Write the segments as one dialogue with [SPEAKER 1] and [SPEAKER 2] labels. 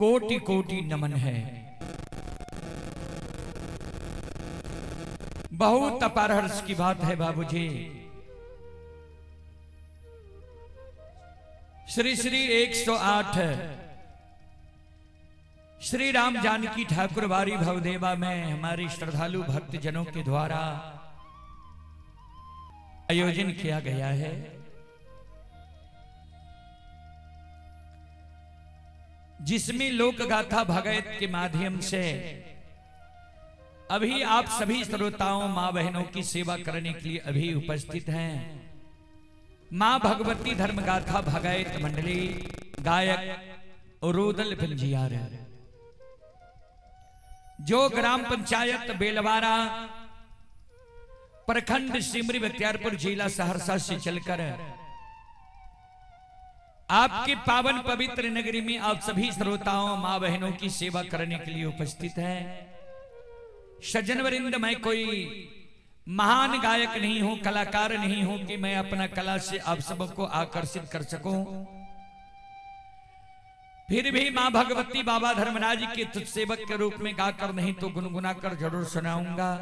[SPEAKER 1] कोटि कोटि नमन है। बहुत अपार हर्ष की बात है बाबूजी। श्री श्री 108 श्री राम जानकी ठाकुरबाड़ी भवदेवा में हमारे श्रद्धालु भक्त जनों के द्वारा आयोजन किया गया है। जिसमें लोक गाथा भगत के माध्यम से अभी आप सभी श्रोताओं मां बहनों की सेवा करने के लिए अभी उपस्थित हैं। मां भगवती धर्म गाथा भगत मंडली, गायक रुदल पिंजियार, जो ग्राम पंचायत बेलवारा, प्रखंड सिमरी बख्तियारपुर, जिला सहरसा से चलकर आपके पावन पवित्र नगरी में आप सभी श्रोताओं मां बहनों की सेवा करने के लिए उपस्थित हैं। सज्जन वरिंद, मैं कोई महान गायक नहीं हूं, कलाकार नहीं हूं कि मैं अपना कला से आप सबको आकर्षित कर सकूं। फिर भी मां भगवती बाबा धर्मराज के तुच्छ सेवक के रूप में गाकर नहीं तो गुनगुनाकर जरूर सुनाऊंगा।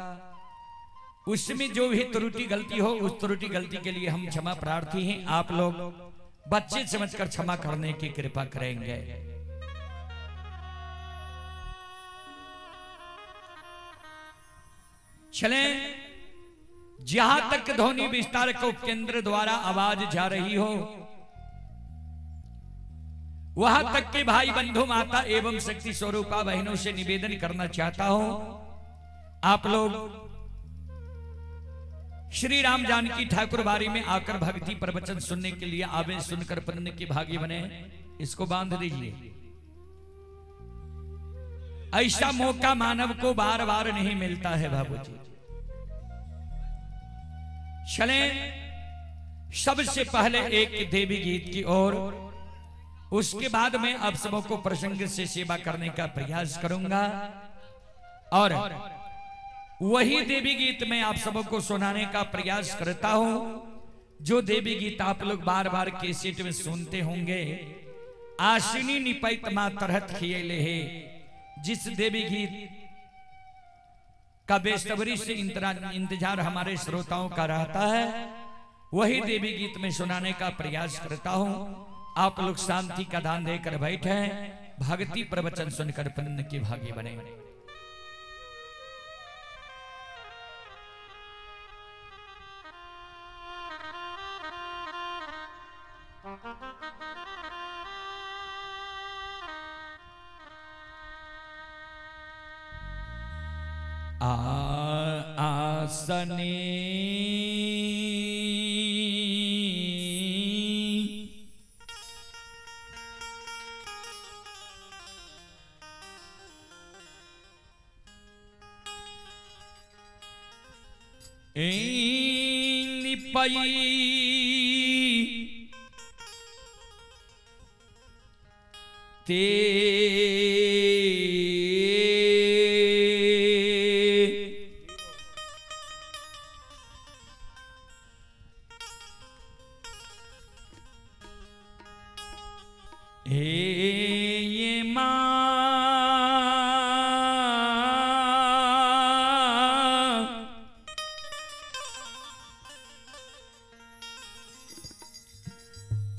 [SPEAKER 1] उसमें जो भी त्रुटि गलती हो, उस त्रुटि गलती के लिए हम क्षमा प्रार्थी हैं। आप लोग बच्चे समझकर क्षमा करने की कृपा करेंगे। चलें, जहां तक ध्वनि विस्तार के उपकेंद्र द्वारा आवाज जा रही हो, वहां तक के भाई बंधु, माता एवं शक्ति स्वरूपा बहनों से निवेदन करना चाहता हूं, आप लोग श्री राम जानकी ठाकुरबाड़ी में आकर भक्ति प्रवचन सुनने के लिए आवे, सुनकर पुण्य के भागी बने। इसको बांध दीजिए। ऐसा मौका मानव को बार बार नहीं मिलता है बाबूजी। चलें, सबसे पहले एक देवी गीत की ओर, उसके बाद मैं आप सबको प्रसंग से सेवा करने का प्रयास करूंगा और वही देवी गीत मैं आप सबको सुनाने का प्रयास करता हूं, जो देवी गीत आप लोग बार बार कैसेट में सुनते होंगे। आशिनी निपैत मां तरहत खियले है, जिस देवी गीत का बेसब्री से इंतजार हमारे श्रोताओं का रहता है, वही देवी गीत में सुनाने का प्रयास करता हूं। आप लोग शांति का दान देकर बैठे, भक्ति प्रवचन सुनकर पुण्य के भागी बने। आसनी निपई ते हे मां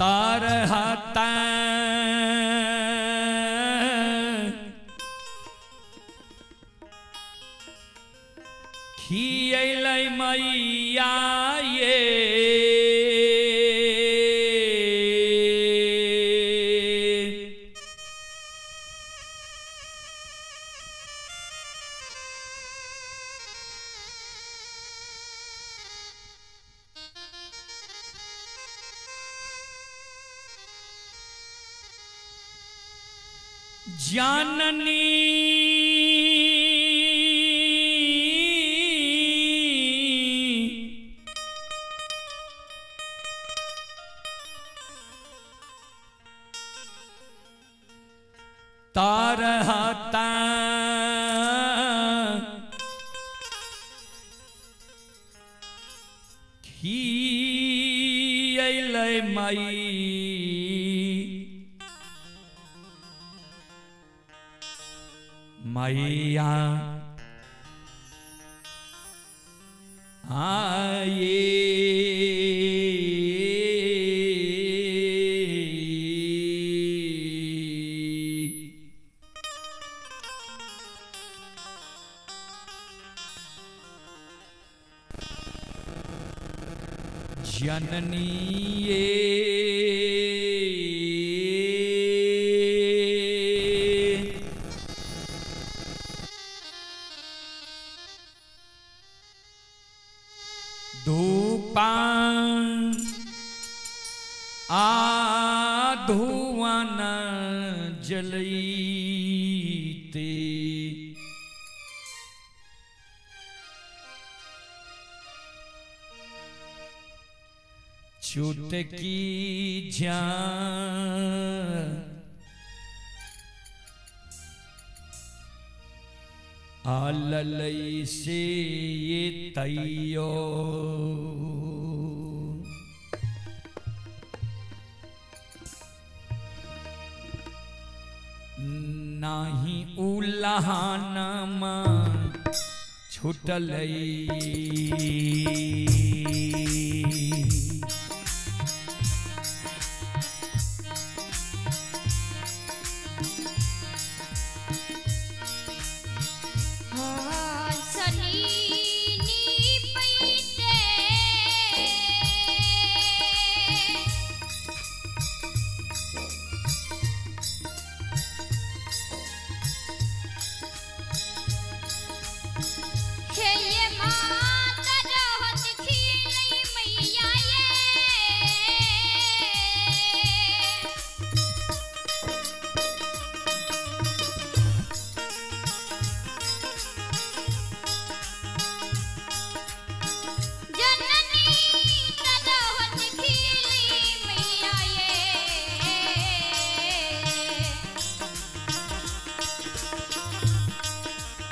[SPEAKER 1] तारहता खियलै मैया ये जाननी तारहता खियलै माई मैया आए जननी ये धूपान आ धुआन जलईते चुटकी जान आललई से ये तैयो नाही उलहानमा छुटलई।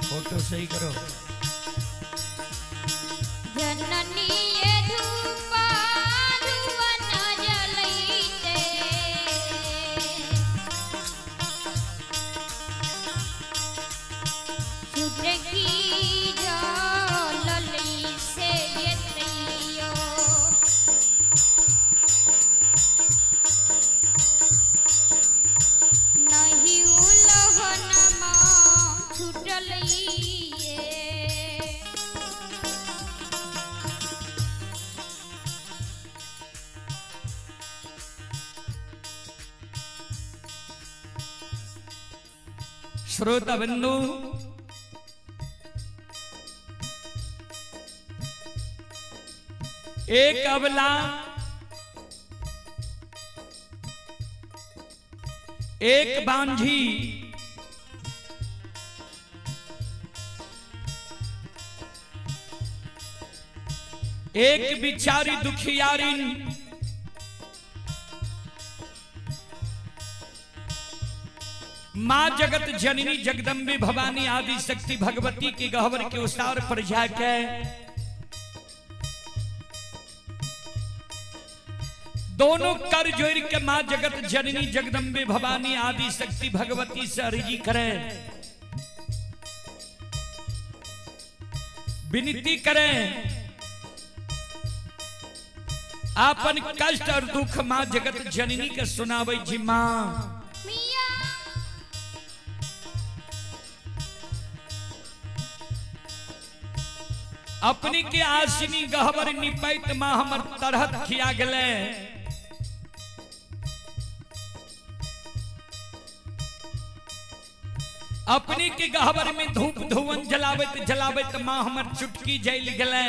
[SPEAKER 1] फोटो सही करो।
[SPEAKER 2] जननी ये धूपा धुवन जलईते चुटकी जलई से ये तैयो नहीं उलहनमा छुटलई।
[SPEAKER 1] श्रोता बंधु, एक अबला एक बांझी एक बिचारी दुखियारिन मां जगत जननी जगदम्बे भवानी आदि शक्ति भगवती के गहवर के उसार पर जाके दोनों कर जोड़ के मां जगत जननी जगदम्बे भवानी आदि शक्ति भगवती से अर्जी करें, विनती करें, आपन कष्ट और दुख मां जगत जननी के सुनावे जी मां। अपनी के आसिनी गहबर निपैत मां हमर तरहत खिया गले। अपनी के गहबर में धूप धुवन जलावत जलावत मां हमर चुटकी जल गले।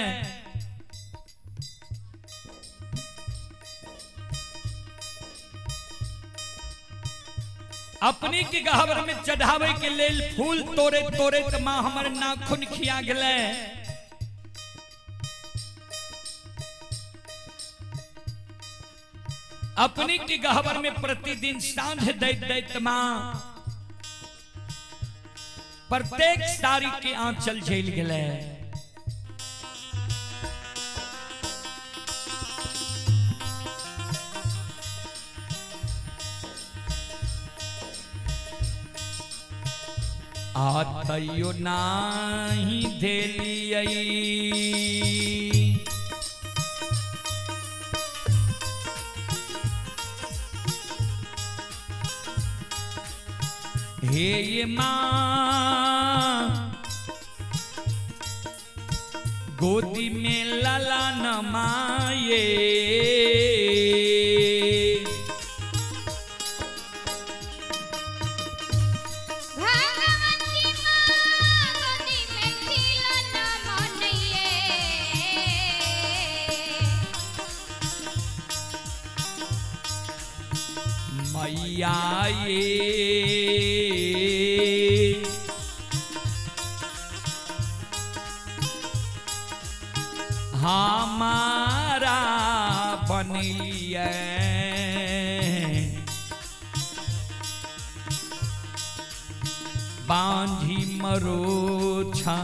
[SPEAKER 1] अपनी के गहबर में चढ़ावे के लेल फूल तोड़े तोड़े त मां हमर नाखून खिया गले। अपनी के गहबर में प्रतिदिन सांझ दैत दैत मां प्रत्येक साड़ी के आंचल झेल गले। आ तैयो नाही देलियै। हे ये माँ गोदी में लला नमाये।
[SPEAKER 2] भगवती माँ गोदी में खिलौना मनइए।
[SPEAKER 1] मैया ये हमारा बनिए बांझी मरोछा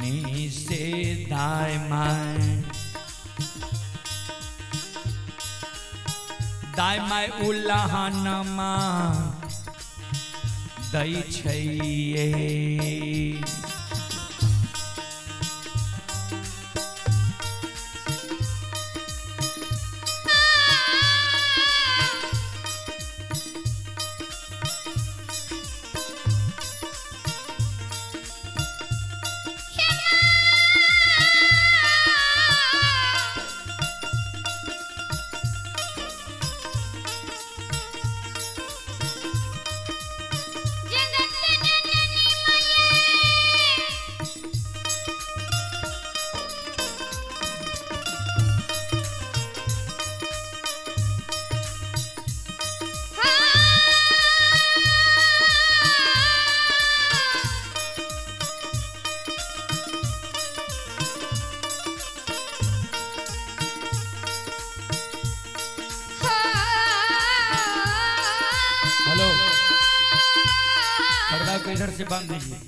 [SPEAKER 1] नी से दाय my दाय my उल्लाहनमा दै छैये।
[SPEAKER 2] जगत जननी मैया।
[SPEAKER 1] हेलो, पर्दा को इधर से बांध दीजिए,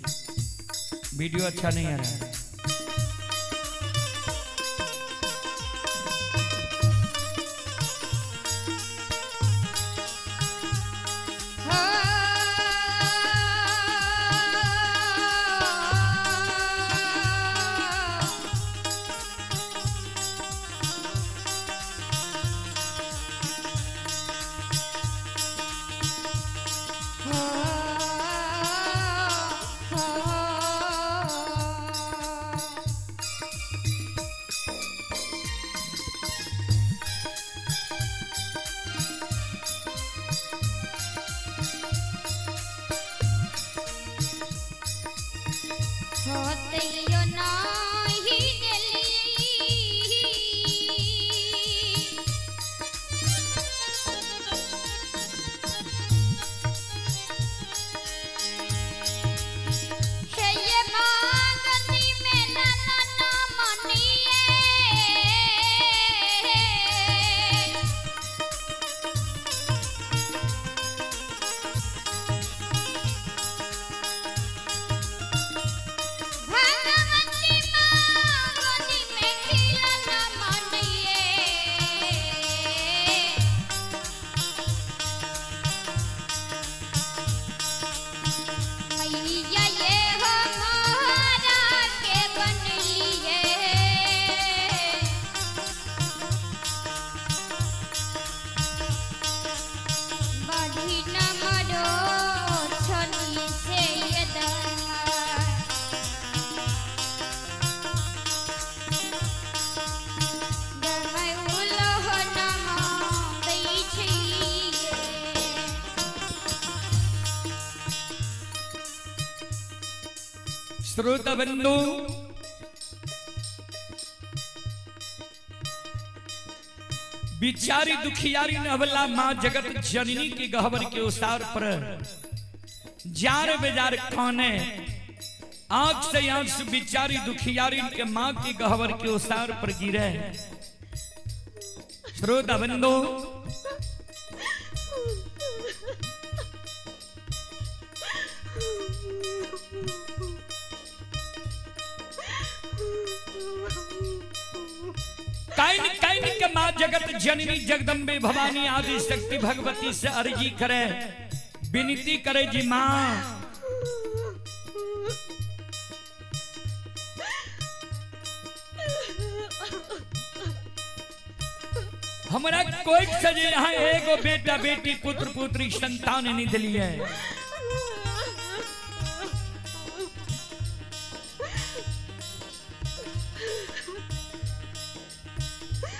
[SPEAKER 1] वीडियो अच्छा नहीं आ रहा है।
[SPEAKER 2] होतैयो नाही देली। हे ये मांगनी में लाला ना मनिए। भगवती माँ गोदी में खिलौना मनिए। मैया ये हमारा के बनलिए। बढ़ी न मरो छनी से ये दमा।
[SPEAKER 1] श्रोता बंधु, बिचारी दुखियारी नवला माँ जगत जननी के गहवर के उसार पर जार बेजार खाने आंख से आंख बिचारी दुखियारी के माँ के गहवर के उसार पर गिरे। श्रोता बंधु, काइन काइन के माँ जगत जननी जगदम्बे भवानी आदि शक्ति भगवती से अर्जी करे, विनती करे जी माँ, हमरा कोई से जे यहाँ एगो बेटा बेटी पुत्र पुत्री संतान नहीं दिलिए।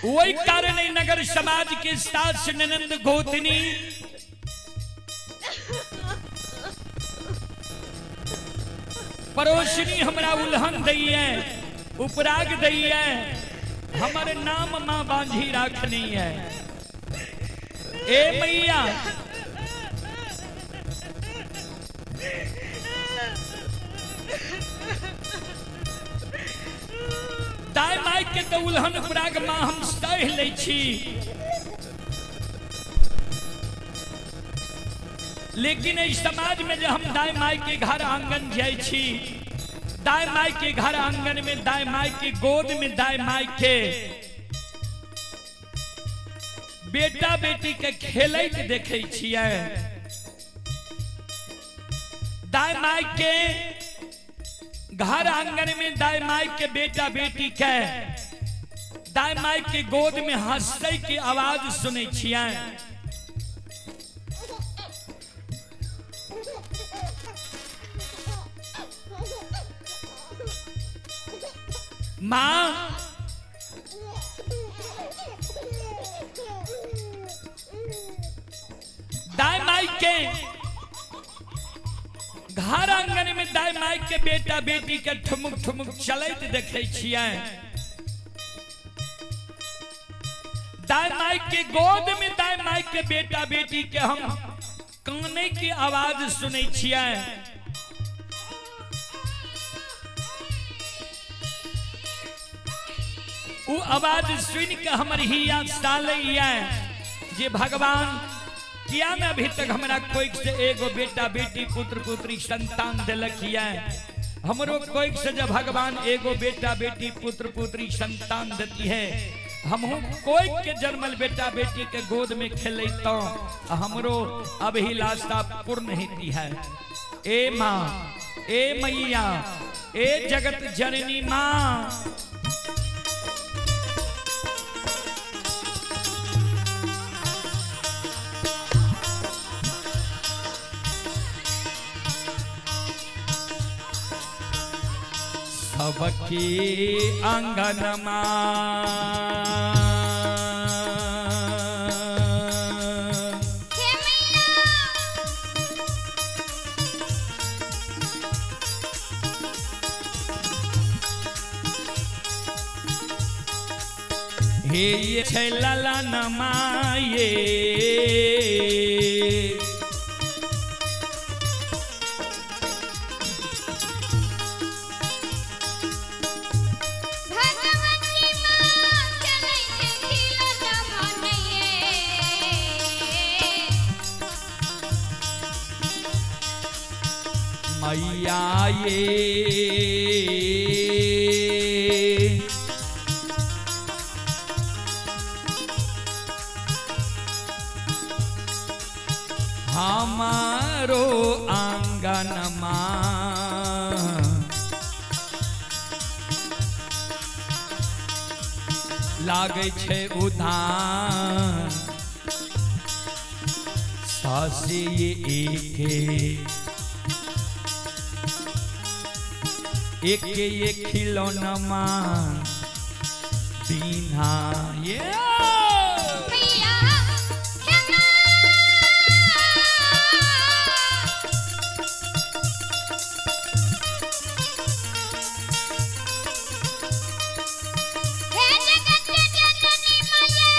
[SPEAKER 1] वही कारण है नगर समाज के सास ननंद गोतनी पड़ोसनी हमरा उल्हन दैये, उपराग दैये, हमर नाम माँ बांझी राखनी है। ए मैया, दाय माय के तो उल्हन उपराग माँ हम सह लै छी, लेकिन इस समाज में जब हम दाय माय के घर आंगन जाय छी, दाय माय के घर आंगन में, दाय माय के गोद में, दाय माय के बेटा बेटी के खेलैत देखे छियै, दाय माय के घर आंगन में दाय माय के बेटा बेटी के दाय माय के गोद में हंसै के आवाज सुनै छियै। माँ दाय माई के घर आंगन में दाय माई के बेटा बेटी के ठुमुक ठुमुक चलैत देखे छियै, दाय माई के गोद में दाय माई के बेटा बेटी के हम काने की आवाज सुनै छियै। उ आवाज सुन के हमर हिया सालैया जे भगवान किया न अभी तक हमरा कोई से एगो बेटा बेटी पुत्र पुत्री संतान दिलक हिया, हमरो कोई से जब भगवान एगो बेटा बेटी पुत्र पुत्री संतान देती है, हमहू कोई के जन्मल बेटा बेटी के गोद में खेलता हमरो अभिलाषा पूर्ण होती है। ए माँ, ए मैया, ए जगत जननी माँ, सबके आंगनमा
[SPEAKER 2] हे मैया,
[SPEAKER 1] हे ये छै ललनमा ये,
[SPEAKER 2] भगवती माँ चलै छै खिलौना मनैये।
[SPEAKER 1] मैया ये हमारो आंगनमा लागै छै उधान सासे एके एके ये खिलौनमा बिना ये
[SPEAKER 2] मैया, हे माँ, हे जगत जननी मैया,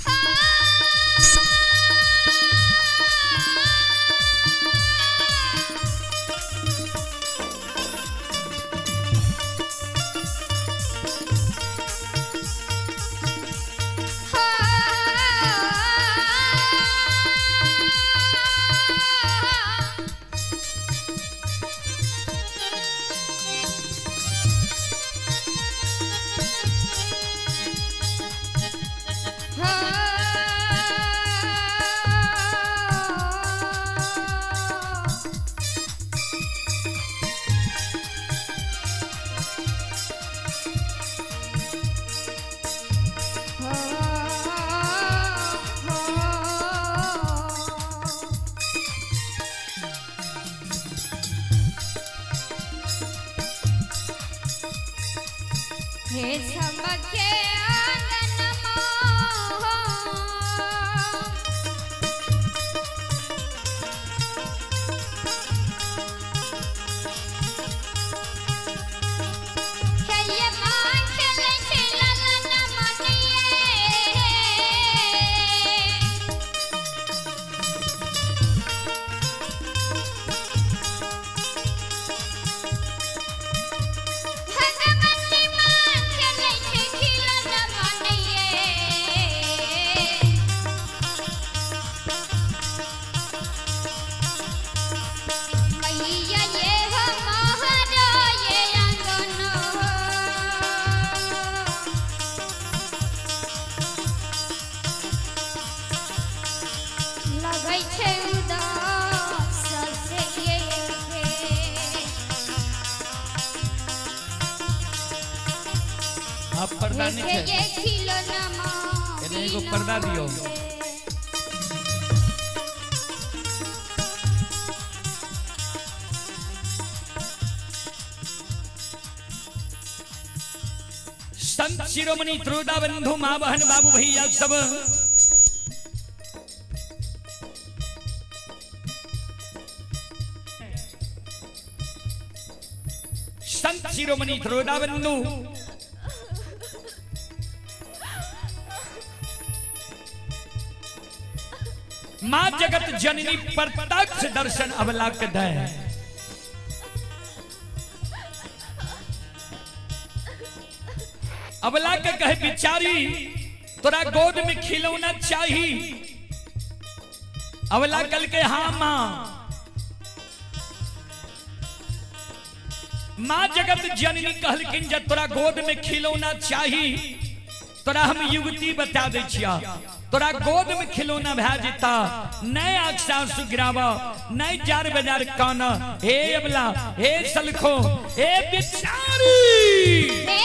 [SPEAKER 2] हाँ। हे सबके आंगनमा। हे ये माँ खेलै छै ललन मनिये। भगवती माँ खेलै छै खिलौना मनिये। मैया ये हो मोहरो ये आंगन हो। लगै छै उदास से ये के।
[SPEAKER 1] आप पर्दा नहीं
[SPEAKER 2] हे
[SPEAKER 1] है।
[SPEAKER 2] ये खिलौना माँ
[SPEAKER 1] एने एगो पर्दा दियो। संत शिरोमणि त्रोदा बंधु माँ बहन बाबू भैया सब संत शिरोमणि त्रोदा बंधु माँ जगत जननी प्रत्यक्ष दर्शन अवलाक दे। अबला के कहे बिचारी तोरा गोद में खिलौना चाही। अबला कल के हाँ माँ। माँ जगत जननी कहलखिन जे तोरा गोद में खिलौना चाही तोरा हम युवती बता दै छिया, तोरा गोद में खिलौना भए जेता, नहीं आँख से आंसू गिराब, नहीं जार बाजार कान। हे अबला, हे सलखो, हे बिचारी।
[SPEAKER 2] हे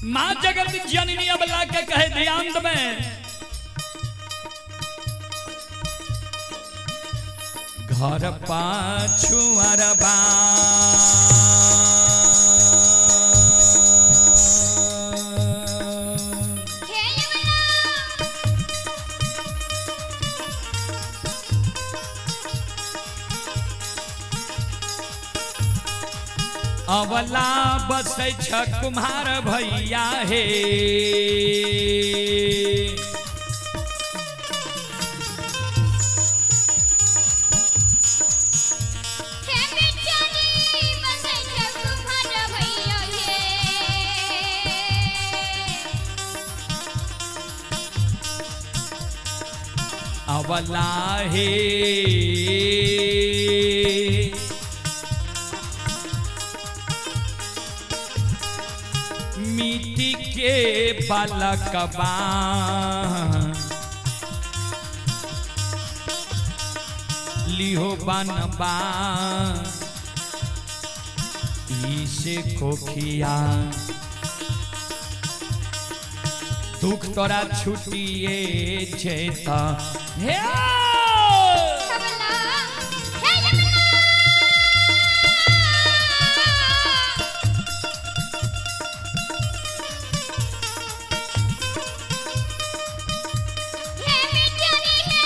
[SPEAKER 1] माँ जगत जननी अबला के कहे ध्यान में घर पाछू अरबा
[SPEAKER 2] हे अबला।
[SPEAKER 1] अवला बसै छ कुम्हार भैया हे।
[SPEAKER 2] हे बेचारी बसै छै कुम्हार भैया हे।
[SPEAKER 1] अवला हे मिट्टी के बालकबा लिहो बनबा इसे कोखिया दुख तोरा छुटिए जेता। हे
[SPEAKER 2] हवला हे यमुना। हे बिचारी हे।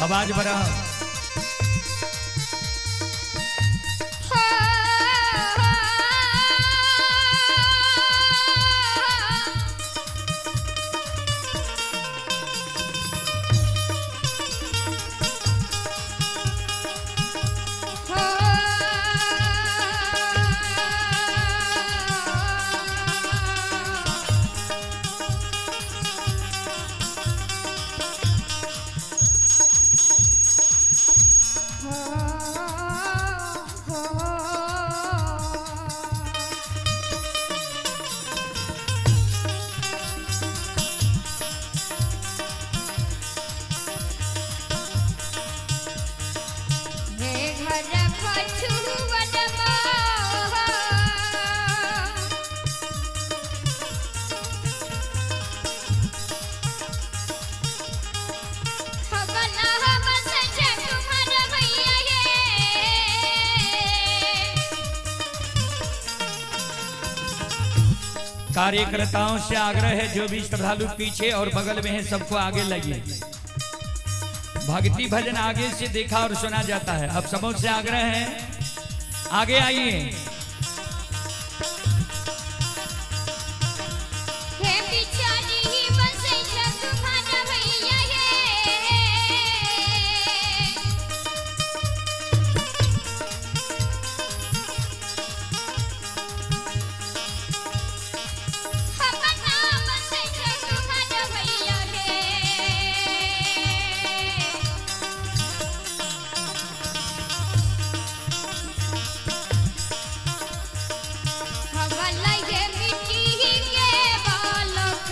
[SPEAKER 1] आवाज बढ़ा।
[SPEAKER 2] हे घर पछुवनमा। हवला बस तुम्हार भैया हे।
[SPEAKER 1] कार्यकर्ताओं से आग्रह है, जो भी श्रद्धालु पीछे और बगल में है सबको आगे लगिए। भक्ति भजन आगे से देखा और सुना जाता है। अब सबों से आग्रह है, आगे आइए।
[SPEAKER 2] हे बिचारी बस तुम्हार भैया हे। हवला बस तुम्हार भैया हे। हवला ये मिट्टी के बालक।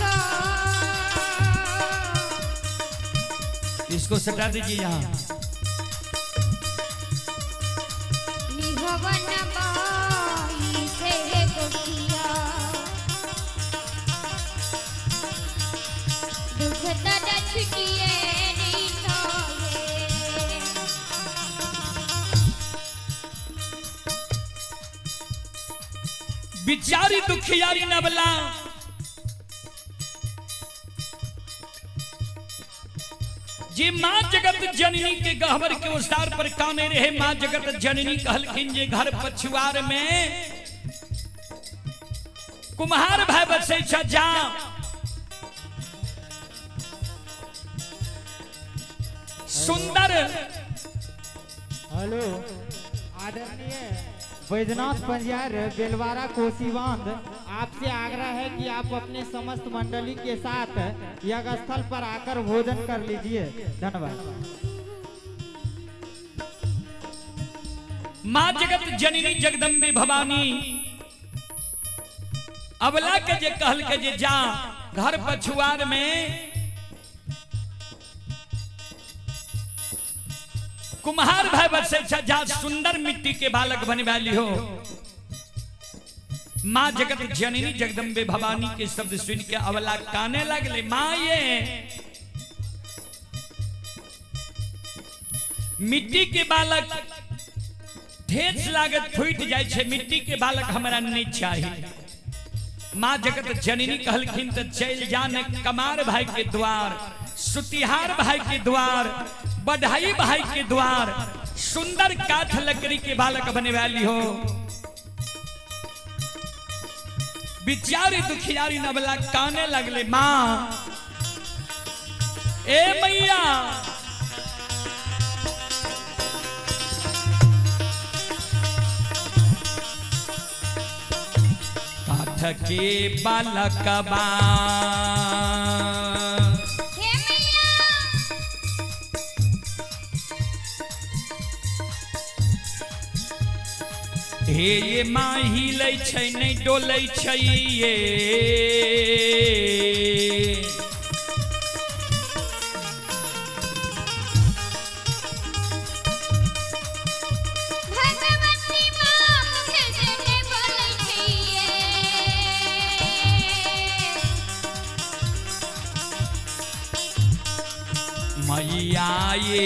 [SPEAKER 1] इसको सटा दीजिए यहाँ।
[SPEAKER 2] निभवन बाई से गोखिया दुख दर्द छुटिए नहीं तोहे।
[SPEAKER 1] बिचारी दुखियारी नबला जे माँ जगत जननी के गहबर के उसार पर काने रहे। माँ जगत जननी कहलखिन जे घर पछुआर में कुम्हार भाई बसै छ, जा सुंदर।
[SPEAKER 3] हेलो आदरणीय बैजनाथ पंजार बेलवारा कोसी बांध, आपसे आग्रह है कि आप अपने समस्त मंडली के साथ यज्ञ स्थल पर आकर भोजन कर लीजिए। धन्यवाद।
[SPEAKER 1] माँ जगत जननी जगदम्बे भवानी अबला के जे कहल के जे जा घर पछुआर में कुम्हार भाई बसे जा सुंदर मिट्टी के बालक बनवा लिहो। माँ जगत जननी जगदम्बे भवानी के शब्द सुन के अबला काने लगले। माँ ये मिट्टी के बालक ठेस लागत फूट जाय छै, मिट्टी के बालक हमरा नहीं चाहिए। माँ जगत जननी कहलखिन त चल जा ने कमार भाई के द्वार, सुतिहार भाई के द्वार, बढ़ाई भाई के द्वार, सुंदर काठ लकड़ी के बालक बने वाली हो। बिचारी दुखियारी नबला काने लगले। माँ ए मैया काठ के बालकबा
[SPEAKER 2] हे मैया।
[SPEAKER 1] हे ये माही लै छै नहि डोलै छै ये।
[SPEAKER 2] भगवती माँ मुख से ने बोलै छियै।
[SPEAKER 1] मैया ये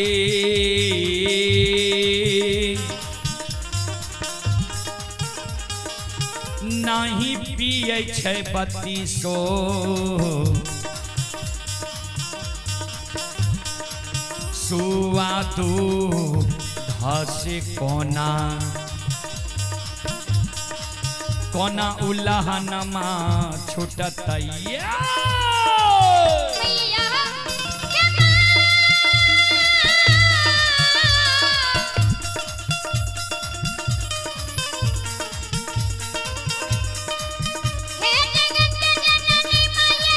[SPEAKER 1] नाही पियै छै बत्तीसो सुआ तू धसे कोना कोना उलहनमा छुटतैया।
[SPEAKER 2] मैया के माँ हे जगत जननी मैया।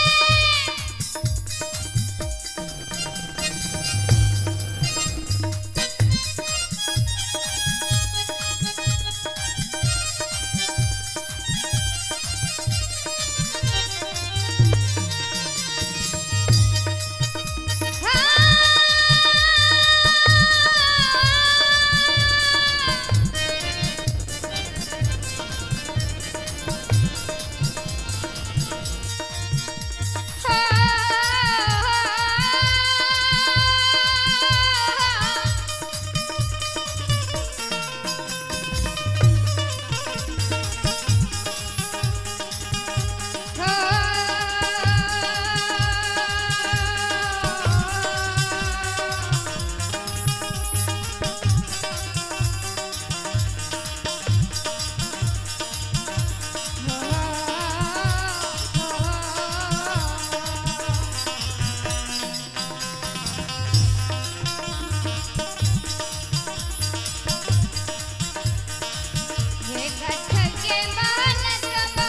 [SPEAKER 2] हे कठ के बालकवा।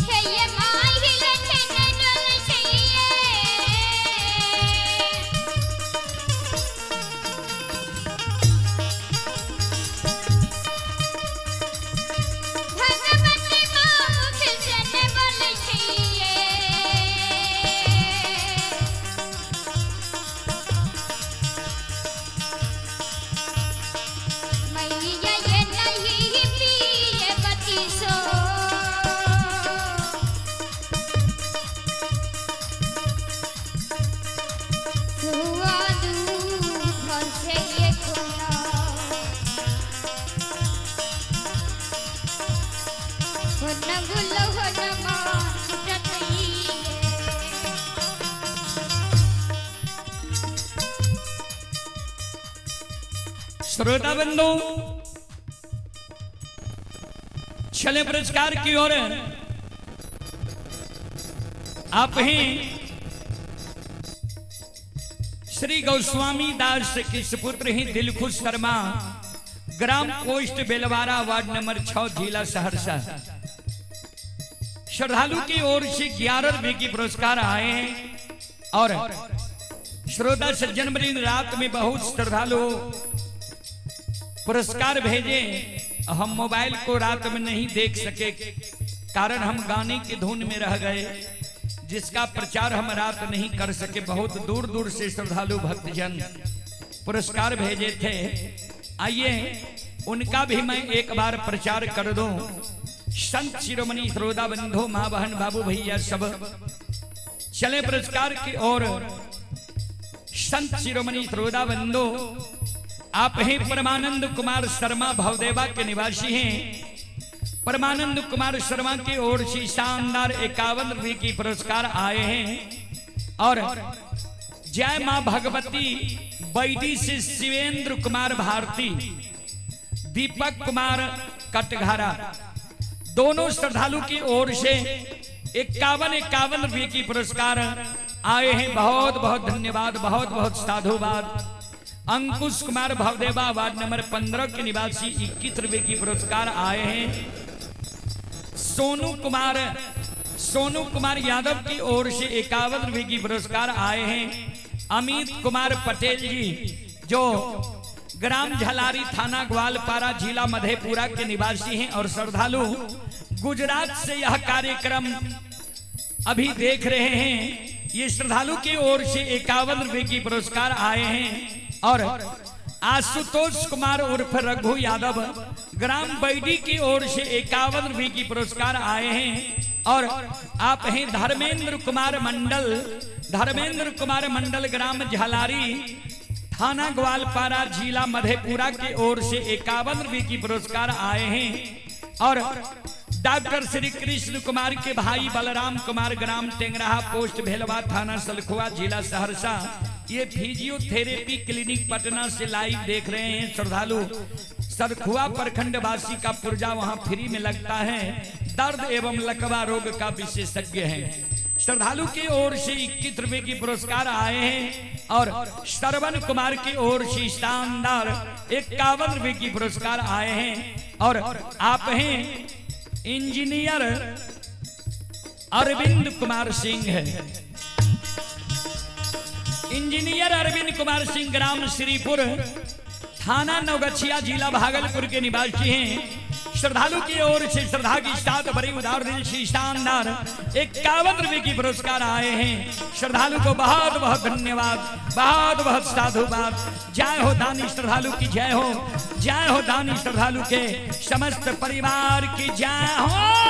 [SPEAKER 2] हे ये माही लछन डोल छिये। भगवती माँ मुख से ने बोलै छियै। मैया ये नहीं पिए बतीसो। सुआ दूध से ये कोना होना गुलो होना माँ छुटतैये।
[SPEAKER 1] श्रोता बंधु, चले पुरस्कार की ओर। आप ही श्री गोस्वामी दास के सुपुत्र ही दिलखुश शर्मा, ग्राम पोस्ट बेलवारा, वार्ड नंबर 6, जिला सहरसा। श्रद्धालु की ओर से 11 रुपए की पुरस्कार आए हैं। और श्रोता सज्जन वृंद, रात में बहुत श्रद्धालु पुरस्कार भेजे, हम मोबाइल को रात में नहीं देख सके, कारण हम गाने की धुन में रह गए, जिसका प्रचार हम रात नहीं कर सके। बहुत दूर दूर से श्रद्धालु भक्तजन पुरस्कार भेजे थे। आइए उनका भी मैं एक बार प्रचार कर दूं। संत शिरोमणि श्रोता बंधु, माँ बहन बाबू भैया सब चले पुरस्कार की ओर। संत शिरोमणि श्रोता बंधु, आप ही परमानंद कुमार शर्मा भवदेवा के निवासी हैं। परमानंद कुमार शर्मा की ओर से शानदार 51 रुपए की पुरस्कार आए हैं। और जय मां भगवती बैदी से शिवेंद्र कुमार भारती, दीपक कुमार कटघारा, दोनों श्रद्धालु की ओर से 51 51 रुपए की पुरस्कार आए हैं। बहुत बहुत धन्यवाद, बहुत बहुत साधुवाद। अंकुश कुमार भवदेवा वार्ड नंबर 15 के निवासी 21 रुपए की पुरस्कार आए हैं। सोनू कुमार सोनू कुमार यादव की ओर से 51 रुपए की पुरस्कार आए हैं। अमित कुमार पटेल जी जो ग्राम झलारी थाना ग्वालपारा जिला मधेपुरा के निवासी हैं और श्रद्धालु गुजरात से यह कार्यक्रम अभी देख रहे हैं, ये श्रद्धालु की ओर से 51 रुपए की पुरस्कार आए हैं। और आशुतोष कुमार उर्फ रघु यादव ग्राम बैडी की ओर से 51 रुपए की पुरस्कार आए हैं। और आप हैं धर्मेंद्र कुमार मंडल, धर्मेंद्र कुमार मंडल ग्राम झलारी थाना ग्वालपारा जिला मधेपुरा की ओर से 51 रुपए की पुरस्कार आए हैं। और डॉक्टर श्री कृष्ण कुमार के भाई बलराम कुमार ग्राम टेंगराहा पोस्ट भेलवा थाना सलखुआ जिला सहरसा, ये फिजियोथेरेपी क्लिनिक पटना से लाइव देख रहे हैं श्रद्धालु। सरखुआ प्रखंड वासी का पुर्जा वहां फ्री में लगता है, दर्द एवं लकवा रोग का विशेषज्ञ है। श्रद्धालु की ओर से 21 रुपए की पुरस्कार आए हैं। और श्रवण कुमार की ओर से शानदार 51 रुपए की पुरस्कार आए हैं। और आप हैं इंजीनियर अरविंद कुमार सिंह है, इंजीनियर अरविंद कुमार सिंह ग्राम श्रीपुर थाना नवगछिया जिला भागलपुर के निवासी हैं। श्रद्धालु की ओर से श्रद्धा की साथ बड़ी उदार दिल से शानदार 51 रुपए की पुरस्कार आए हैं। श्रद्धालु को बहुत बहुत धन्यवाद, बहुत बहुत साधुवाद। जय हो दानी श्रद्धालु की जय हो, जय हो दानी श्रद्धालु के समस्त परिवार की जय हो।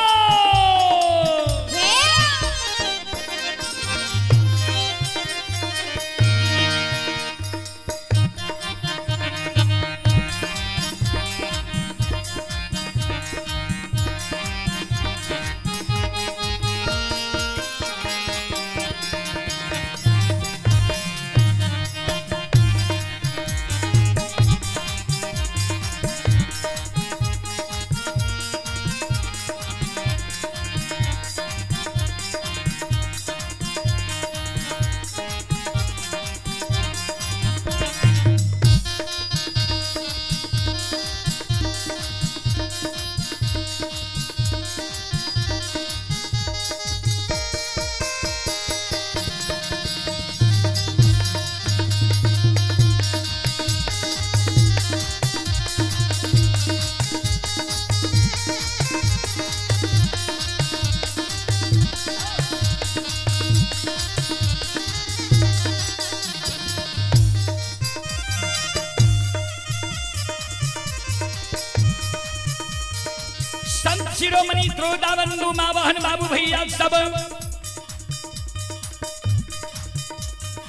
[SPEAKER 1] संत शिरोमणि त्रोदाबंधु मावाहन बाबू भैया सब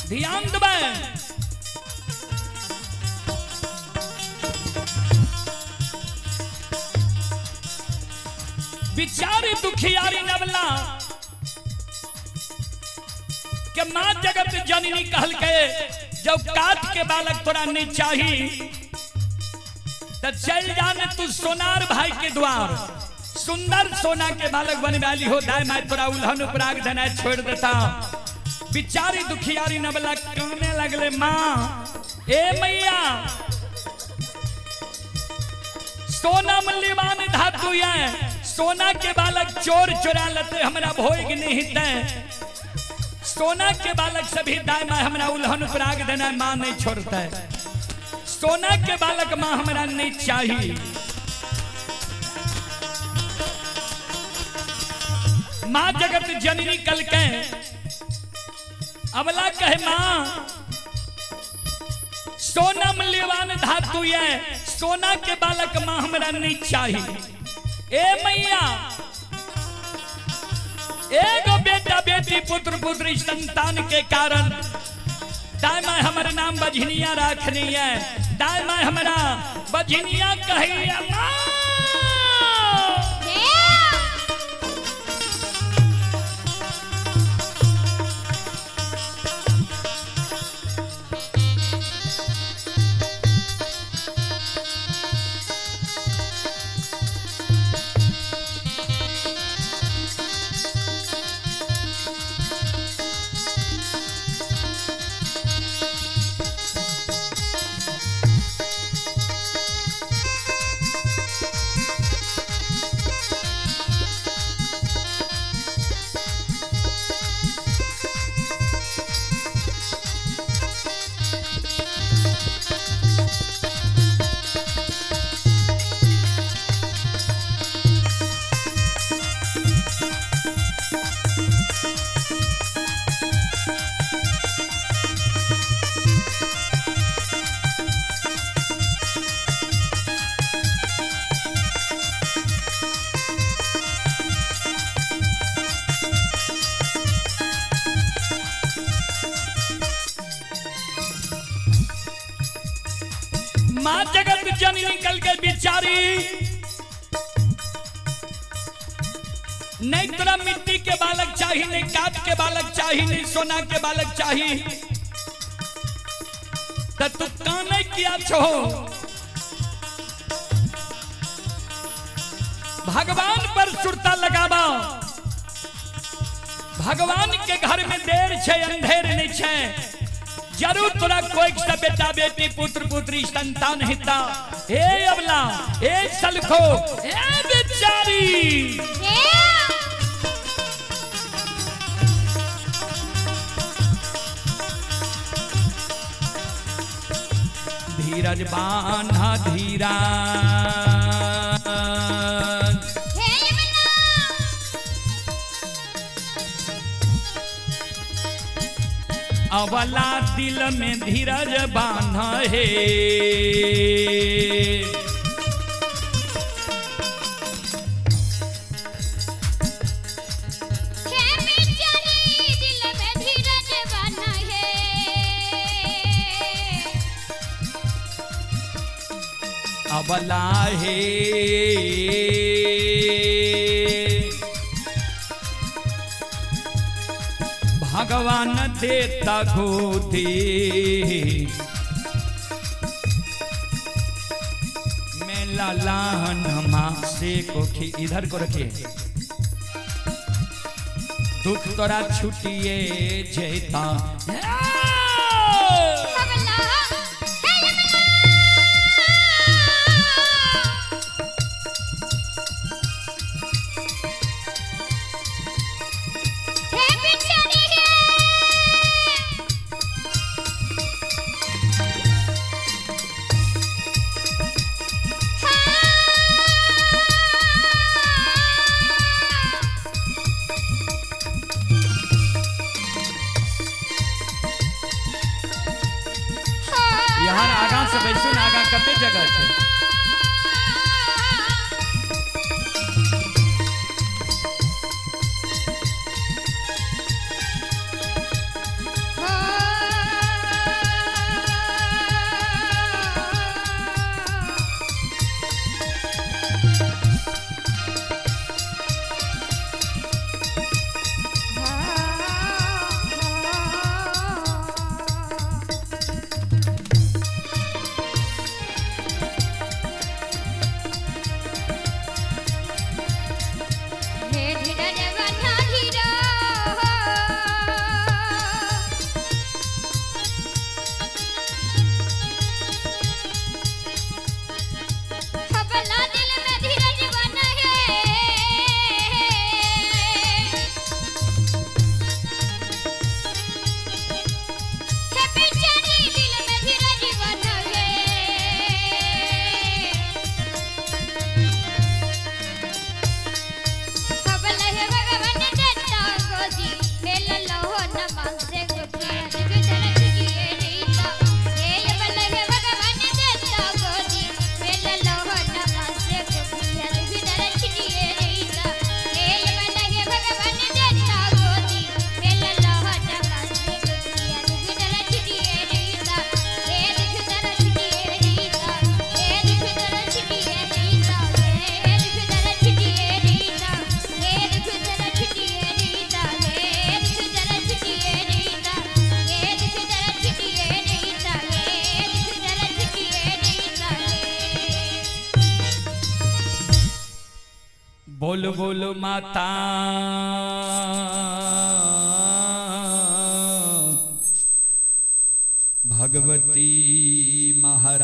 [SPEAKER 1] ध्यान दबे। बिचारी दुखियारी नवला के मां जगत जननी कहल के जब काट के बालक तोरा नहीं चाही तो चल जाने तू सोनार भाई के द्वार, सुंदर सोना के बालक बनवाली हो, दाय my तोरा उल्हन उपराग देना छोड़ देता। बिचारी दुखियारी नवला कहने लगले, माँ ए मैया सोना मूल्यवान धातु है, सोना के बालक चोर चुरा लेते हमरा भोग नहीं ते, सोना के बालक सभी दाय my हमरा उल्हन उपराग देना माँ नहीं छोड़ते, सोना के बालक माँ हमरा नहीं चाहिए। माँ जगत जननी कल के अबला कहे माँ सोना मूल्यवान धातु है, सोना के बालक माँ हमरा नहीं चाहिए। ए मैया एगो बेटा बेटी पुत्र पुत्री संतान के कारण दाय माय हमारा नाम बझनिया रखनी है, दाय माय हमारा बझनिया कहिया माँ। माँ जगत जननी निकल के बिचारी, नहीं तोरा मिट्टी के बालक चाहिए, नहीं काट के बालक चाहिए, नहीं सोना के बालक चाहिए, त तू काने किया छो? भगवान पर सुरता लगाबा। भगवान के घर में देर छे, अंधेर नहीं छे। जरूर तोरा कोई सा बेटा बेटी पुत्र पुत्री संतान हिता। हे अबला, हे सलखो, हे बेचारी, धीरज बांधा धीरा, अवला दिल में धीरज बांध हे।
[SPEAKER 2] दिल में धीरज बांध हे।
[SPEAKER 1] अबला हे भगवान देता गोदी मैं लालान माँ से कोखी इधर को रखिए, दुख तोरा छुटिए जेता। यहाँ आगा से बैसू ना, आगा कते जगह छे। बोल बोल माता भगवती महारानी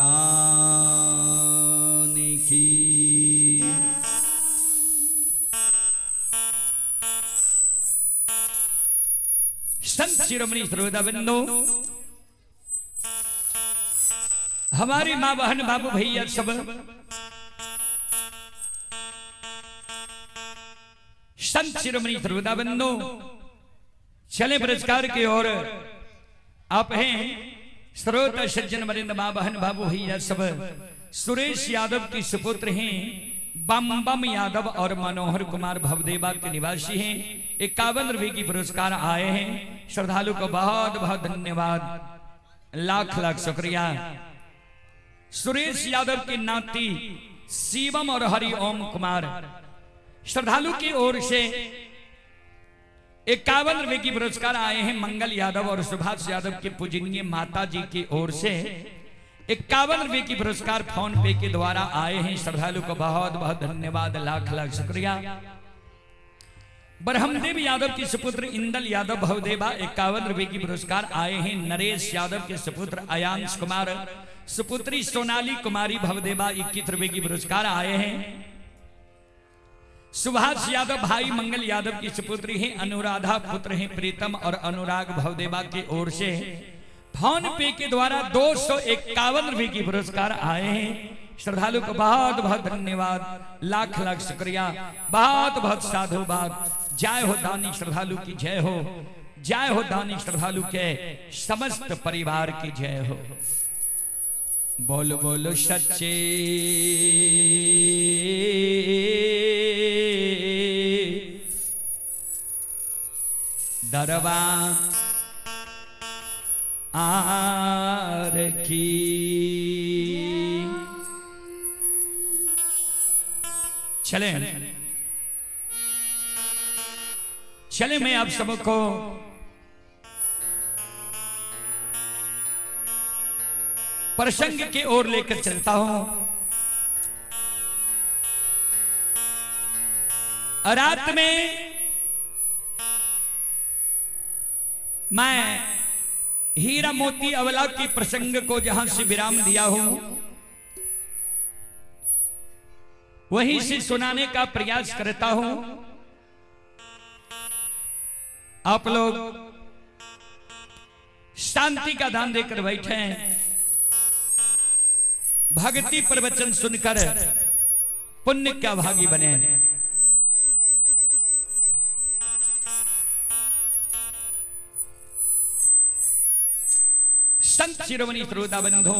[SPEAKER 1] की। संत शिरोमणि श्रोताबंधु, हमारी माँ बहन बाबू भैया सब संत शिरोमणि श्रोताबंधु, चले पुरस्कार की ओर। आप हैं श्रोता सज्जन वरिंद माँ बहन बाबू भैया सब। सुरेश यादव की सुपुत्र हैं बम बम यादव और मनोहर कुमार भवदेवा के निवासी हैं। 51 रुपए की पुरस्कार आए हैं। श्रद्धालु को बहुत बहुत धन्यवाद, लाख लाख शुक्रिया। सुरेश यादव के नाती शिवम और हरि ओम कुमार श्रद्धालु की ओर से 51 रुपए की पुरस्कार आए हैं। मंगल यादव और सुभाष यादव के पूजनीय माता जी की ओर से 51 रुपए की पुरस्कार फोन पे के द्वारा आए हैं। श्रद्धालु को बहुत बहुत धन्यवाद, लाख लाख शुक्रिया। ब्रह्मदेव यादव के सुपुत्र इंदल यादव भवदेवा 51 रुपए की पुरस्कार आए हैं। नरेश यादव के सुपुत्र अयांश कुमार, सुपुत्री सोनाली कुमारी भवदेवा 21 रुपए की पुरस्कार आए हैं। सुभाष यादव भाई मंगल यादव की सुपुत्री हैं अनुराधा, पुत्र हैं प्रीतम और अनुराग भवदेवा की ओर से फोन पे के द्वारा 251 रुपए की पुरस्कार आए हैं। श्रद्धालु को बहुत बहुत धन्यवाद, लाख लाख शुक्रिया, बहुत बहुत साधुवाद। जय हो दानी श्रद्धालु की जय हो, जय हो दानी श्रद्धालु के समस्त परिवार की जय हो। बोलो बोलो सच्चे दरबार are की। चले चले मैं आप सबको प्रसंग की ओर लेकर चलता हूं। रात में मैं हीरा मोती अवला के प्रसंग को जहां से विराम दिया हूं वहीं से सुनाने का प्रयास करता हूं। आप लोग शांति का दान देकर बैठे हैं, भक्ति प्रवचन सुनकर पुण्य का भागी बने। संत शिरोमणि श्रोता बंधु,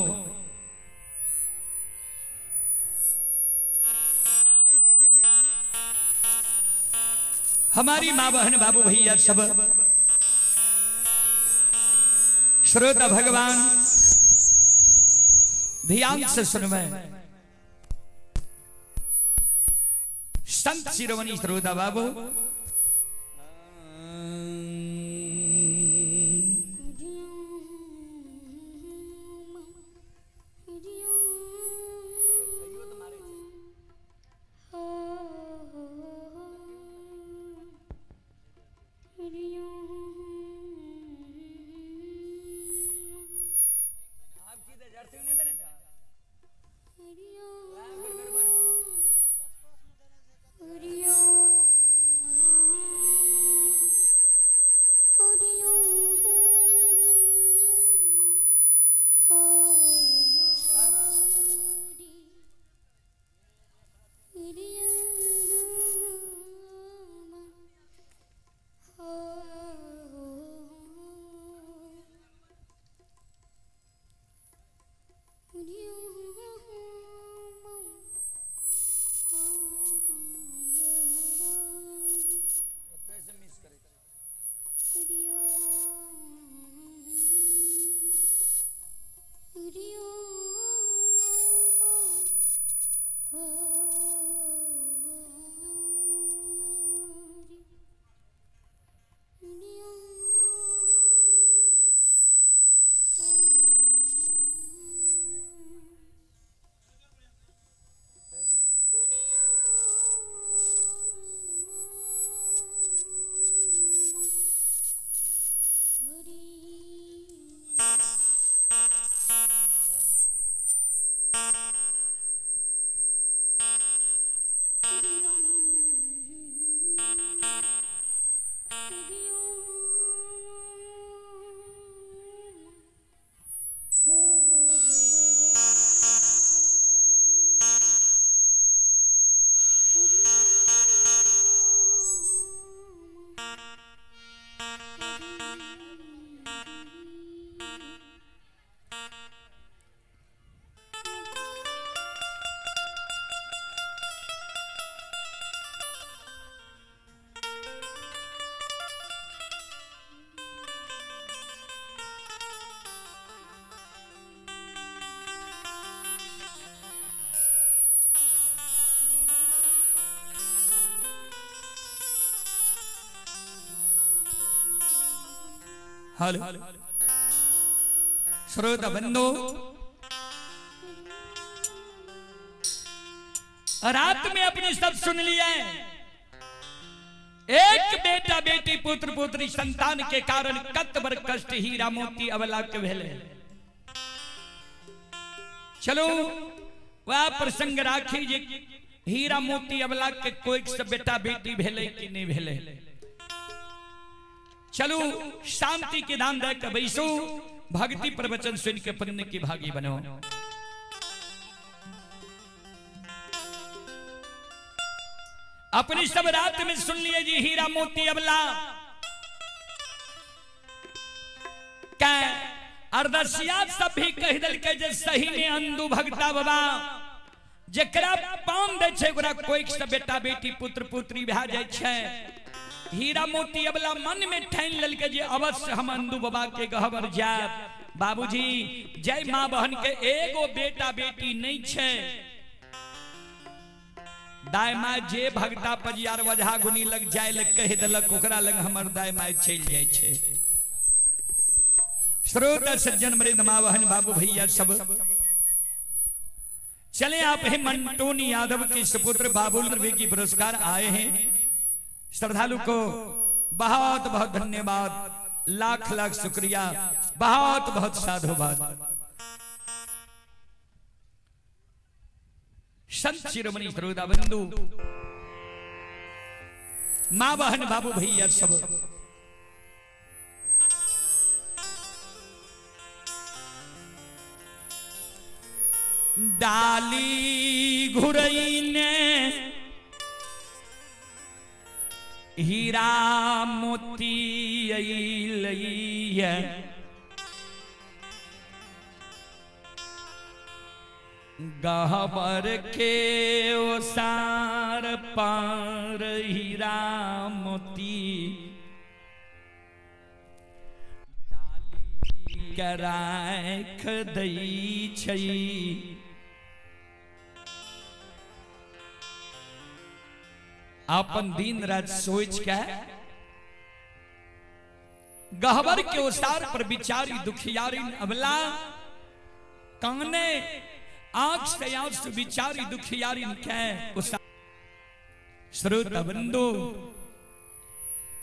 [SPEAKER 1] हमारी माँ बहन बाबू भैया सब श्रोता भगवान ध्यान से सुनवे। संत शिरोमणि श्रोता बाबू, हेलो श्रोता बंधु, रात में अपने सब सुन लिया है। एक बेटा बेटी पुत्र पुत्री संतान के कारण कत बर कष्ट हीरा मोती अवला के भेले। चलो वह प्रसंग राखी जे हीरा मोती अवला के कोई से बेटा बेटी भेले कि नहीं भेले। चलो शांति के दान दे के बैसो, भक्ति प्रवचन सुन के पुण्य की भागी बनो। अपनी सब रात में सुन लिए जी हीरा मोती अबला कै अरदसिया सब भी कह दल के जे सही में अंधु भगता बाबा जकरा पान दे छै ओकरा कोई से बेटा बेटी पुत्र पुत्री भए जाय छै। हीरा मोती अबला मन में ठान लेलकै जे अवश्य हम अंधु बाबा के गहबर जायब। बाबूजी जय माँ बहन के एगो बेटा बेटी नहीं छै, दाय my जे भगता पजियार वजहा गुनी लग जाय लग कह देलक ओकरा लग हमर दाय my चलि जाइ छै। श्रोता सज्जन मृद माँ बहन बाबू भैया सब चले आप हैं मंटोनी यादव के सुपुत्र बाबुल रवि की पुरस्कार आए हैं। श्रद्धालु को बहुत बहुत धन्यवाद, लाख लाख शुक्रिया, बहुत बहुत साधुवाद। संत शिरोमणि श्रोता बंधु माँ बहन बाबू भैया सब डाली घुरैने हीरा मोती अइलैया, गहबर के ओसार पार हीरा मोती डाली के राख दै छै। अपन दिन रात सोच के गहबर के ओसार पर बिचारी दुखियारी अबला काने आंख से आंसू बिचारी दुखियारी के श्रोता बंधु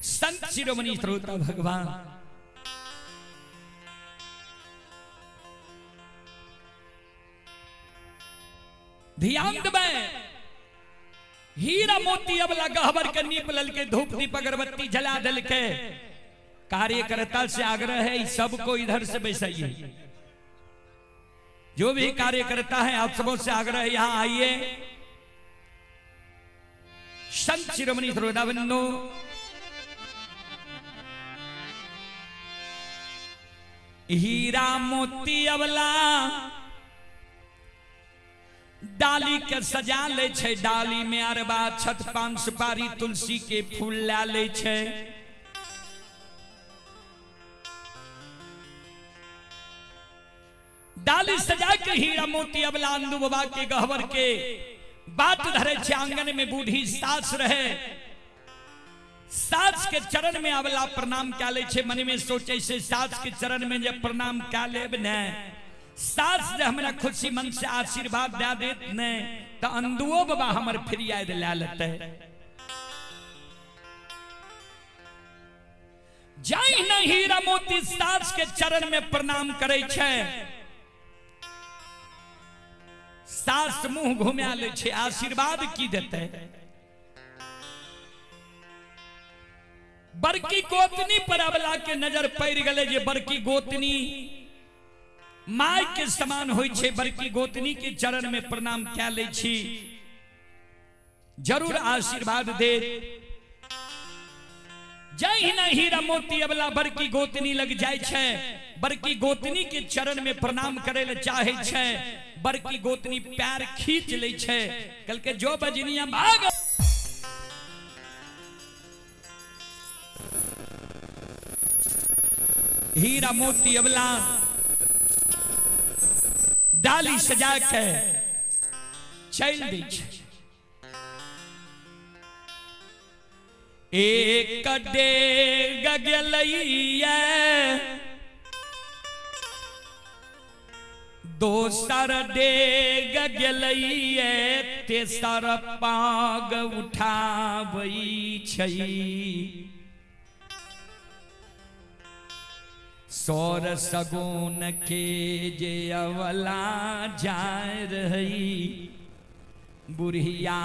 [SPEAKER 1] संत शिरोमणि श्रोता भगवान ध्यान देबै। हीरा मोती अबला गहबर के नीप ललके धूप दीप अगरबत्ती जला दलके। कार्यकर्ता से आग्रह है सबको इधर से बैसाइए, जो भी कार्यकर्ता है आप सबों से आग्रह है यहां आइए। संत शिरोमणि श्रोता बंधु हीरा मोती अबला डाली के सजा ले छै, डाली में अरबा छत पान सुपारी तुलसी के फूल ला ले छै। डाली सजा के हीरा मोती अबला अंधु बाबा के गहबर के बात धरे छै। आंगन में बूढ़ी सास रहे, सास के चरण में अबला प्रणाम क्या ले छै। मन में सोचे से सास के चरण में जब प्रणाम क्या लेब ने, सास जे हमरा खुशी मन से आशीर्वाद दे देत ने तो अंधुओ बाबा हमर फिरियाद ला लेते। जाई न हीरा मोती सास के चरण में प्रणाम करे छै, सास मुंह घुमा ले छै, आशीर्वाद की देते। बड़की गोतनी पर अबला के नजर पड़ गले जे बड़की गोतनी my के समान होई छै, बड़की गोतनी के चरण में प्रणाम क्या ले छी, जरूर आशीर्वाद दे। जय न हीरा मोती अबला बड़की गोतनी लग जाय छै, बड़की गोतनी के चरण में प्रणाम करे ले चाहे छै, बड़की गोतनी पैर खींच ले छै, कल के जो बजनिया भाग। हीरा मोती अबला डाली सजा के चल दै छै। एक डेग गेलैया, दोसर डेग गेलैया, तेसर पाग उठाबै छै। सौर सगुन के जे अवला जाय रही, बुढ़िया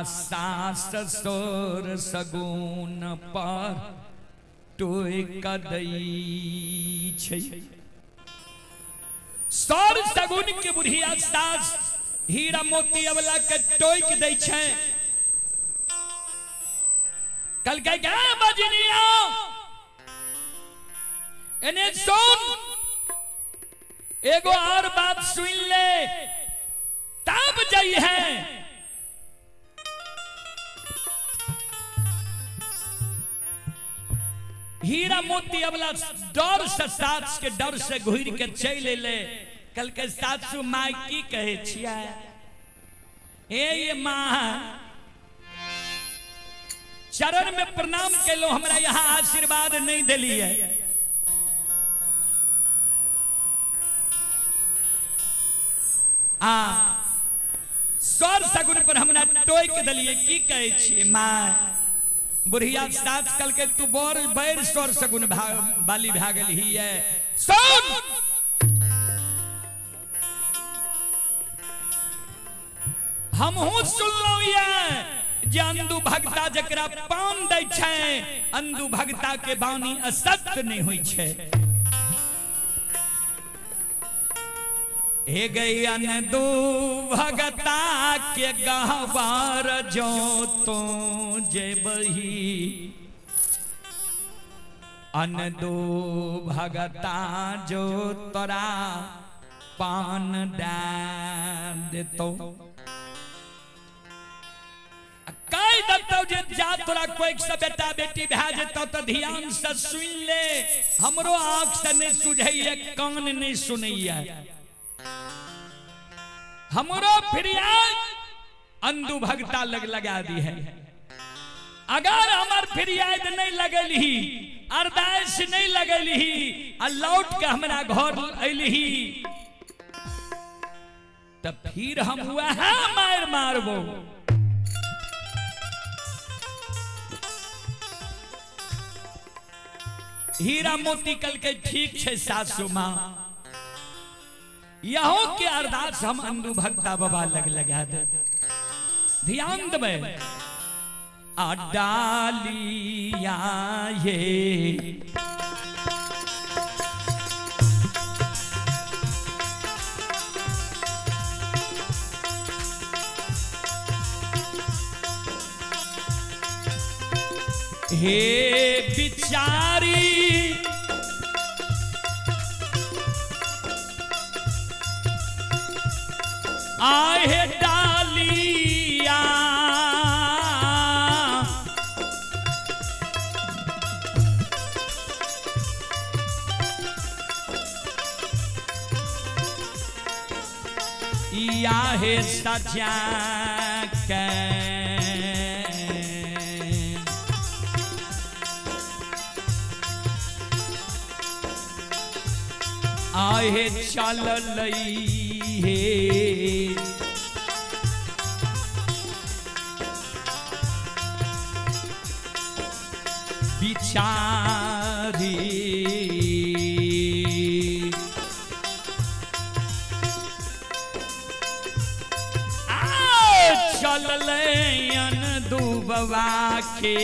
[SPEAKER 1] सास सौर सगुन पर टोक दै छै। सौर सगुन के बुढ़िया सास हीरा मोती अवला के टोक दै छै। कल कह के बजनिया एने सुन, एगो और बात सुन ले तब जाई है। हीरा मोती अवला डर से सास के डर से घुर के चल ले। कल के सासू माँ की कहे छिया, ए ये माँ चरण में प्रणाम कैलो, हमरा यहाँ आशीर्वाद नहीं दिली है। आ सौर सगुन पर हमरा टोक दिलिए, की कहे छियै माँ? बुढ़िया सास कल के तू बोर बैर सौर सगुन बाली भागल ही है। सुन हमहू सुनलहुं ये जे अंधु भगता जकरा पान दै छै, अंधु भगता के बानी असत्य नहीं होइ छै। हे गई अंधु भगता के गहवार जो तो जेबही, अंधु भगता जो तोरा पान देतो। कह देतौ जे जा तोरा कोई से बेटा बेटी भए जेतौ तो ध्यान से सुन ले, हमरो आंख से नहीं सुझैया, कान नहीं सुनैया, हमरो फिरियाद अंधु भगता लग लगा दी है। अगर हमार फिरियाद नहीं लगलही, अरदास नहीं लगलही, आ लौट के हमरा घर अयलही तब फिर हम वह मार मारबो। हीरा मोती कल के ठीक छै सासू माँ, यहो के अरदास हम अंधु भगता बाबा लग लगा दे। ध्यान देबै। आ डालिया ये हे बिचारी आहे डालिया, या हे सजा के आहे चल लई हे। बिचारी चल लयन दुबवा के,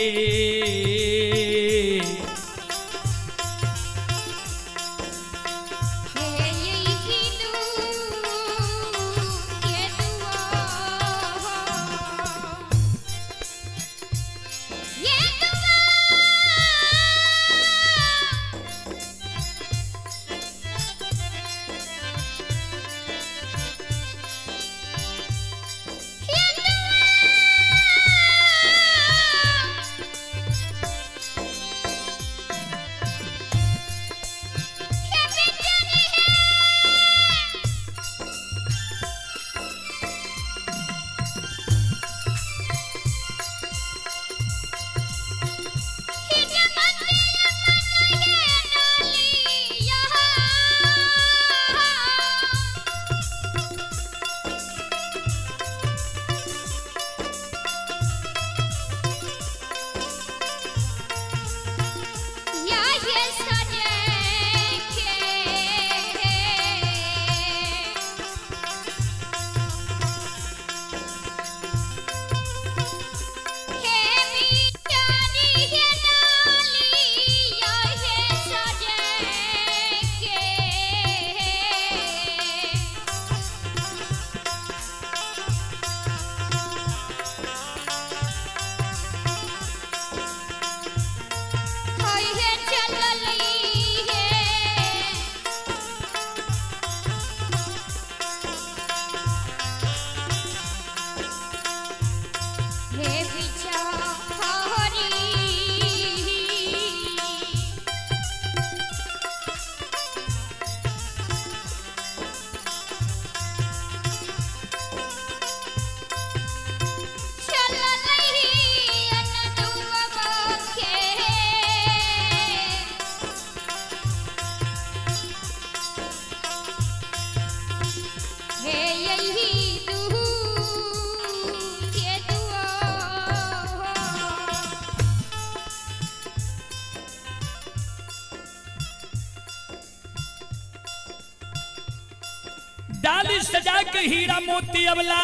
[SPEAKER 1] हीरा मोती अबला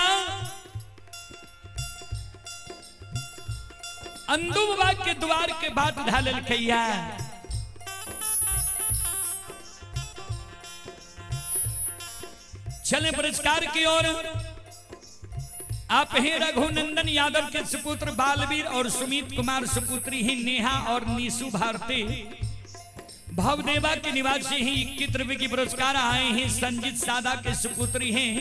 [SPEAKER 1] अंदू बाबा के द्वार के बात ढालल खैया। चले पुरस्कार की ओर। आप ही रघुनंदन यादव के सुपुत्र बालवीर और सुमित कुमार सुपुत्री ही नेहा और नीसू भारती भवदेवा के निवासी ही 21 रुपए की पुरस्कार आए हैं। संजीत सादा के सुपुत्री हैं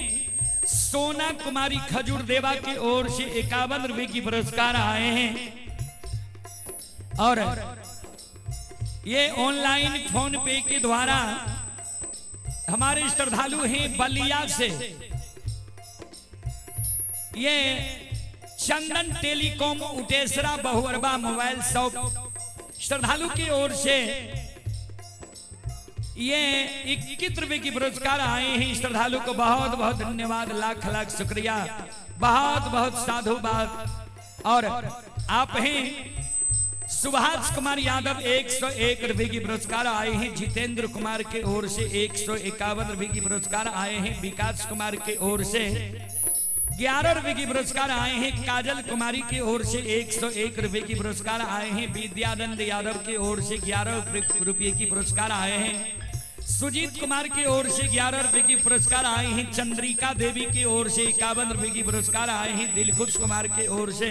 [SPEAKER 1] सोना कुमारी खजूर देवा की ओर से 51 रुपए की पुरस्कार आए हैं। और ये ऑनलाइन फोन पे के द्वारा हमारे श्रद्धालु हैं बलिया से, ये Chandan telecom Utesara Bahuarba mobile shop श्रद्धालु की ओर से ये 21 रुपए की पुरस्कार आए हैं। श्रद्धालु को बहुत बहुत धन्यवाद, लाख लाख शुक्रिया, बहुत बहुत साधुवाद। और आप हैं सुभाष कुमार यादव 101 रुपए की पुरस्कार आए हैं। जितेंद्र कुमार के ओर से 151 रुपए की पुरस्कार आए हैं। विकास कुमार के ओर से 11 रुपए की पुरस्कार आए हैं। काजल कुमारी की ओर से 101 रुपए की पुरस्कार आए हैं। विद्यानंद यादव की ओर से 11 रुपए की पुरस्कार आए हैं। सुजीत कुमार की ओर से 11 रुपए की पुरस्कार आए हैं। चंद्रिका देवी की ओर से 51 रुपए की पुरस्कार आए हैं। दिलखुश कुमार की ओर से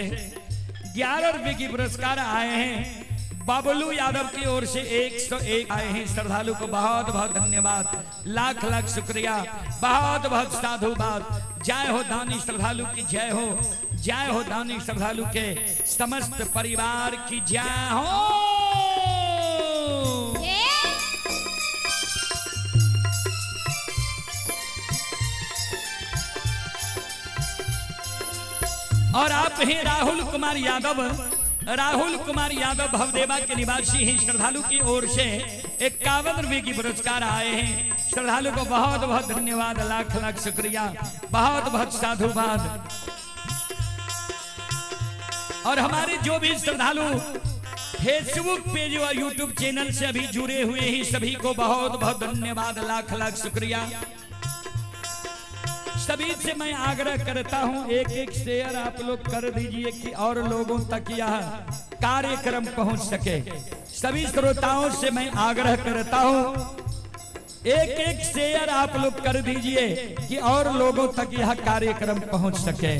[SPEAKER 1] 11 रुपए की पुरस्कार आए हैं। बबलू यादव की ओर से 101 आए हैं। श्रद्धालु को बहुत बहुत धन्यवाद, लाख लाख शुक्रिया, बहुत बहुत साधुवाद। जय हो दानी श्रद्धालु की जय हो, जय हो दानी श्रद्धालु के समस्त परिवार की जय हो। और आप हैं राहुल कुमार यादव, राहुल कुमार यादव भवदेवा के निवासी हैं। श्रद्धालु की ओर से 51 रुपए की पुरस्कार आए हैं। श्रद्धालु को बहुत बहुत धन्यवाद, लाख लाख शुक्रिया, बहुत बहुत साधुवाद। और हमारे जो भी श्रद्धालु फेसबुक पेज और यूट्यूब चैनल से अभी जुड़े हुए हैं सभी को बहुत बहुत धन्यवाद, लाख लाख शुक्रिया। सभी से मैं आग्रह करता हूं एक एक शेयर आप लोग कर दीजिए कि और लोगों तक यह कार्यक्रम पहुंच सके। सभी श्रोताओं से मैं आग्रह करता हूं एक एक शेयर आप लोग कर दीजिए कि और लोगों तक यह कार्यक्रम पहुंच सके।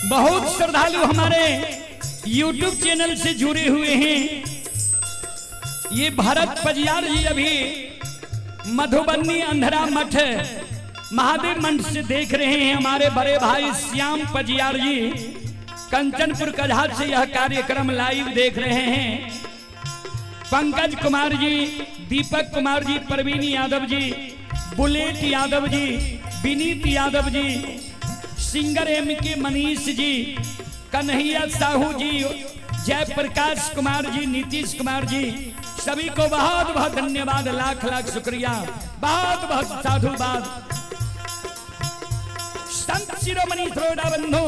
[SPEAKER 1] बहुत श्रद्धालु हमारे YouTube channel से जुड़े हुए हैं। ये भरत पजियार जी अभी मधुबनी अंधरा मठ महादेव मंच से देख रहे हैं। हमारे बड़े भाई श्याम पजियार जी कंचनपुर कझार से यह कार्यक्रम लाइव देख रहे हैं। पंकज कुमार जी, दीपक कुमार जी, प्रवीण यादव जी, बुलेट यादव जी, विनीत यादव जी, सिंगर एम के मनीष जी, कन्हैया साहू जी, जयप्रकाश कुमार जी, नीतीश कुमार जी, सभी को बहुत बहुत धन्यवाद, लाख लाख शुक्रिया, बहुत बहुत साधुवाद। संत शिरोमणि श्रोता बंधु,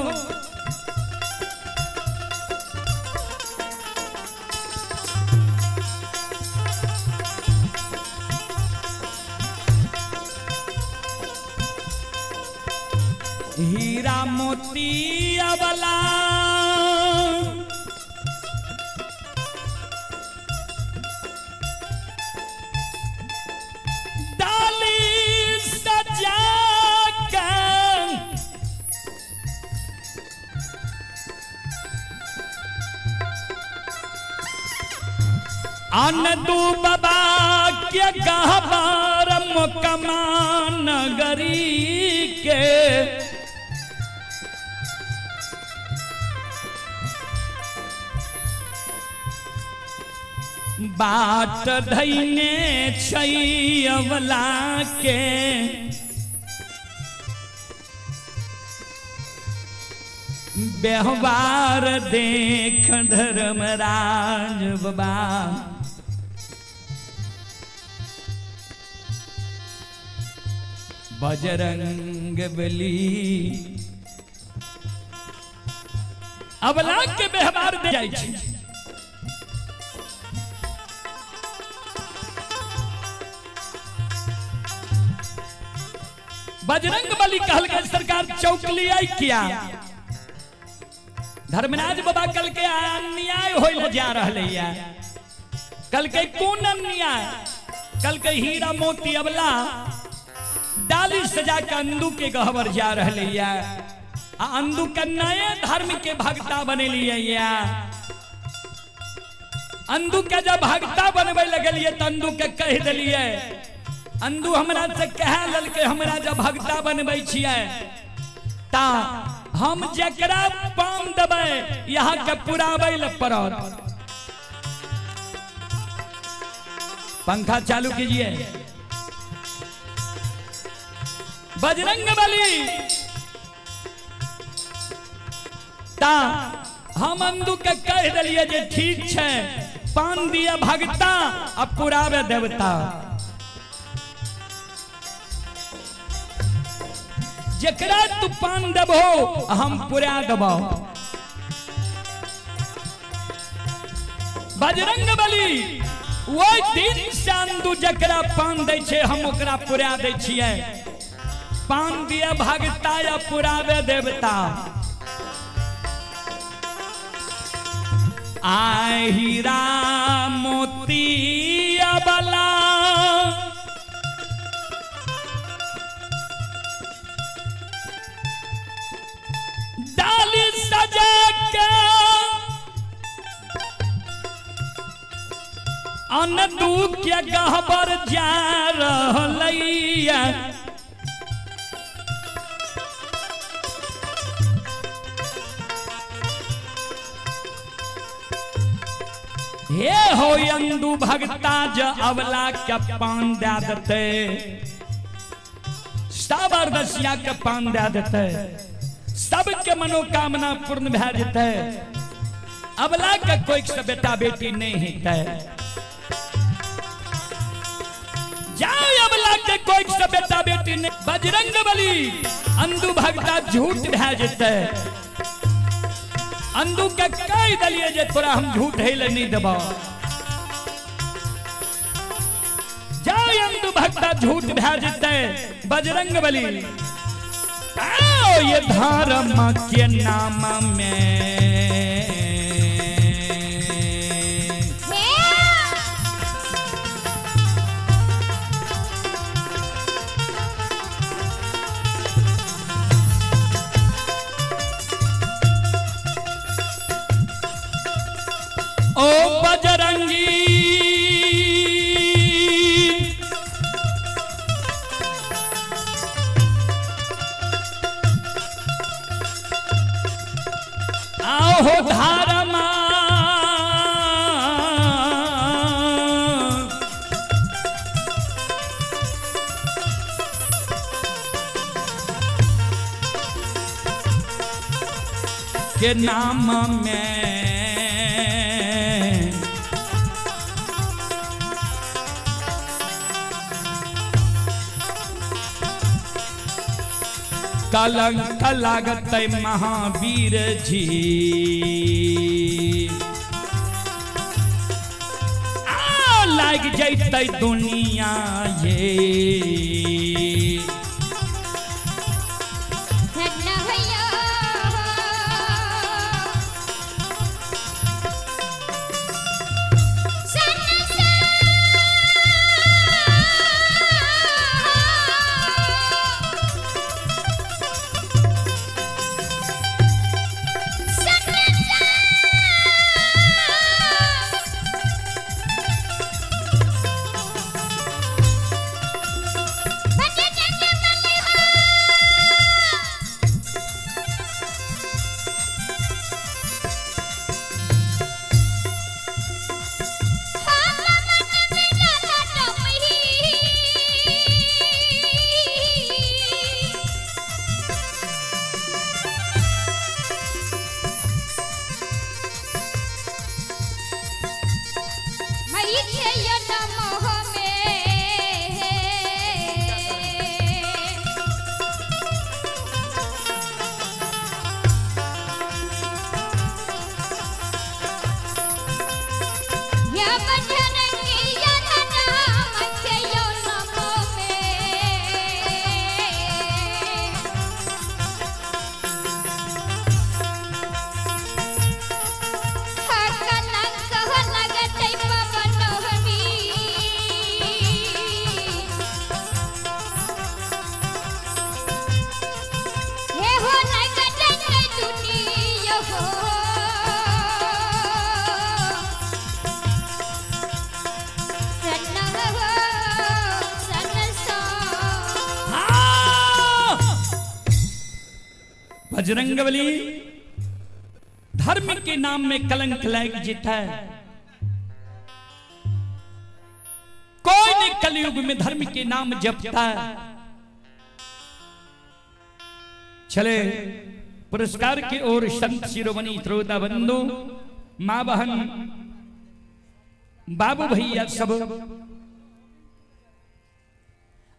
[SPEAKER 1] हीरा मोती अबला डाली सजा के अनदू बाबा के गहबर मोकमा नगरी के बाट धैने छै अवला के व्यवहार देख धर्मराज बाबा बजरंग बली अबला के व्यवहार दे जाइ छै। बजरंग बली कहल के सरकार चौकली आई किया धर्मराज बाबा कल के अन्याय होइल जा रहलैया। कल के कोन अन्याय? कल के हीरा मोती अबला डाली सजा के अंदू के गहबर जा रहलैया आ अंदू के नए धर्म के भक्ता बनेलिया। अंदू के जब भक्ता बनबे लगलिए त अंदू के कह दिलिए, अंदू हमरा से कह ललके हमरा जब भक्ता बनबै छियै ता हम जकरा पाम देबै यहाँ के पुराबै ल पड़त। पंखा चालू कीजिए। बजरंग बली ता हम अंदू के कह दिलिए जे ठीक छै पान दिया भगता आ पुरावे देवता। जकरा तू पान देबहो हम पुरा देबो। बजरंग बली ओहि दिन से अंदू जकरा पान दै छै हम ओकरा पुरा दै छियै। पान दिया भगता या पुरावे देवता। आय हीरा मोती अबला डाली सजा के अनदू के गहबर जा रहलैया। हे हो अंदू भगता ज अवला के पान दे देते, सब अरदसिया के पान दे देते, सबके मनोकामना पूर्ण भए जेतै। अबला के कोई से बेटा बेटी नहीं हेतै। जाओ अबला के कोई से बेटा बेटी नहीं। बजरंग बली अंदू भगता झूठ भए जेतै। अंदू के कह दिलिए जे तोरा हम झूठ हेले नहीं देबो। जाओ अंदू भगता झूठ भए जेतै। बजरंग बली आओ ये धर्म के नाम में ओ बजरंगी आओ हो धर्मा के नाम में कलंक लागत महावीर जी। आ लाग जैतै दुनिया ये
[SPEAKER 2] नहीं खे नमः में। या बजरंगिया नाम के यो नमो में। कलंक लगतै पवन हमी। हे हो लगतै दुनिया हो। सन हो सन सो।
[SPEAKER 1] हाँ! बजरंगबली धर्म के नाम में कलंक लाग जीता है। कोई नहीं कलयुग में धर्म के नाम जपता है। चले पुरस्कार की ओर संत शिरोमणि श्रोता बंधु, माँ बहन, बाबू भैया सब,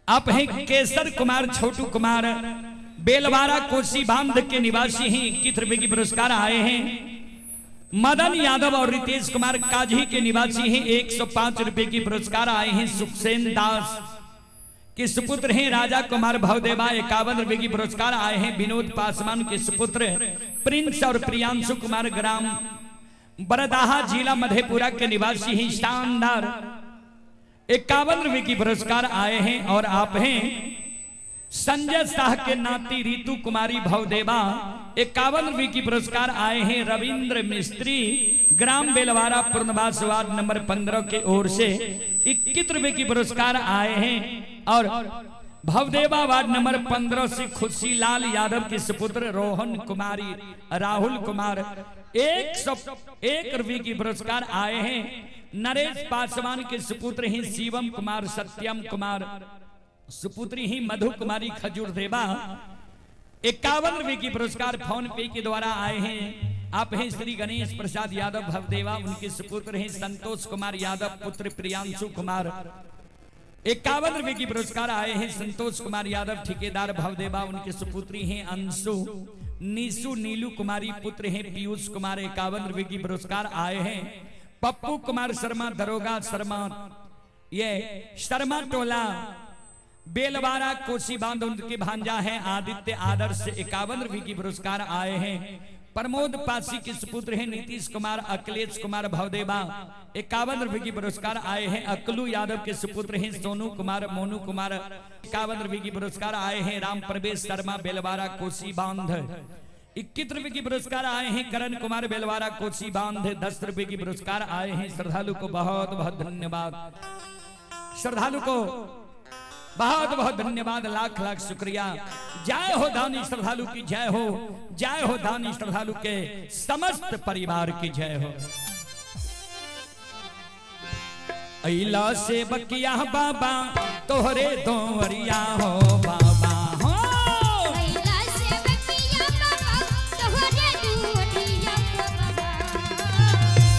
[SPEAKER 1] आप हैं केसर कुमार, छोटू कुमार, बेलवारा कोसी बांध के निवासी हैं। 21 रुपए की पुरस्कार आए हैं। मदन यादव और रितेश कुमार काजी के निवासी हैं। 105 रुपए की पुरस्कार आए हैं। सुखसेन दास के सुपुत्र हैं राजा कुमार भवदेवा, 51 रुपए की पुरस्कार आए हैं। विनोद पासवान के सुपुत्र प्रिंस और प्रियांशु कुमार, ग्राम बरदाहा, जिला मधेपुरा के निवासी हैं। शानदार 51 रुपए की पुरस्कार आए हैं। और आप हैं संजय शाह के नाती रितु कुमारी भवदेवा, 51 रुपए की पुरस्कार आए हैं। रविंद्र मिस्त्री, ग्राम बेलवारा, पूर्णवास वार्ड नंबर 15 के ओर से 21 रुपए की पुरस्कार आए हैं। और भवदेवा वार्ड नंबर 15 से खुशी लाल यादव के सुपुत्र रोहन कुमारी, राहुल कुमार, 101 रुपए की पुरस्कार आए हैं। नरेश पासवान के सुपुत्र हैं शिवम कुमार, सत्यम कुमार, सुपुत्री ही मधु कुमारी खजूर देवा, 51 रुपए की पुरस्कार फोन पे के द्वारा आए हैं। आप हैं श्री गणेश प्रसाद यादव भवदेवा, उनके सुपुत्र हैं संतोष कुमार यादव, पुत्र प्रियांशु कुमार, 51 रुपए की पुरस्कार आए हैं। संतोष कुमार यादव ठेकेदार भवदेवा, उनके सुपुत्री हैं अंशु, नीसू, नीलू कुमारी, पुत्र हैं पीयूष कुमार, 51 रुपए की पुरस्कार आए हैं। पप्पू कुमार शर्मा, दरोगा शर्मा, ये शर्मा टोला बेलवारा कोसी बांध, उनके भांजा है आदित्य आदर्श, 51 रुपए की पुरस्कार आए हैं। प्रमोद पासी के सुपुत्र हैं नीतीश कुमार, अखिलेश कुमार भवदेवा, 51 रुपए की पुरस्कार आए हैं। अकलू यादव के सुपुत्र हैं सोनू कुमार, मोनू कुमार, 51 रुपए की पुरस्कार आए हैं। राम प्रवेश शर्मा बेलवारा कोसी बांध, 21 रुपए की पुरस्कार आए हैं। करण कुमार बेलवारा कोसी बांध, 10 रुपए की पुरस्कार आए हैं। श्रद्धालु को बहुत बहुत धन्यवाद, श्रद्धालु को बहुत बहुत धन्यवाद, लाख लाख शुक्रिया। जय हो दानी श्रद्धालु की जय हो, जय हो दानी श्रद्धालु के समस्त परिवार की जय हो। अइला से बकिया बाबा तोहरे दोवरिया हो बाबा हो।
[SPEAKER 2] अइला से बकिया बाबा तोहरे दुआरिया बाबा।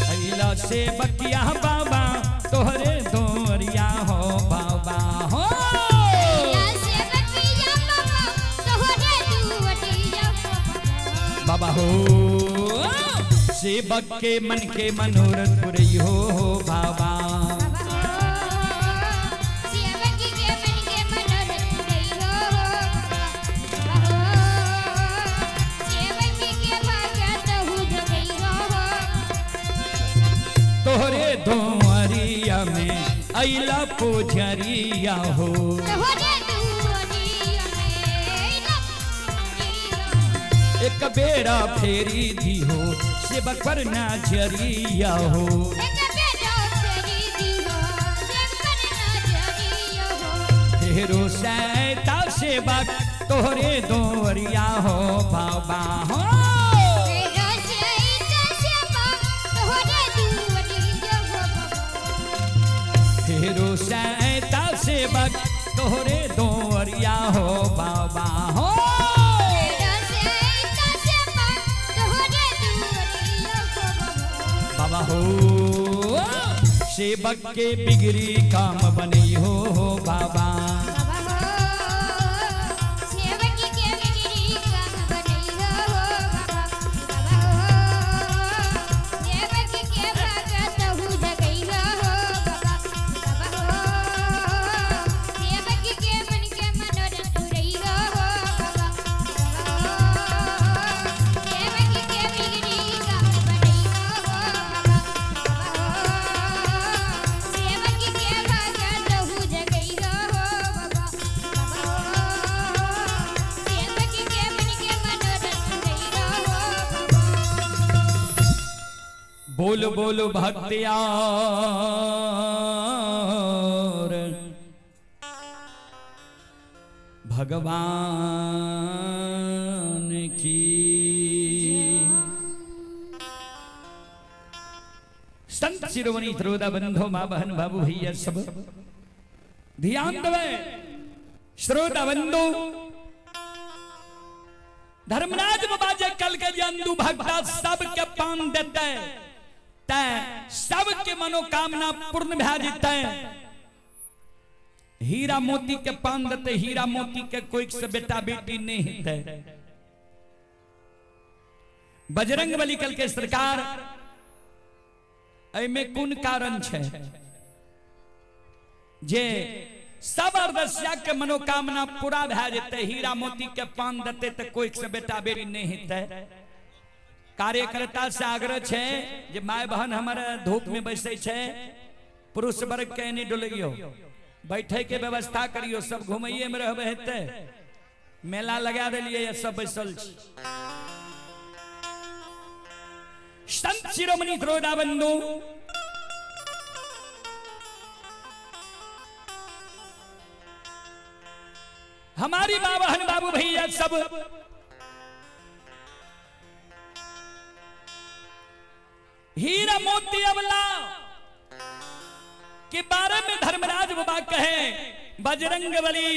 [SPEAKER 1] अइला से बकिया बाबा तोहरे दोवरिया हो बाबा हो।
[SPEAKER 2] अइला से बकिया बाबा तोहरे दुआरिया बाबा।
[SPEAKER 1] बाबा हो सेवक के मन के मनोरथ पुरई हो बाबा।
[SPEAKER 2] सेवक के मन के मनोरथ पुरई हो बाबा हो। सेवक के भाग्य तहु जगई हो।
[SPEAKER 1] तोहरे दोवरिया में अइला पुजरिया हो।
[SPEAKER 2] तोहरे दुआरिया में अइला पुजरिया हो।
[SPEAKER 1] एक बेरा फेरी दी हो सेवक पर नजरिया हो।
[SPEAKER 2] एक बेरा फेरी दी हो सेवक पर नजरिया हो।
[SPEAKER 1] फेरो सैता सेवक तोहरे दोवरिया हो बाबा हो।
[SPEAKER 2] फेरो सैता सेवक तोहरे दुआरिया हो बाबा।
[SPEAKER 1] फेरो सैता सेवक तोहरे दोवरिया हो बाबा हो।
[SPEAKER 2] फेरो सैता सेवक तोहरे दुआरिया हो बाबा।
[SPEAKER 1] बाबा हो सेवक के बिगड़ी काम बनी हो बाबा।
[SPEAKER 2] बाबा हो, सेवक के बिगड़ी काम बनई हो बाबा। बाबा हो, सेवक के भगत हु जगई हो बाबा। बाबा हो, सेवक के मन के मनोरथ पुरई हो बाबा। बाबा हो, सेवक के बिगड़ी काम बनई हो बाबा। बाबा हो, सेवक के भगत हु जगई हो बाबा। बाबा हो, सेवक के मन के मनोरथ पुरई हो बाबा।
[SPEAKER 1] बोल बोल भक्तियार भगवान की। संत शिरोमणि त्रोदा बंधो माँ बहन बाबू भैया सब ध्यान दवे। श्रोता बंधु, धर्मराज बाबा जे कल के जंदू भक्ता सबके पान देते तै सबके मनोकामना पूर्ण भए जेतै। हीरा मोती के पान देते, हीरा मोती के कोई से बेटा बेटी नहीं हेतै। बजरंग बली कल के सरकार एहिमे कोन कारण छै जे सब अरदसिया के मनोकामना पूरा भए जेतै, हीरा मोती के पान देतै तऽ कोई से बेटा बेटी नहीं हेतै। कार्यकर्ता से आग्रह छै जे my बहन हमर धूप में बैसै छै, पुरुष वर्ग के नहीं डोलैयो, बैठे के व्यवस्था करियो, सब घुमैये में रहबै हेतै। मेला लगा देलियै या सब बैसल छी। संत शिरोमणि त्रोदा बंधु, हमारी माँ बहन बाबू भैया सब हीरा मोती अबला के बारे में धर्मराज बाबा कहे बजरंग बली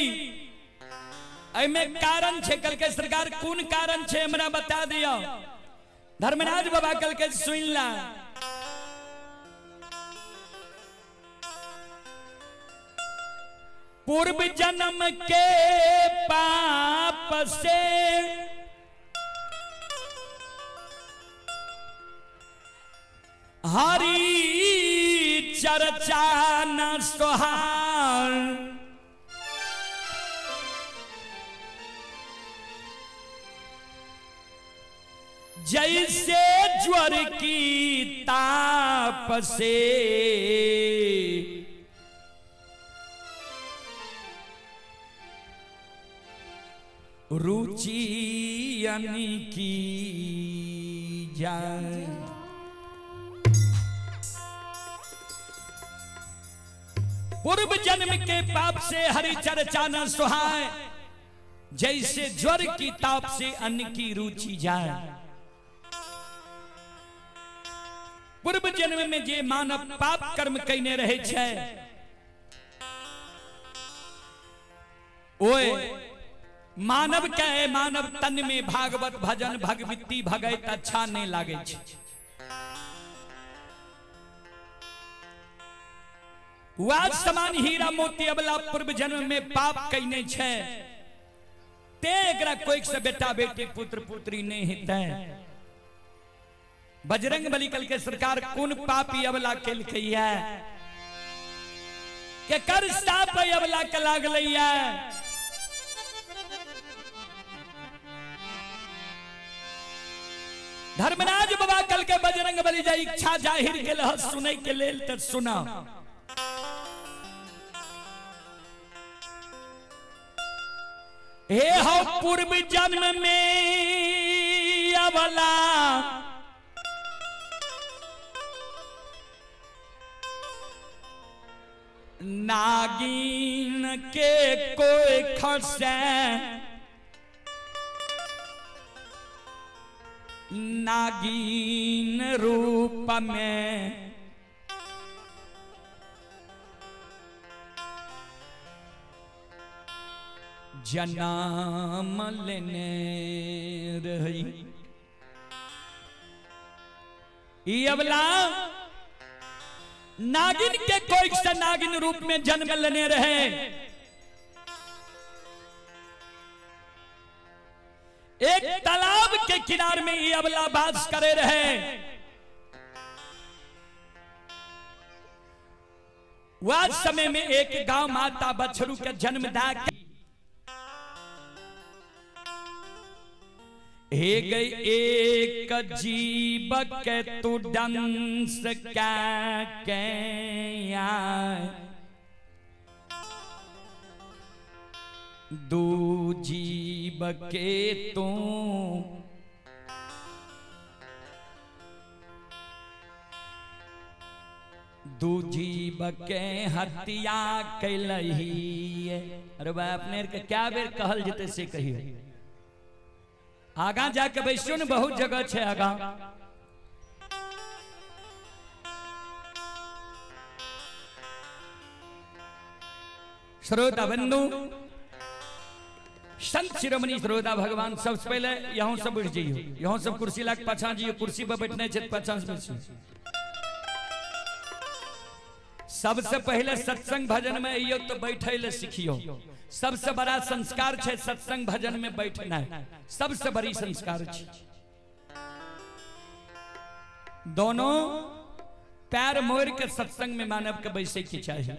[SPEAKER 1] एमे कारण छे। कल के सरकार कोन कारण छे हमरा बता दियो। धर्मराज बाबा कल के सुन ला, पूर्व जन्म के पाप से हरी चर्चा न सोहार, जैसे ज्वर की ताप से रुचि की जाए। पूर्व जन्म के पाप से हरि चर्चा न सुहाए, जैसे ज्वर की ताप से अन्न की रुचि जाए। पूर्व जन्म में जे मानव पाप कर्म कईने रहे छै, ओए मानव के मानव तन में भागवत भजन भगवती भगत अच्छा नहीं लागे छै। वाज समान हीरा मोती अबला पूर्व जन्म में पाप कईने छै, ते एकरा कोई से बेटा बेटी पुत्र पुत्री नहीं हेतै। बजरंग बली कल के सरकार कोन पापी अबला केलकैया के कर साप अबला के लागलैया। धर्मराज बाबा कल के बजरंग बली जाय इच्छा जाहिर के लह सुनै के लेल त सुना। हे हो पूर्व जन्म में अबला नागिन के कोई खसे, नागिन रूप में जन्म लेने रही। ई अबला नागिन के कोई से नागिन रूप में जन्म लेने रहे। एक तालाब के किनार में ये अबला बास करे रहे। वह समय में एक गांव माता बछरू के जन्म दा हे गई एक जीव के तू डंस क्या के दू जीव के तू दू जीव के हत्या कैलही। अरे भाई अपने के क्या बेर कहल जते से कहियो। आगा जाके बैसो ने, बहुत जगह छे आगा। श्रोता बंधु संत शिरोमणि श्रोता भगवान सबसे पहले यहाँ सब उठ जाइयो, यहाँ सब कुर्सी लाग पाछा जाइयो, कुर्सी पर बैठने छे पाछा से बैठियो। सबसे पहले सत्संग भजन में अइयो तो बैठे ले सीखियो। सबसे बड़ा संस्कार छे सत्संग भजन में बैठना, सबसे बड़ी संस्कार छे। दोनों पैर मोड़ के सत्संग में मानव के बैसे के चाहिए।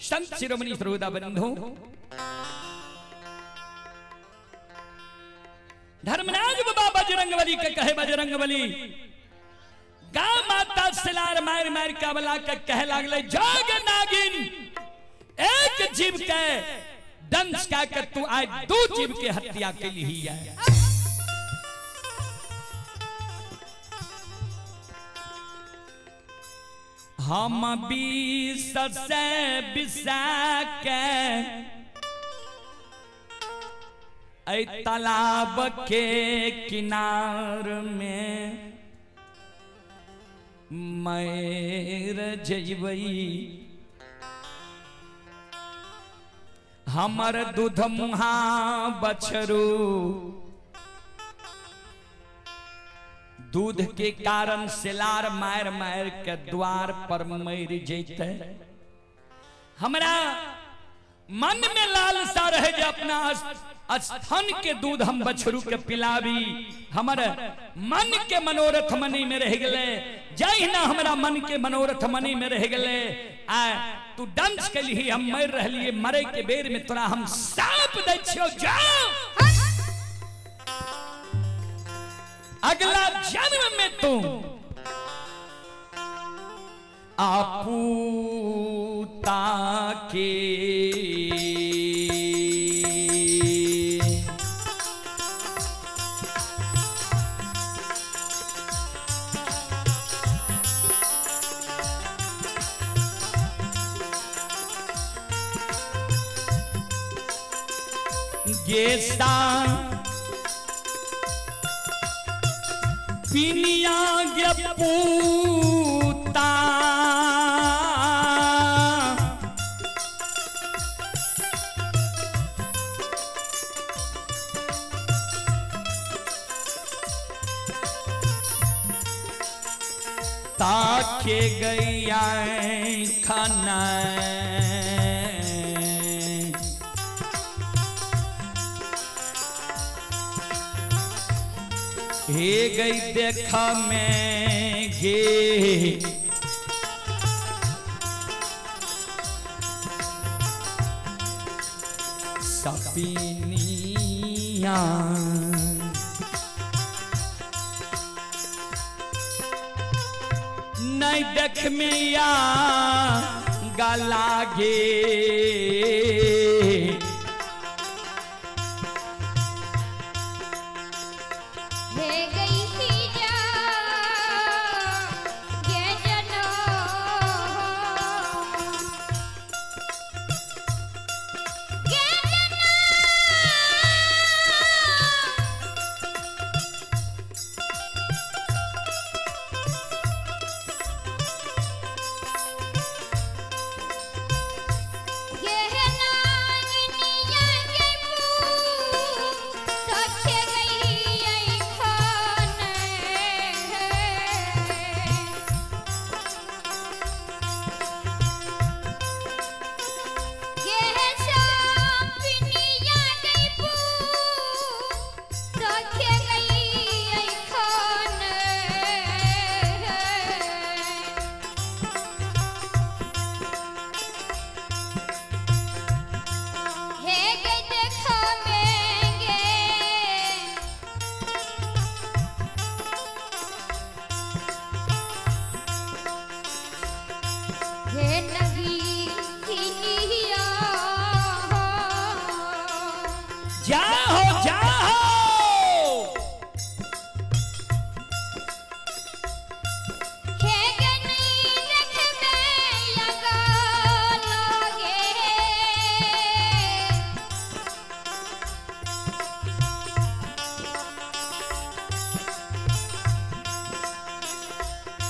[SPEAKER 1] संत शिरोमणि श्रोता बंधु धर्मराज बाबा बजरंगबली के कहे बजरंगबली गा माता सिलार मार मार के अबला के कहे लागले जग नागिन एक जीव के दंश का के तू आज दो जीव के हत्या के लिए है। हम बीस से बिसा के ऐ तालाब के किनार में मैर जइबई हमर दूध मुहा बछरू दूध के कारण सिलार मार मार के द्वार पर मर जैते। हमरा मन में लालसा रहे जे अपना स्थान के दूध हम बछरू के पिलावी। हमर मन के मनोरथ मनी में रह गए, जहिना हमरा मन के मनोरथ मनी में रह गए आ तू डंस के लिए हम मर रहलिए, मरे के बेर में तोरा हम साप दै छियो, जाओ अगला जन्म में तू आपूता के गेसा पिनिया गे पूता ताके गैया खाना हे गई देखा में गे सपीनिया नहीं देख में या गला गे
[SPEAKER 2] ये ना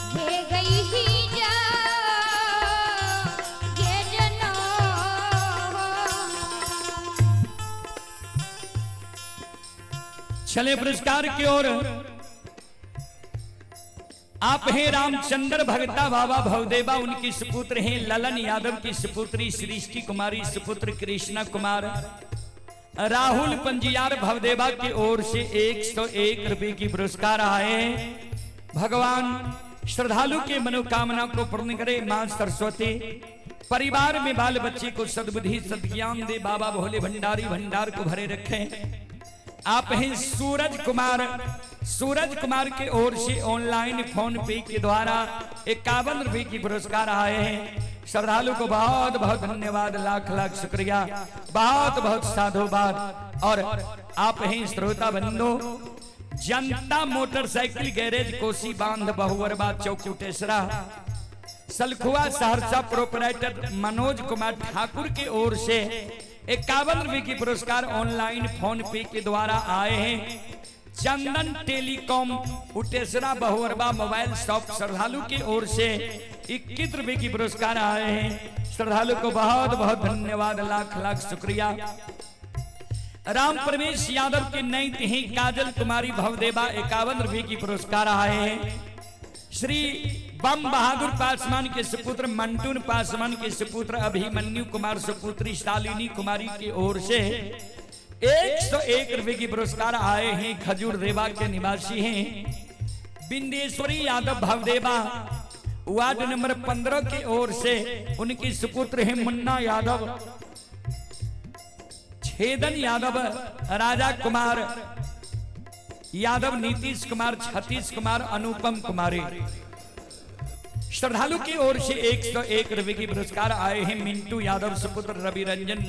[SPEAKER 2] घे गई ही जा गे जनो।
[SPEAKER 1] चले पुरस्कार की ओर। आप हैं रामचंद्र भगता बाबा भवदेवा, उनकी सुपुत्र हैं ललन यादव की सुपुत्री सृष्टि कुमारी, सुपुत्र कृष्णा कुमार। राहुल पंजियार भवदेवा की ओर से 101 रुपए की पुरस्कार आए हैं। भगवान श्रद्धालु के मनोकामना को पूर्ण करे। मां सरस्वती परिवार में बाल बच्चे को सद्बुद्धि सद्ज्ञान दे। बाबा भोले भंडारी भंडार को भरे रखें। आप हैं सूरज कुमार, सूरज कुमार के ओर से ऑनलाइन फोन पे के द्वारा 51 रुपए की पुरस्कार आए हैं। श्रद्धालु को बहुत बहुत धन्यवाद, लाख लाख शुक्रिया, बहुत बहुत साधुवाद। और आप हैं श्रोता बंधु, जनता मोटरसाइकिल गैरेज कोसी बांध बहुअरबा चौक टेसरा सलखुआ सहरसा, प्रोपराइटर मनोज कुमार ठाकुर की ओर से 51 रुपए की पुरस्कार ऑनलाइन फोन पे के द्वारा आए हैं। चंदन टेलीकॉम उटेसरा बहुअरबा मोबाइल शॉप श्रद्धालु की ओर से 21 रुपए की पुरस्कार आए हैं। श्रद्धालु को बहुत बहुत धन्यवाद, लाख लाख शुक्रिया। राम प्रवेश यादव के नई तिही काजल कुमारी भवदेवा 51 रुपए की पुरस्कार आए हैं। श्री बम बहादुर पासवान के सुपुत्र मंटून पासवान के सुपुत्र अभिमन्यु कुमार सुपुत्री शालिनी कुमारी की ओर से 101 रुपए की पुरस्कार आए हैं। खजूर देवा के निवासी हैं बिंदेश्वरी यादव भवदेवा, वार्ड नंबर 15 की ओर से उनकी सुपुत्र हैं मुन्ना यादव, छेदन यादव, राजा कुमार यादव, नीतीश कुमार, छतीश कुमार, अनुपम कुमारी। श्रद्धालु की ओर से 101 रुपए की पुरस्कार आए हैं। मिंटू यादव सुपुत्र रवि रंजन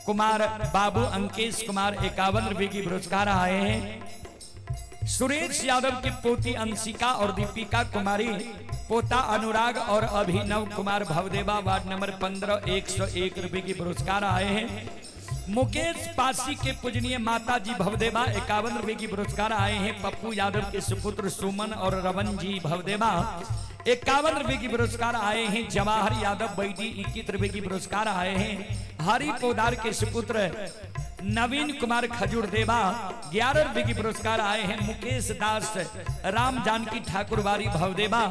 [SPEAKER 1] कुमार, बाबू अंकेश कुमार 51 रुपए की पुरस्कार आए हैं। सुरेश यादव की पोती अंशिका और दीपिका कुमारी, पोता अनुराग और अभिनव कुमार भवदेवा, वार्ड नंबर 15 101 रुपए की पुरस्कार आए हैं। मुकेश पासी के पूजनीय माता जी भवदेवा 51 रुपए की पुरस्कार आए हैं। पप्पू यादव के सुपुत्र सुमन और रवन जी भवदेवा 51 रुपए की पुरस्कार आए हैं। जवाहर यादव बैदी 21 रुपए की पुरस्कार आए हैं। हरि पोदार के सुपुत्र नवीन कुमार खजूर देवा 11 रुपए की पुरस्कार आए हैं। मुकेश दास राम जानकी ठाकुरबारी भवदेवा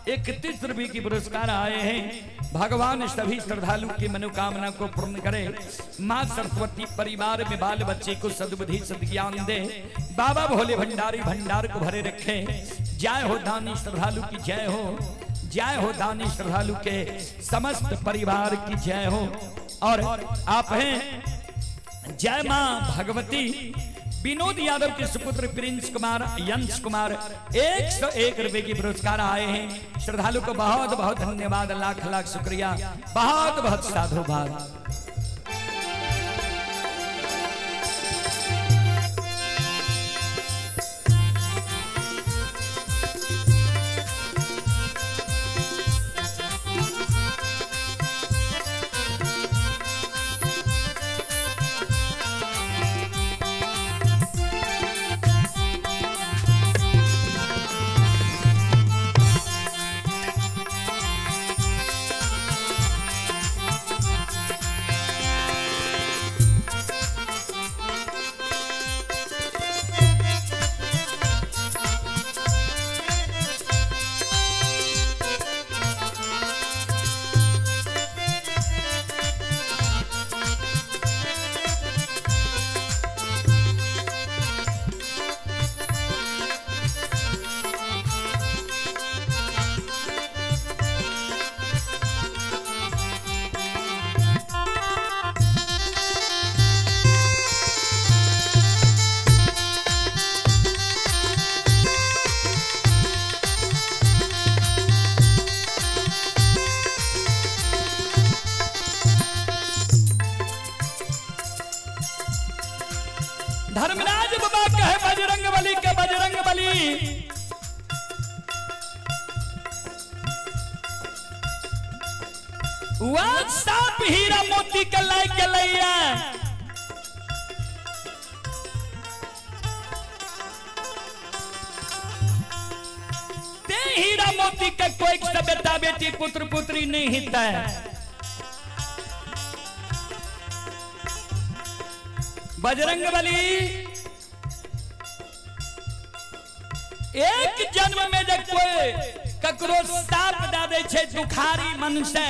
[SPEAKER 1] 31 रुपए की पुरस्कार आए हैं। भगवान सभी श्रद्धालु की मनोकामना को पूर्ण करे। माँ सरस्वती परिवार में बाल बच्चे को सद्बुद्धि सद्ज्ञान दे। बाबा भोले भंडारी भंडार को भरे रखे। जय हो दानी श्रद्धालु की जय हो, जय हो दानी श्रद्धालु के समस्त परिवार की जय हो। और आप हैं जय मां भगवती। विनोद यादव के सुपुत्र प्रिंस कुमार, यंश कुमार 101 रुपए की पुरस्कार आए हैं। श्रद्धालु को बहुत बहुत धन्यवाद, लाख लाख शुक्रिया, बहुत बहुत साधुवाद। धर्मराज बाबा कहे बजरंग बली के बजरंग बली, वह साप हीरा मोती के लाई के लैया, ते हीरा मोती मोती के कोई से बेटा बेटी पुत्र पुत्री नहीं हिता है। बजरंग बली एक जन्म में जब कोई ककरो साप दा दे छे दुखारी मन से,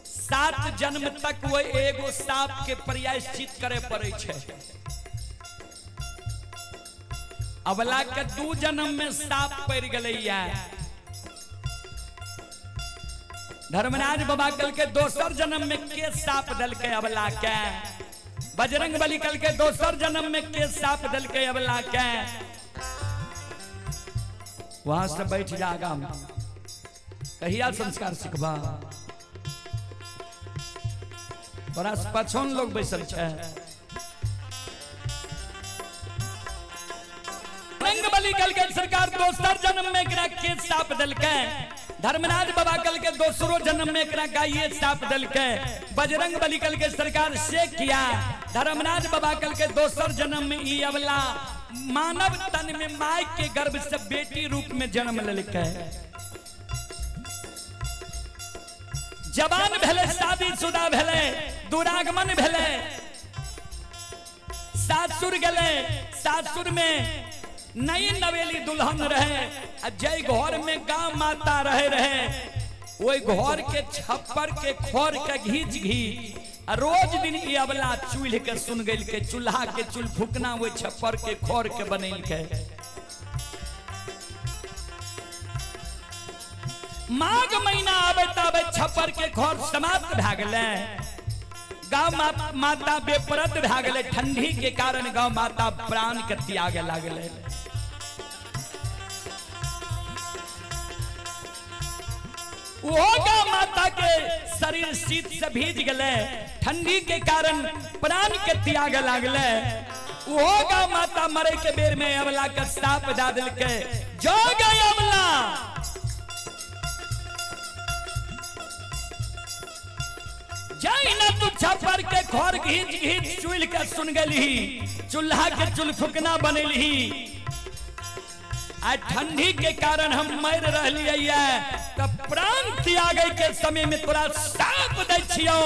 [SPEAKER 1] 7 जन्म तक वो एगो साप के प्रायश्चित करे पड़े छे। अबला के 2 जन्म में साप पड़ गलैया। धर्मराज बाबा कल के दोसर जन्म में के साप दल के अबला के, बजरंग बली कल के दोसर जन्म में के साप दल के अबला के। वहां से बैठ जागा, कहिया संस्कार सिखबा? बड़ा पछोन लोग बैसल छे। रंग बली कल के सरकार दोसर जन्म में एकरा के साप दल के, धर्मराज बाबा कल के दोसरो जन्म में एकरा गाये साप दल के, बजरंग बली कल के सरकार से किया। धर्मराज बाबा कल के दोसर जन्म में ई अबला मानव तन में माय के गर्भ से बेटी रूप में जन्म लेलकै। जवान भेले, शादीशुदा भेले, दुरागमन भेले, सासुर गेले। सासुर में नई नवेली दुल्हन रहे आ जय घर में गांव माता रहे रहे ओई घर के छप्पर के खोर के घीच घीच आ रोज दिन ई अबला चूल्ह के सुन गेल के चूल्हा के चूल फूकना ओई छप्पर के खोर के बनैल के। माघ महीना आबे आबे छप्पर के खोर समाप्त भए गेलै। गाँव माता बेपरद भए गेलै। ठंडी के कारण गाँव माता प्राण के त्यागे लागलै। ओहो गाँव माता के शरीर शीत से भीज गेलै, ठंडी के कारण प्राण के त्यागे लागलै। ओहो गाँव माता मरे के बेर में अबला के साप दा देलकै, जो गए अबला जाई ना तू छप्पर के खोर घीच घीच चूल के सुन गेलही, चूल्हा के चूल फुकना बनेलही, आ ठंडी के कारण हम मर रहलियै त प्राण त्यागे के समय में तोरा साप दै छियौ।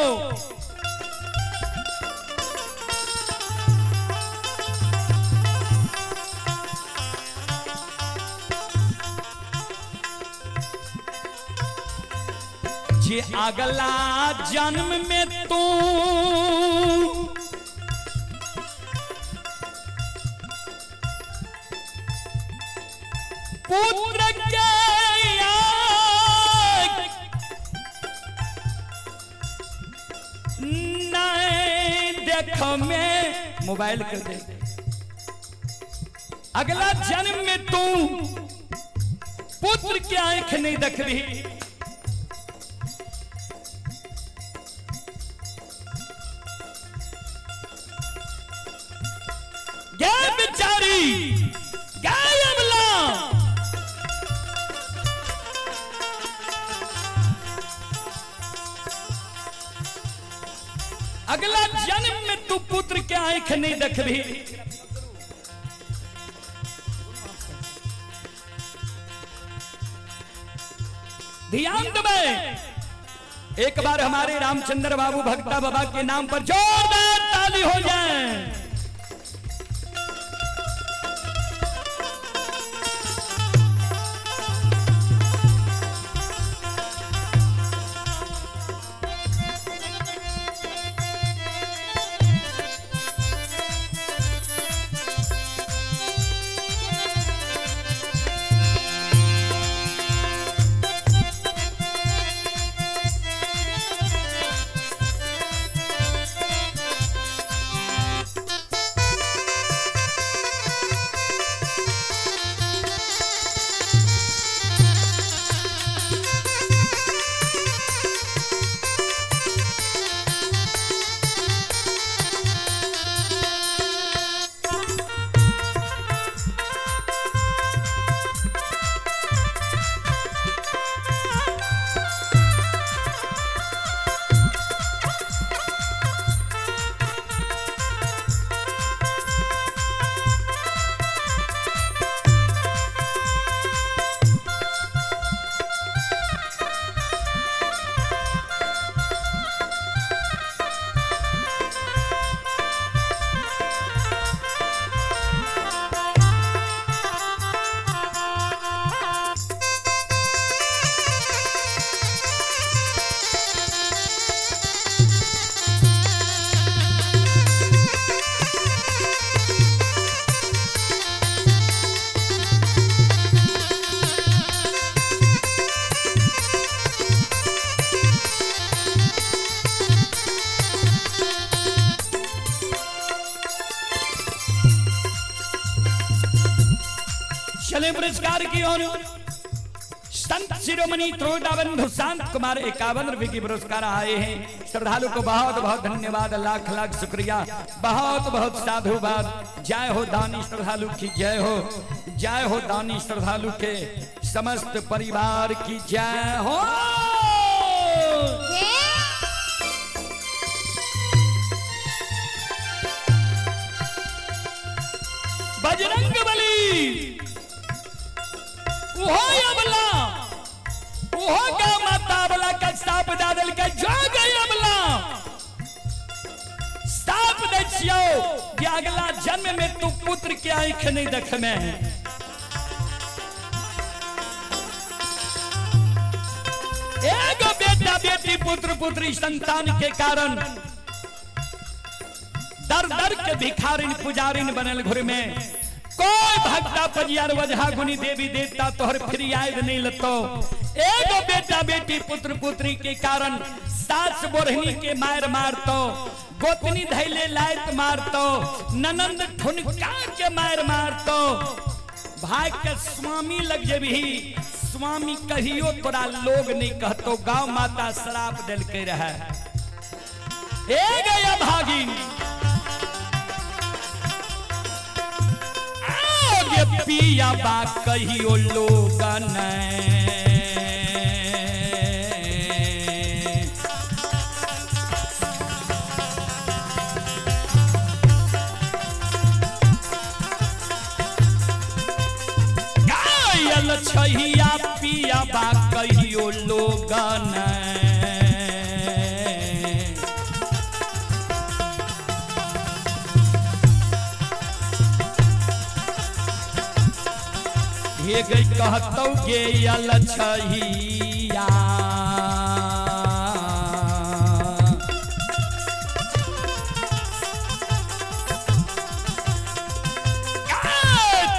[SPEAKER 1] जे अगला जन्म में तू पुत्र के नहीं देख में मोबाइल कर दे, अगला जन्म में तू पुत्र के आंख नहीं देखबी। गए बिचारी गए अबला, अगला जन्म में तू पुत्र के आंख नहीं देखबी। ध्यान देबै, एक बार हमारे रामचंद्र बाबू भक्ता बाबा के नाम पर जोरदार ताली हो जाए। पुरस्कार की ओर संत शिरोमणि त्रोटाबंधु शांत कुमार 51 रुपए की पुरस्कार आए हैं। श्रद्धालु को बहुत बहुत धन्यवाद, लाख लाख शुक्रिया, बहुत बहुत साधुवाद। जय हो दानी श्रद्धालु की जय हो, जय हो दानी श्रद्धालु के समस्त परिवार की जय हो। बजरंग बली ओहो अबला, ओहो गा माता अबला का साप दादल के जो गई अबला साप दै छियौ कि अगला जन्म में तू पुत्र के आंख नहीं देखमे। एगो बेटा बेटी पुत्र पुत्री संतान के कारण दर दर के भिखारिन पुजारिन बनल घर में। कोई भक्ता पजियार वजहा गुनी देवी देवता तोहर फिरियाद नहीं लतो। एगो बेटा बेटी पुत्र पुत्री के कारण सास बोरहनी के मार मारतो, गोतनी धैले लायत मारतो, ननंद ठुनका के मार मारतो। भाई के स्वामी लग जेबही, स्वामी कहियो तोरा लोग नहीं कहतो, गाँव माता श्राप दिलके रहे। ए गया भागिन आगे पिया बा कहियो लोग नहीं। गायल छहिया पिया बा कहियो लोग नहीं। हे गई कहतौ गेयल छहिया,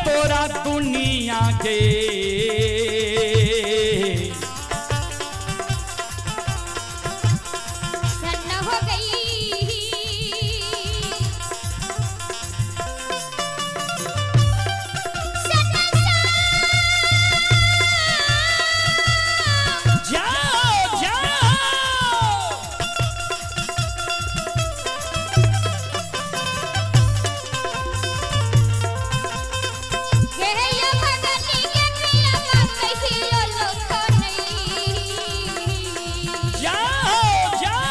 [SPEAKER 1] तोरा दुनिया के
[SPEAKER 2] सन्न हो गई।
[SPEAKER 1] जाओ जाओ जाओ जाओ।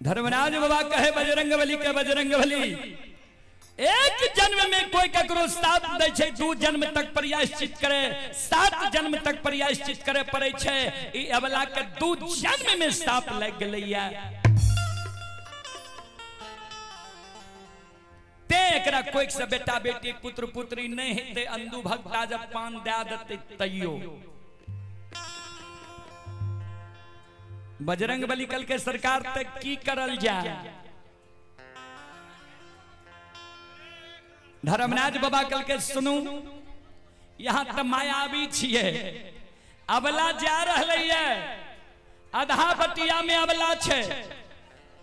[SPEAKER 1] धर्मराज बाबा कहे बजरंग बली के बजरंग बली, एक जन्म में कोई ककरो साथ दै छै, दू जन्म तक प्रयाश्चित करे, 7 जन्म तक प्रयाश्चित करे पड़े छै। ई अबला के 2 जन्म में साप लग गेलैया। ते एकरा कोई से बेटा बेटी पुत्र पुत्री नहीं हेतै, अंधु भक्ता जब पान दए देतै तैयो। बजरंग बली कल के सरकार तक की करल जाए। धर्मराज बाबा कल के सुनू, यहाँ त मायावी छिए, अबला जा रहलै, आधा बटिया में अबला छे,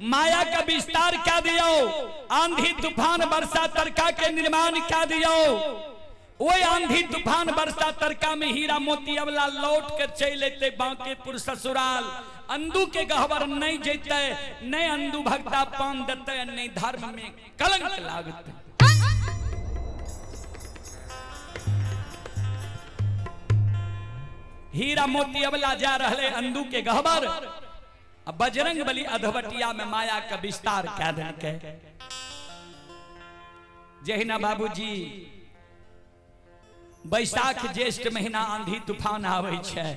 [SPEAKER 1] माया का विस्तार क्या दियो, आंधी तूफान वर्षा तरका के निर्माण क्या दियो। ओई आंधी तूफान वर्षा तरका में हीरा मोती अबला लौट के चल अतै बांकेपुर ससुराल। अंदू के गहबर नहीं जैते, नहीं अंदू भक्ता पान देते, नहीं धर्म में कलंक लागते। हीरा मोती अबला जा रहे अंदू के गहबर, बजरंग बली अधवटिया में माया का विस्तार कह देलकै। जहिना बाबूजी बैसाख ज्येष्ठ महीना आंधी तूफान आबै छै,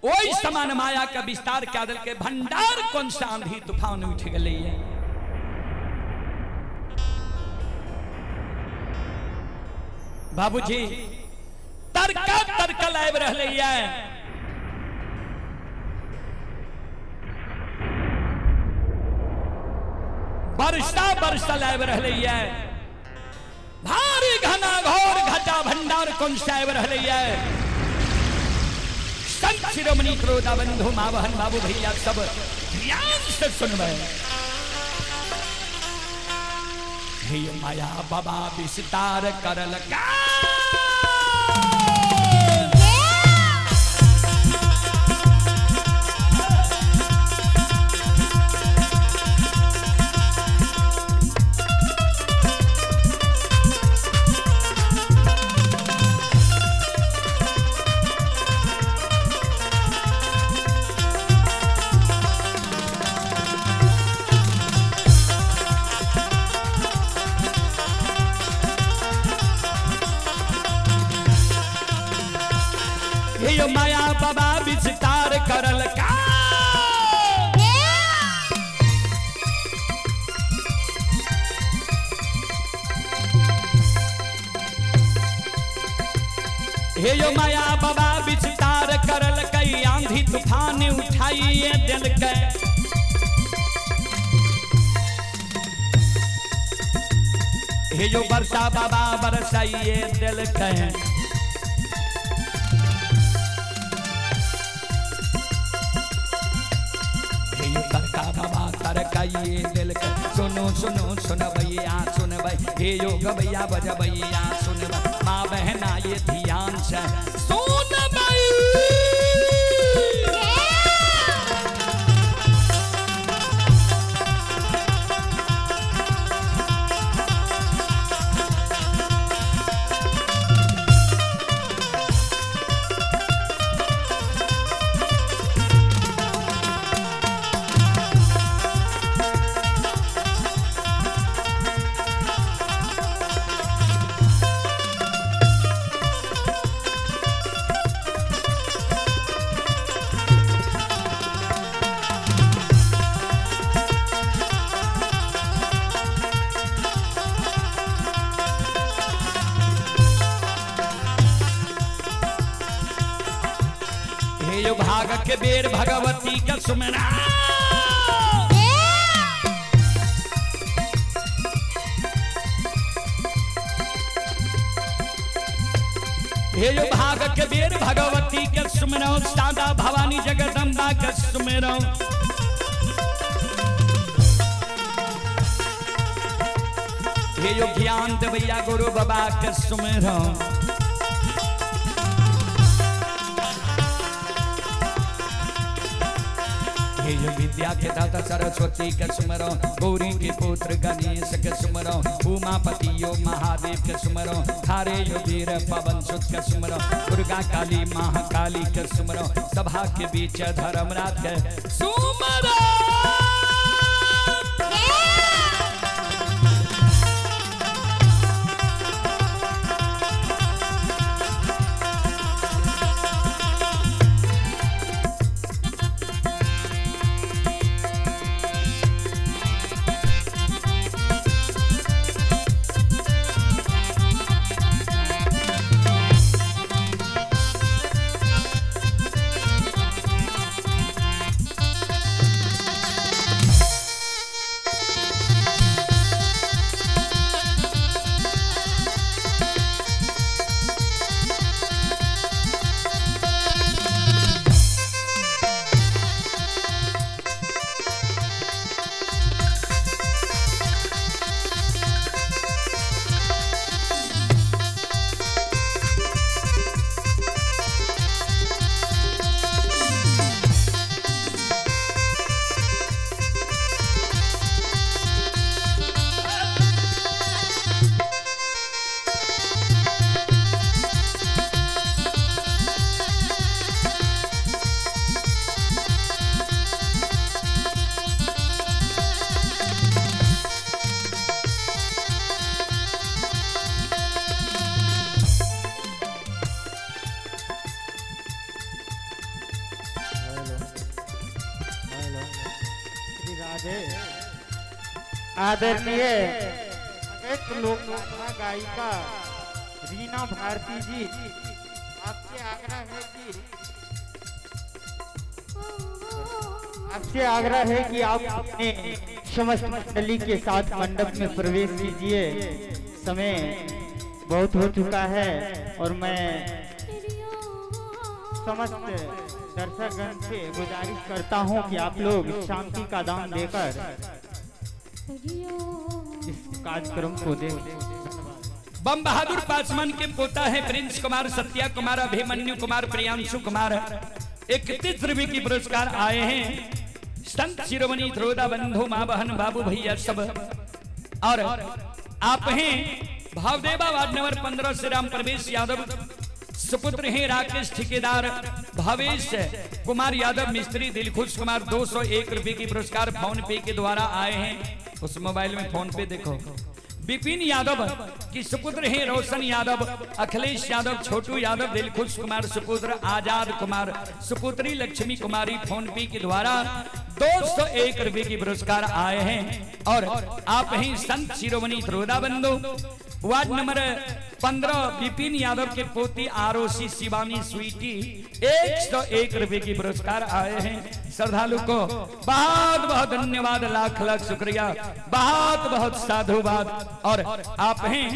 [SPEAKER 1] ओहि समान माया के विस्तार कए देलकै। भंडार कोन सा आंधी तूफान उठि गेलैए। बाबूजी तड़का तड़कल आबि रहलैए। वर्षा बरसल आबि रहलैए। भारी घना घोर घटा भंडार कोन से आबि रहलैए। संत शिरोमणि क्रोधा बंधु माँ बहन बाबू भैया सब ध्यान से सुनबै। हे माया बाबा विस्तार करल का हे माया बाबा विस्तार करल का हे यो माया बाबा विस्तार करल कई आंधी तूफान उठाइए दिलकै। हे यो वर्षा बाबा बरसाइए दिलकै। हे यो तरका बाबा तरकाइए दिलकै। सुनो सुनो सुनबैया सुनबै, हे यो गबैया बजबैया सुनबै, माँ बहना ये ध्यान से सुनबै। हे यो भाग के बेर भगवती का सुमरा। हे यो भाग के बेर भगवती के सुमरो, सादा भवानी जगदम्बा के सुमरो। हे यो ज्ञान देवैया गुरु बाबा के सुमरो। हे यो विद्या के दाता सरस्वती के सुमरो, गौरी के पुत्र गणेश के सुमरो, उमापति यो महादेव के सुमरो, थारे यो वीर पवन सुत के सुमरो, दुर्गा काली महाकाली के सुमरो, सभा के बीच धर्मराज के सुमरो।
[SPEAKER 3] राधे। आदरणीय एक लोक गायिका रीना भारती जी, आपसे आग्रह है कि आप अपने समस्त मंडली के साथ मंडप में प्रवेश कीजिए। समय बहुत हो चुका है और मैं समस्त दर्शकगण से गुजारिश करता हूं कि आप लोग शांति का दान देकर इस कार्यक्रम को दें।
[SPEAKER 1] बम बहादुर पासवान के पोता है प्रिंस कुमार, सत्या कुमार, अभिमन्यु कुमार, प्रियांशु कुमार। 31 रुपए की पुरस्कार आए हैं। संत शिरोमणि द्रोदा बंधु माँ बहन बाबू भैया सब और आप हैं भावदेवा वार्ड नंबर 15 श्री राम परमेश यादव, सुपुत्र हैं राकेश ठेकेदार, भावेश कुमार यादव मिस्त्री, दिलखुश कुमार। 201 रुपए की पुरस्कार फोन पे के द्वारा आए हैं। उस मोबाइल में फोन पे देखो। विपिन यादव की सुपुत्र हैं रोशन यादव, अखिलेश यादव, छोटू यादव, दिलखुश कुमार सुपुत्र आजाद कुमार, सुपुत्री लक्ष्मी कुमारी फोन पे के द्वारा 201 रुपए की पुरस्कार आए हैं। और आप हैं संत शिरोमणि त्रोदा बंधु वार्ड नंबर 15 विपिन यादव के पोती आरोसी शिवानी स्वीटी 101 रुपए की पुरस्कार आए हैं। श्रद्धालु को बहुत बहुत धन्यवाद, लाख लाख शुक्रिया, बहुत बहुत साधुवाद। और आप हैं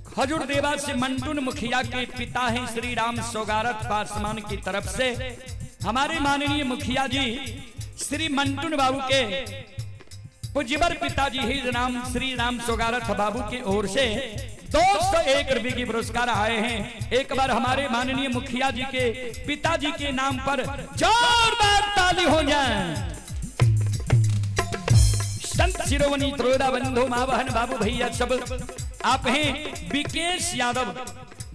[SPEAKER 1] खजूर देवा से मंटून मुखिया के पिता हैं श्री राम सोगारत पासवान की तरफ से हमारे माननीय मुखिया जी श्री मंटून बाबू के पूज्यवर पिताजी ही राम श्री राम सोगारथ बाबू की ओर से 201 रुपए की पुरस्कार आए हैं। एक बार हमारे माननीय मुखिया जी के पिताजी के नाम पर जोरदार ताली हो जाए। संत शिरोमणि त्रोदा बंधु माँ बहन बाबू भैया सब आप हैं विकेश यादव,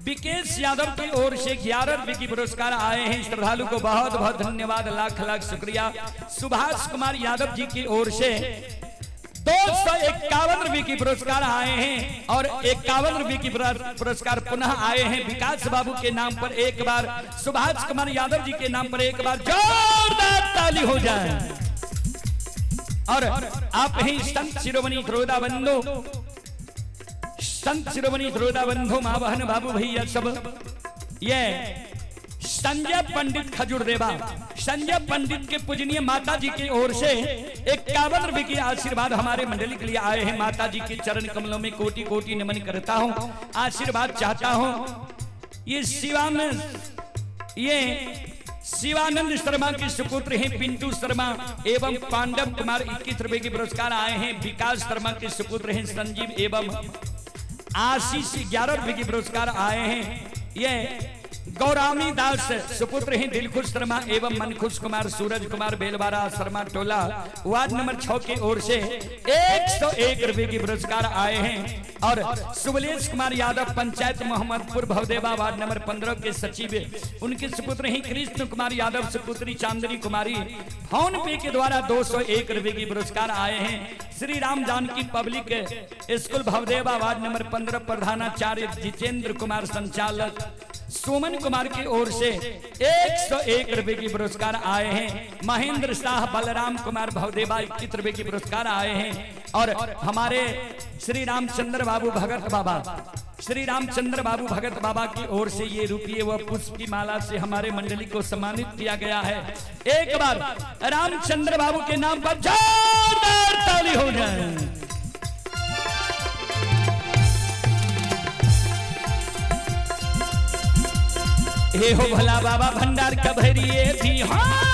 [SPEAKER 1] विकेश यादव की ओर से 11 रुपए की पुरस्कार आए हैं। श्रद्धालु को बहुत बहुत धन्यवाद, लाख लाख शुक्रिया। सुभाष कुमार यादव जी की ओर से 251 रुपए की पुरस्कार आए हैं और 51 रुपए की पुरस्कार पुनः आए हैं विकास बाबू के नाम पर। एक बार सुभाष कुमार यादव जी के नाम पर एक बार जोरदार ताली हो जाए। और आप ही संत शिरोमणि त्रोदा बंधु, संत शिरोमणि त्रोदा बंधु माँ बहन बाबू भैया सब, ये संजय पंडित खजूर देवा, संजय पंडित के पूजनीय माता जी की ओर से 51 रुपए की आशीर्वाद हमारे मंडली के लिए आए हैं। माता जी के चरण कमलों में कोटि कोटि नमन करता हूं, आशीर्वाद चाहता हूं। ये शिवानंद शर्मा के सुपुत्र हैं पिंटू शर्मा एवं पांडव कुमार 21 रुपए के पुरस्कार आए हैं। विकास शर्मा के सुपुत्र हैं संजीव एवं आशीष 11 रुपए के पुरस्कार आए हैं। ये गौरामी दास सुपुत्र हैं दिलखुश शर्मा एवं मनखुश कुमार, सूरज कुमार बेलवारा शर्मा टोला वार्ड नंबर 6 की ओर से 101 रुपए की पुरस्कार आए हैं। और सुबलेश कुमार यादव पंचायत मोहम्मदपुर भवदेवा वार्ड नंबर 15 के सचिव, उनके सुपुत्र हैं कृष्ण कुमार यादव, सुपुत्री चांदनी कुमारी फोन पे के द्वारा 201 रुपए की पुरस्कार आए हैं। Shri Ram Janaki public school Bhavdeva ward number 15 प्रधानाचार्य जितेंद्र कुमार संचालक सोमन कुमार की ओर से 101 रुपए की पुरस्कार आए हैं। महेंद्र शाह बलराम कुमार भवदेवा 21 रुपए की पुरस्कार आए हैं। और हमारे श्री रामचंद्र बाबू भगत बाबा, श्री रामचंद्र बाबू भगत बाबा की ओर से ये रुपये व पुष्प की माला से हमारे मंडली को सम्मानित किया गया है। एक बार रामचंद्र बाबू के नाम पर जोरदार ताली हो जाए। हे हो भला बाबा भंडार कभरिए थी। हाँ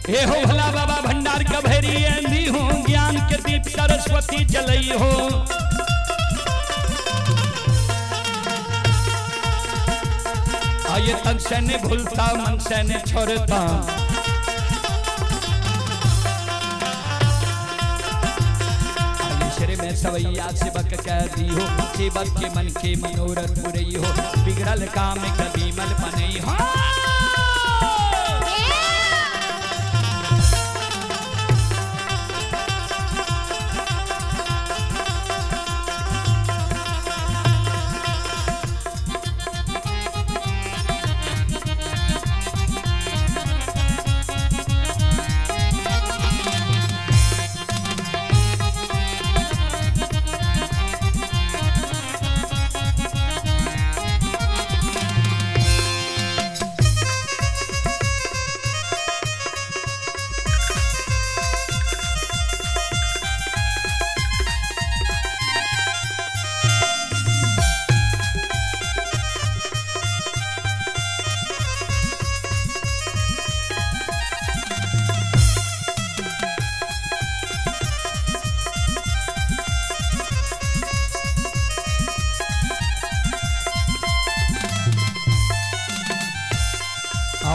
[SPEAKER 1] हे हो भला बाबा भंडार कभरिए दी हो, ज्ञान के दीप सरस्वती जलई हो। आये तन से ने भूलता मन से ने छोड़ता, में सवैया सेवक कह दी हो, सेवक के मन के मनोरथ पुरई हो, बिगड़ल काम कभी मल पनई हो।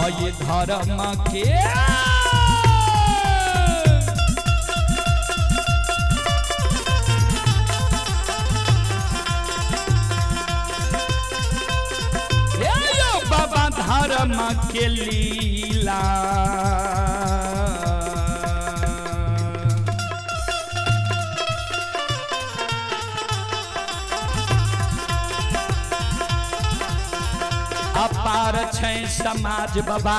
[SPEAKER 1] छलय धर्म के। हे यो बाबा धर्म के लीला। अपार छै समाज बाबा,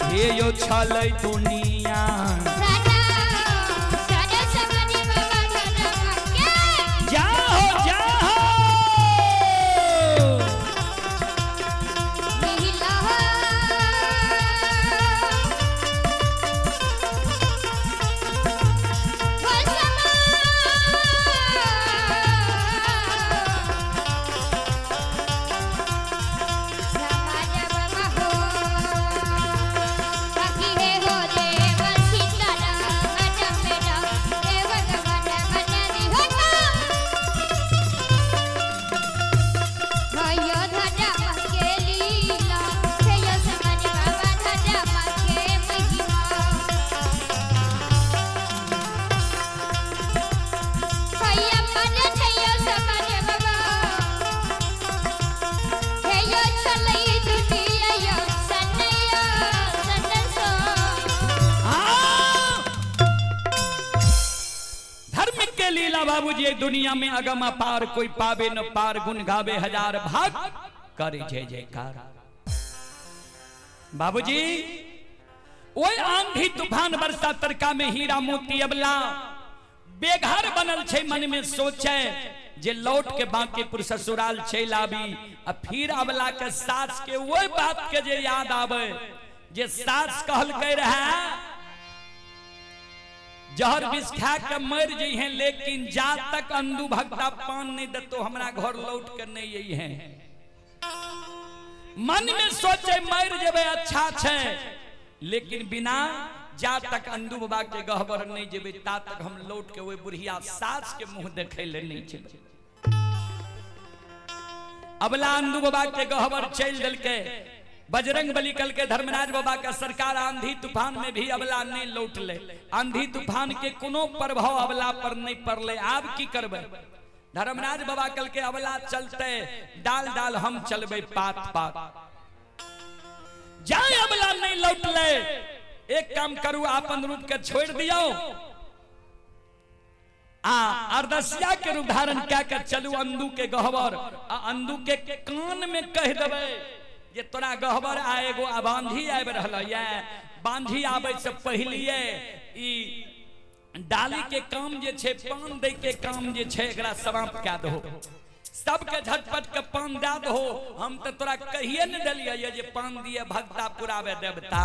[SPEAKER 1] हे यो छलै दुनिया।
[SPEAKER 2] सादा सादा समाज बाबा धर्म के।
[SPEAKER 1] जाहो जाहो।
[SPEAKER 2] लीला हो। हो समाज बाबा हो, बाकी हे हो देव सीताराम मेरा देव गवन मन हो। भयो धर्म के लीला, हे समाज बाबा धर्म के महिमा। भैया मन छैयो समाज बाबा, हे यो चलै दुनिया यो सनया सनसो।
[SPEAKER 1] आ! धर्म के लीला बाबूजी दुनिया में अगम अपार, कोई पावे न पार, गुण गावे हजार भाग, करे जय जयकार। बाबूजी ओए आंधी तूफान बरसा तरका में हीरा मोती अबला बेघर बनल छै, मन में सोचे जे लौट के बांकीपुर ससुराल चलि आबी। आ फिर अबला के सास के ओहि बात के जे याद आवे जे सास कहलकै रहे, जहर विष खा के मर जइहे, लेकिन जा तक अंधु भक्ता पान नहीं देतो हमरा घर लौट के नहीं अइहे। मन में सोचे मर जेबै अच्छा छै, लेकिन बिना जा तक अंधु बाबा के गहबर नहीं जेबै ता तक हम लौट के ओहि बुढ़िया सास के मुंह देखै ले नहीं जेबै। अबला अंधु बाबा के गहबर चलि देलकै। बजरंग बली कल के धर्मराज बाबा का सरकार आंधी तूफान में भी अबला नहीं लौटले, आंधी तूफान के कोनो प्रभाव अबला पर नहीं पड़ले। आब की करबै? धर्मराज बाबा कल के अबला चलते डाल डाल, हम चलबै पात पात। जाय अबला नहीं लौटले, एक काम करू, आपन रूप के छोड़ दियो आ अरदसिया के रूप धारण कए के चलू अंदू के गहबर, आ अंदू के कान में कह देबै जे तोरा गहबर आ एगो आ बांझी आबि रहल ये, बांझी आबै से पहिलिए ई डाली के काम जे छै, पान दै के काम जे छै, एकरा समाप्त कए दहो, सबके झटपट के पान दए दहो। हम तऽ तोरा कहिए ने देलियै ये जे पान दिए भगता पुरावे देवता,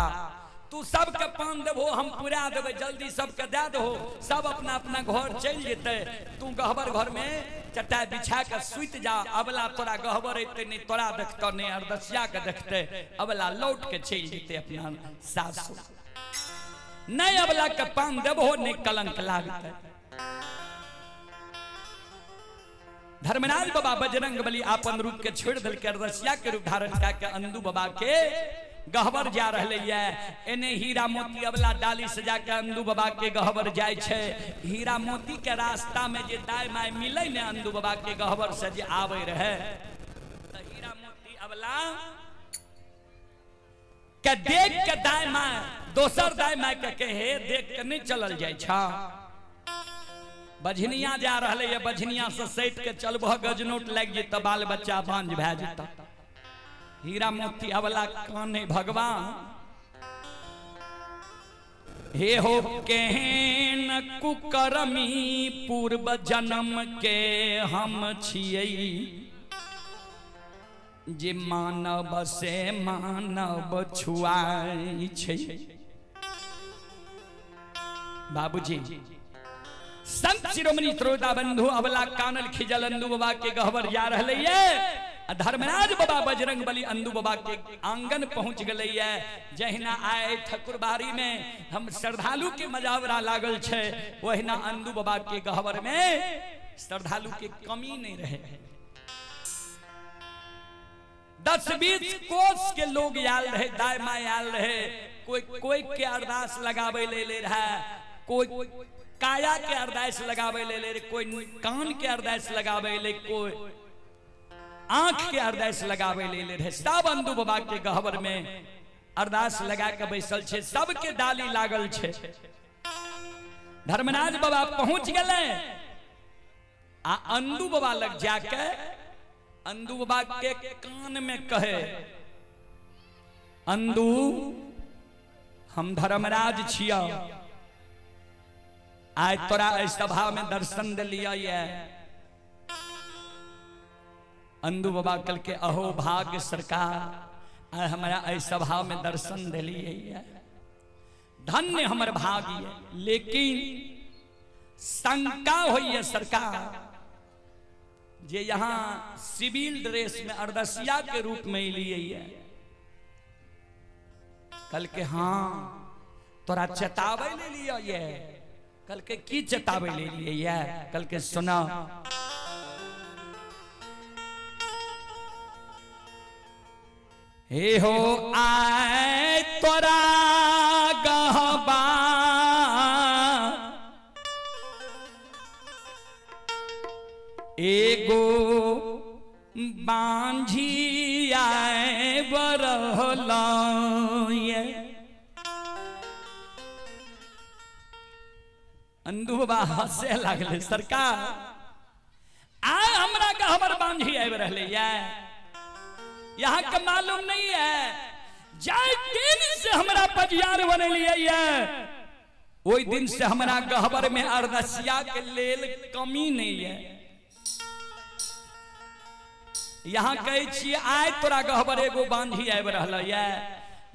[SPEAKER 1] तू सबके पान देबहो हम पुरा देबै, जल्दी सबके दए दहो, सब अपना अपना घर चलि जेतै, तू गहबर घर में चटाई बिछा के सुति जा। अबला तोरा गहबर अयतै नहि तोरा देखतौ नहि अरदसिया के देखतै, अबला लौट के चलि जेतै अपना सासु। नहि अबला के पान देबहो नहि कलंक लागतै। धर्मराज बाबा बजरंग बली आपन रूप के छोड़ देलकै, अरदसिया के रूप धारण कए के अंदू बाबा के गहबर जा रहलै ये। एने हीरा मोती अबला डाली सजा के अंदू बाबा के गहबर जाइ छै। हीरा मोती के रास्ता में जे दाय my मिलै ने अंदू बाबा के गहबर से जे आबै रहे, तऽ हीरा मोती अबला के देख के दाय my दोसर दाय my के कहे देख के नहीं चलल जाइ छा, बझनिया जा रहलै ये, बझनिया से सटि के चलबह गजनोट लागि जेतऽ, बाल बच्चा बांझ भए जेतऽ। हीरा मोती अबला काने भगवान हे हो केहन कुकर्मी पूर्व जन्म के हम छियै, जे मानव से मानव छुआई छै। बाबूजी संत शिरोमणि त्रोता बंधु अबला कानल खिजल अंदू बाबा के गहबर जा रहलै ये। आ धर्मराज बाबा बजरंग बली अंदू बाबा के आंगन पहुंच गेलै ये। जहिना आए ठकुरबाड़ी में हम श्रद्धालु के मजावरा लागल छै, ओहिना अंदू बाबा के गहबर में श्रद्धालु के कमी नहीं रहे। 10-20 कोस के लोग आयल रहे, दाय my आयल रहे। कोई कोई के अरदास लगावे ले ले रहा, कोई काया के अरदास लगावे ले ले रहे, कोई कान के अरदास लगावे ले, कोई आंख के अरदास लगावे ले ले रहे। सब अंदू बाबा के गहबर में अरदास लगा के बैसल छे, सबके डाली लागल छे। धर्मराज बाबा पहुंच गए आ अंदू बाबा लग जाके अंदू बाबा के कान में कहे, अंदू हम धर्मराज छिया, आय तोरा एहि सभा में दर्शन दिलिया ये। अंदू बाबा कल के अहो भाग्य सरकार, आय हमरा एहि सभा में दर्शन दिलिए ये, धन्य हमर भाग्य। लेकिन शंका होइए सरकार जे यहाँ सिविल ड्रेस में अरदसिया के रूप में लिए ये। कल के हाँ तोरा चेतावे ले लिया ये। कल के की चेतावे ले लिए ये? कल के सुना, हे हो आए तोरा गहबा एगो बांझी आए बरहला ये। अंदू बाबा हंसे लागले, सरकार आय हमरा गहबर बांझी आबि रहले ये, यहाँ के मालूम नहीं है। जाय दिन से हमरा पजियार बनेलिए ये, ओहि दिन से हमरा गहबर में अरदसिया के लेल कमी नहीं है। यहाँ कहै छियै आय तोरा गहबर एगो बांझी आबि रहल ये।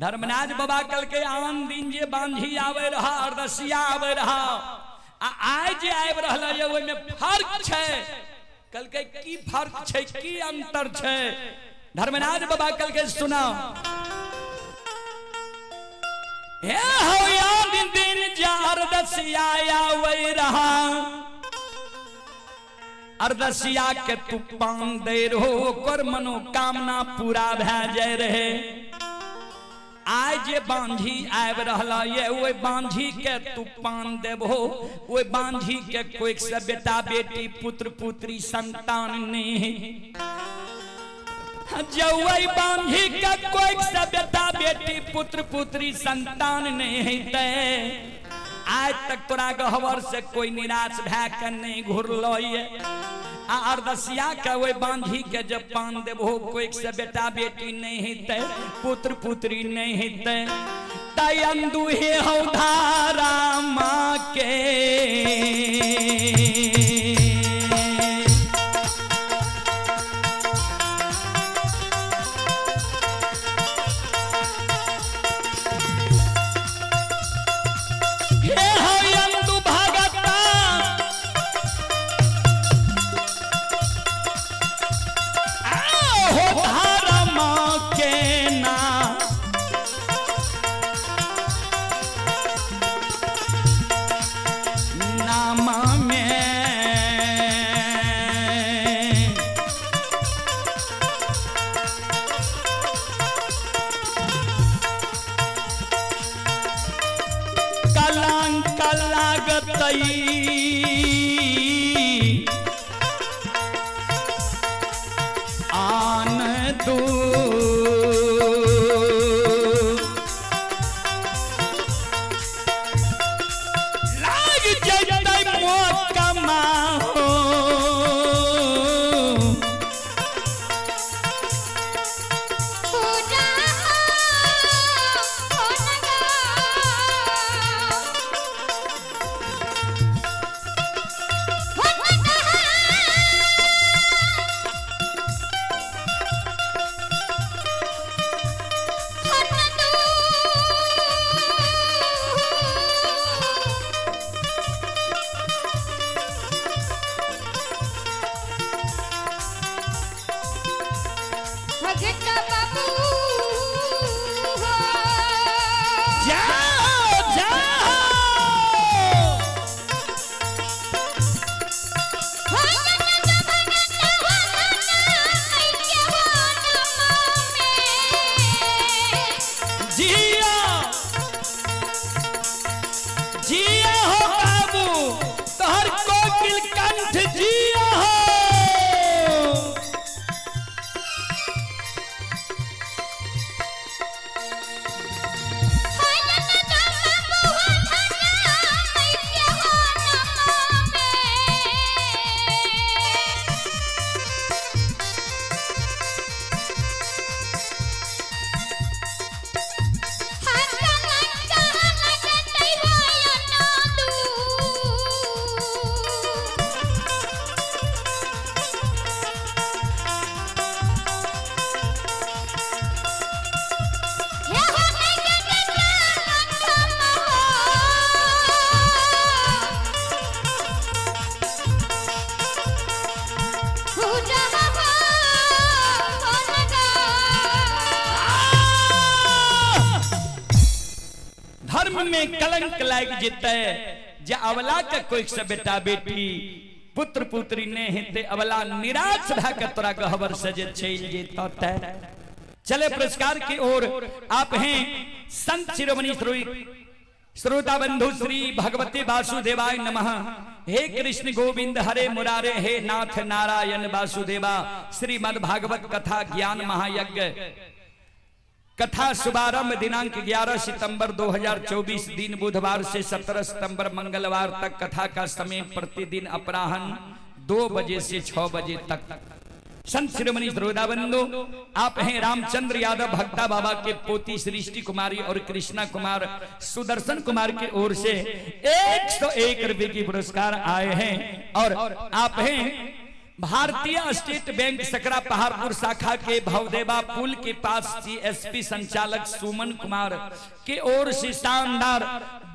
[SPEAKER 1] धर्मराज बाबा कल के आन दिन जे बांझी आबे रहा, अरदसिया आबे रहा, आ आय जे आबि रहल ये ओहिमे फर्क छै। कल के की फर्क छै, की अंतर छै? धर्मराज बाबा कल के सुना, हे हो आन दिन जे अरदसिया आवे रहा, अरदसिया के तू पान दे रहो, ओकर मनोकामना पूरा भए जाय रहे। आय जे बांझी आबि रहल ये, ओहि बांझी के तू पान देबहो, ओहि बांझी के कोई से बेटा बेटी पुत्र पुत्री संतान नहीं। जब वही बांझी के कोई से बेटा बेटी पुत्र पुत्री संतान नहीं हेतै, आज तक तोरा गहबर से कोई निराश भए के नहीं घुरलो ये। आ अरदसिया के ओहि बांझी के जब पान देबहो, कोई से बेटा बेटी नहीं हेतै, पुत्र पुत्री नहीं हेतै, तै अंदू हे हौ धारा माँ के। हे हौ अंदू भगता हो धर्म के ना, नाम में कलंक लागतई, आन दू लाग जैतै मोकमा हो।
[SPEAKER 2] पूजा हो नगा।
[SPEAKER 1] जिया हो बाबू, तोहर कोकिल कंठ जिया हो। धर्म में कलंक लाग जेतै जे अवला के कोई से बेटा बेटी पुत्र पुत्री ने हेतै, अवला निराश भए के तोरा गहबर से जे चलि जेतौ। ते चले पुरस्कार की ओर। आप हैं संत शिरोमणि श्रोता बंधु श्री भगवती वासुदेवाय नमः। हे कृष्ण गोविंद हरे मुरारे, हे नाथ नारायण वासुदेवा। श्रीमद् भागवत कथा ज्ञान महायज्ञ कथा शुभारंभ दिनांक 11 सितंबर 2024 दिन बुधवार से 17 सितंबर मंगलवार तक। कथा का समय प्रतिदिन अपराह्न 2 बजे से 6 बजे तक। संत शिरोमणि श्रोता बंधु, आप हैं रामचंद्र यादव भक्ता बाबा के पोती सृष्टि कुमारी और कृष्णा कुमार सुदर्शन कुमार की ओर से 101 रुपए की पुरस्कार आए हैं। और आप हैं भारतीय स्टेट बैंक सकरा पहाड़पुर शाखा के भवदेवा पुल के पास सीएसपी संचालक सुमन कुमार के ओर से शानदार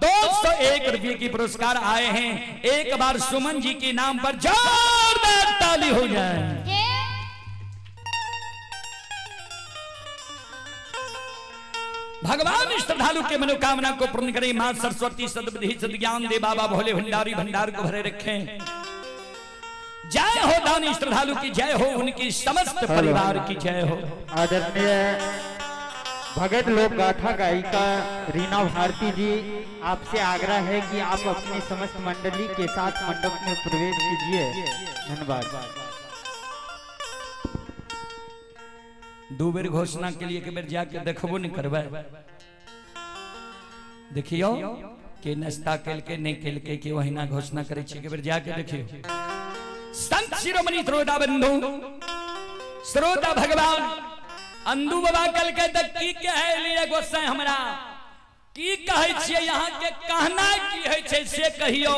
[SPEAKER 1] 201 रुपए की पुरस्कार आए हैं। एक बार सुमन जी के नाम पर जोरदार ताली हो जाए। भगवान श्रद्धालु के मनोकामना को पूर्ण करें। मां सरस्वती सद्बुद्धि सद्ज्ञान दे, बाबा भोले भंडारी भंडार को भरे रखें। जय हो दानी श्रद्धालु की जय हो, उनकी समस्त परिवार की जय हो।
[SPEAKER 3] आदरणीय भगत लोक गाथा गायिका रीना भारती जी, आपसे आग्रह है कि आप अपनी समस्त मंडली के साथ मंडप में प्रवेश कीजिए। धन्यवाद।
[SPEAKER 1] दू बेर घोषणा के लिए एक बेर जाके देखबो नहीं करबै। देखियो के नाश्ता केलकै नहीं केलकै, के ओहिना घोषणा करै छी। एक बेर जाके देखियो। संत शिरोमणि श्रोता बंधु, श्रोता भगवान अंदू बाबा कलकै त की कहै लिए गोसाई, हमरा की कहै छियै, यहाँ के कहना की होइ छै से कहियो।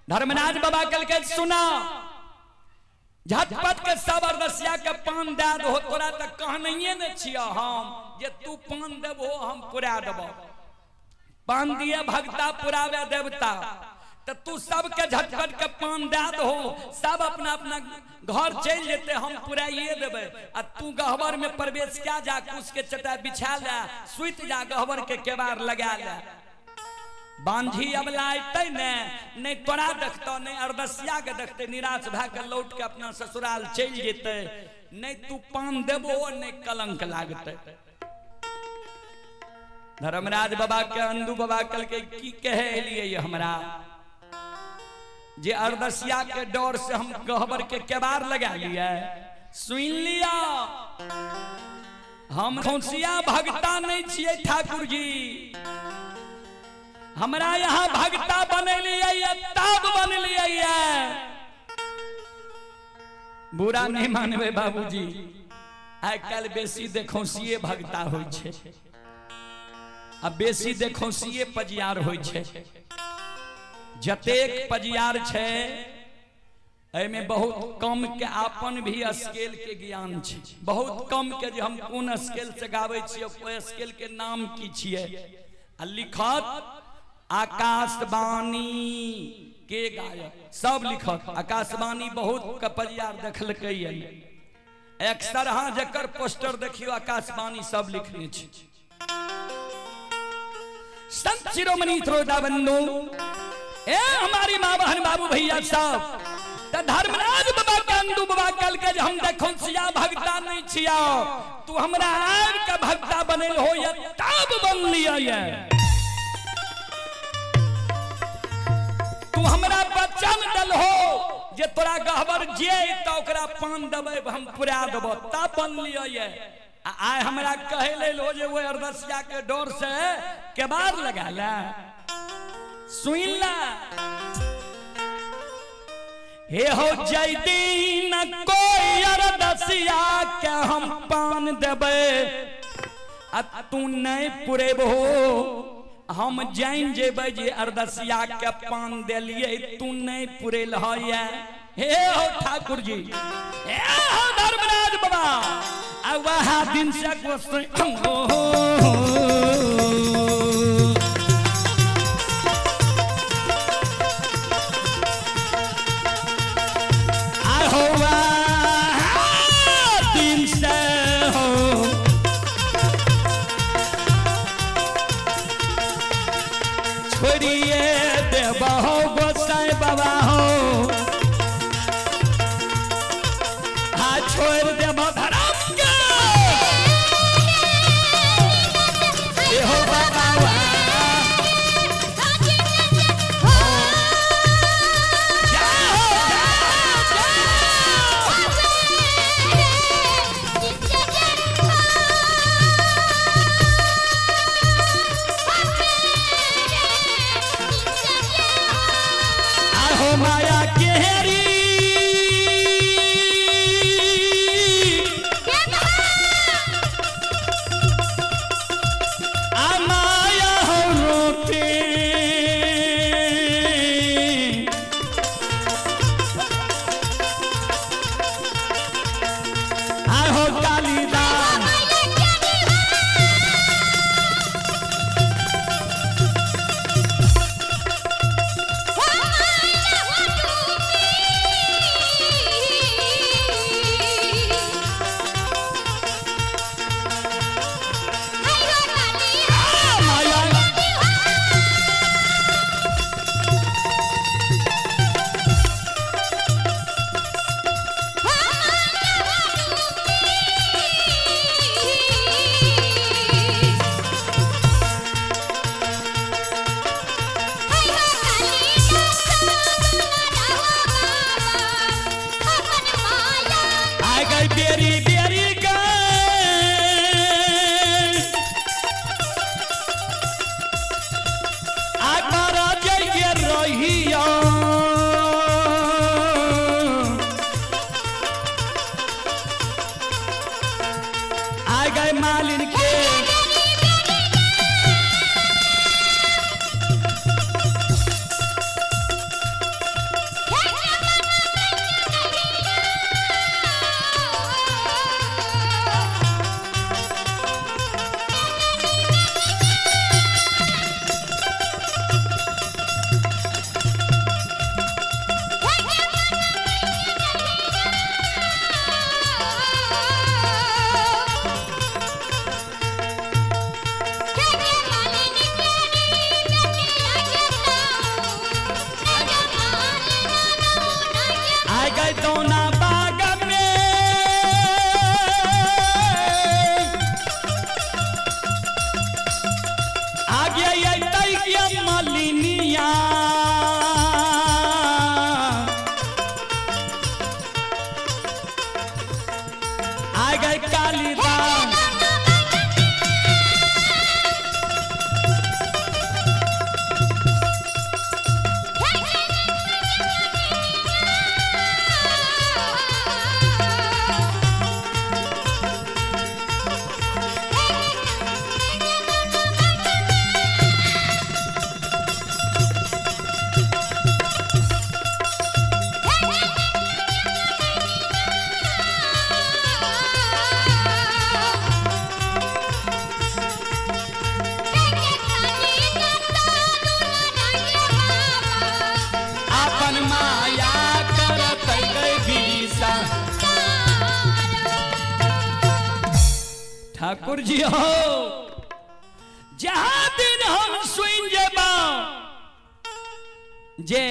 [SPEAKER 1] धर्मराज बाबा कलकै सुना, झटपट के सब अरदसिया के पान दे दहो, तोरा तऽ कहनैये ने छियौ हम जे तू पान देबहो हम पुरा देबो। पान दिए भगता पुरावे देवता, तऽ तू सबके झटपट के पान दे दहो, सब अपना अपना घर चलि जेतै, हम पुराइए देबै। आ तू गहबर में प्रवेश क्या जा, कुश के चटाई बिछा ले, सुति जा, गहबर के केबाड़ लगा ले। बांझी अबला अयतै ने, नहि तोरा देखतौ नहि अरदसिया के देखतै, निराश भए के लौट के अपना ससुराल चलि जेतै। नहि तू पान देबो नहि कलंक लागतै। धर्मराज बाबा के अंदू बाबा कहलकै की कहै एलियै हमरा, जे अरदसिया के डर से हम गहबर के केबाड़ लगा लियै। सुनि लिया, हम खौसिया भगता नहीं छियै ठाकुर जी, हमरा यहाँ भगता बनेलियै तब बनलियै। बुरा नहीं मानबै बाबूजी, आइ काल्हि बेसी देखौसिए भगता होइ छै आ बेसी देखौसिए पजियार होइ छै। जतेक पजियार छै एहिमे बहुत कम के आपन भी स्केल के ज्ञान छै, बहुत कम के जे हम कोन स्केल से गाबै छियै, ओहि स्केल के नाम की छियै। आ लिखत आकाशवाणी के गायक सब लिखत आकाशवाणी। बहुत कपजियार देखलकै अक्सर, हाँ जकर पोस्टर देखियो आकाशवाणी सब लिखने छै। संत शिरोमणि श्रोता बंधु, ए हमारी माँ बहन बाबू भैया सब, त धर्मराज बाबा के अंदू बाबा कल के हम देखो सिया भगता नहीं छिया, तू हमरा आब के भगता बनल हो या तब बन लिया ये। तू हमरा वचन दलहो जे तोरा गहबर जे तऽ ओकरा पान देबै, हम पुरा देबो, तब बनलियै ये। आ आइ हमरा कहै लेल हो जे ओहि अरदसिया के डर से केबार लगा ले। सुन ला हे हो, जय दिन कोई अरदसिया के हम पान देबै आ तू नहीं पुरेबहो, हम जान जेबै जे अरदसिया के पान देलिए, तू नहीं पुरेल है। हे हो ठाकुर जी, हे हो धर्मराज बाबा, आ वह दिन से गोसाई हो। आहो दिन से हो छोड़िए देबहो गोसाई बाबा हो, हाँ छोड़ देबो धर्म के। ए हो बाबा वा, जय हो, जय, जय। आहो माया केहरी आ माया हो रोते आहो कालिदास। माया आ गई बेरी बेरी गए आ मारा जाइए रहिया आ गए मालिन के। आ गए दोना बाग में आ गया ये तैया मालिनिया आ गए कालिदास। अपन माया करत गई बीसा। ठाकुर जी हो, जहां दिन हम सुन जेबा जे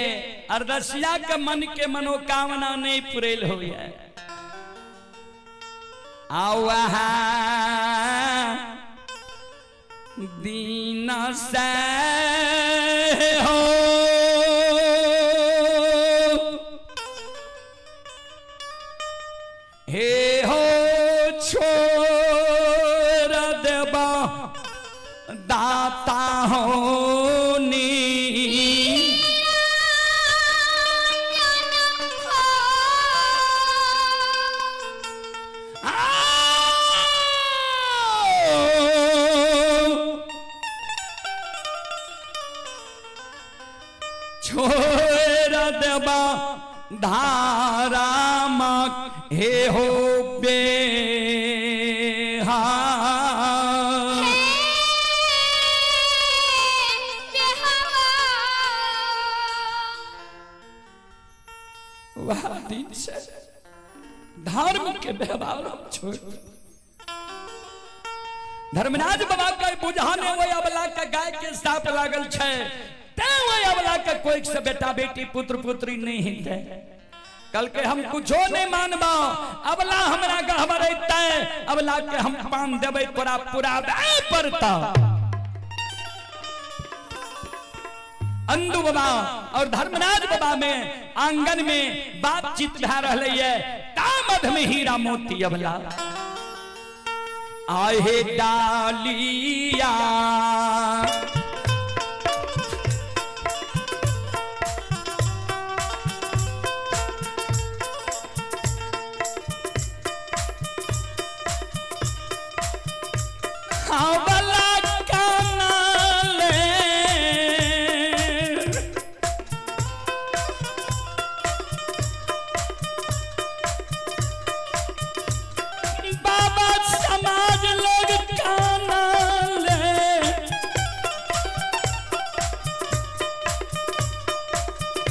[SPEAKER 1] अरदसिया के मन के मनोकामना नहीं पुरेल हो आओ दीन से हो। छोड़ देबा धारा माँ हे हो बेहा। वह दिन से धर्म के व्यवहार हम छोड़। धर्मराज बाबा के बुझाने वही अबला के गाय के साप लागल छै, तें वही अबला के कोई से बेटा बेटी पुत्र पुत्री नहीं हेतै। कल के हम कुछो नहीं मानबा, अबला हमरा गहबर अइतै, अबला के हम पान देबै, तोरा पुराबै पड़ता। अंदू बाबा और धर्मराज बाबा में आंगन में बातचीत भए रहलै ये, ता मध में हीरा मोती अबला आहे डालिया अबला कानाले। बाबा समाज लोग काना ले,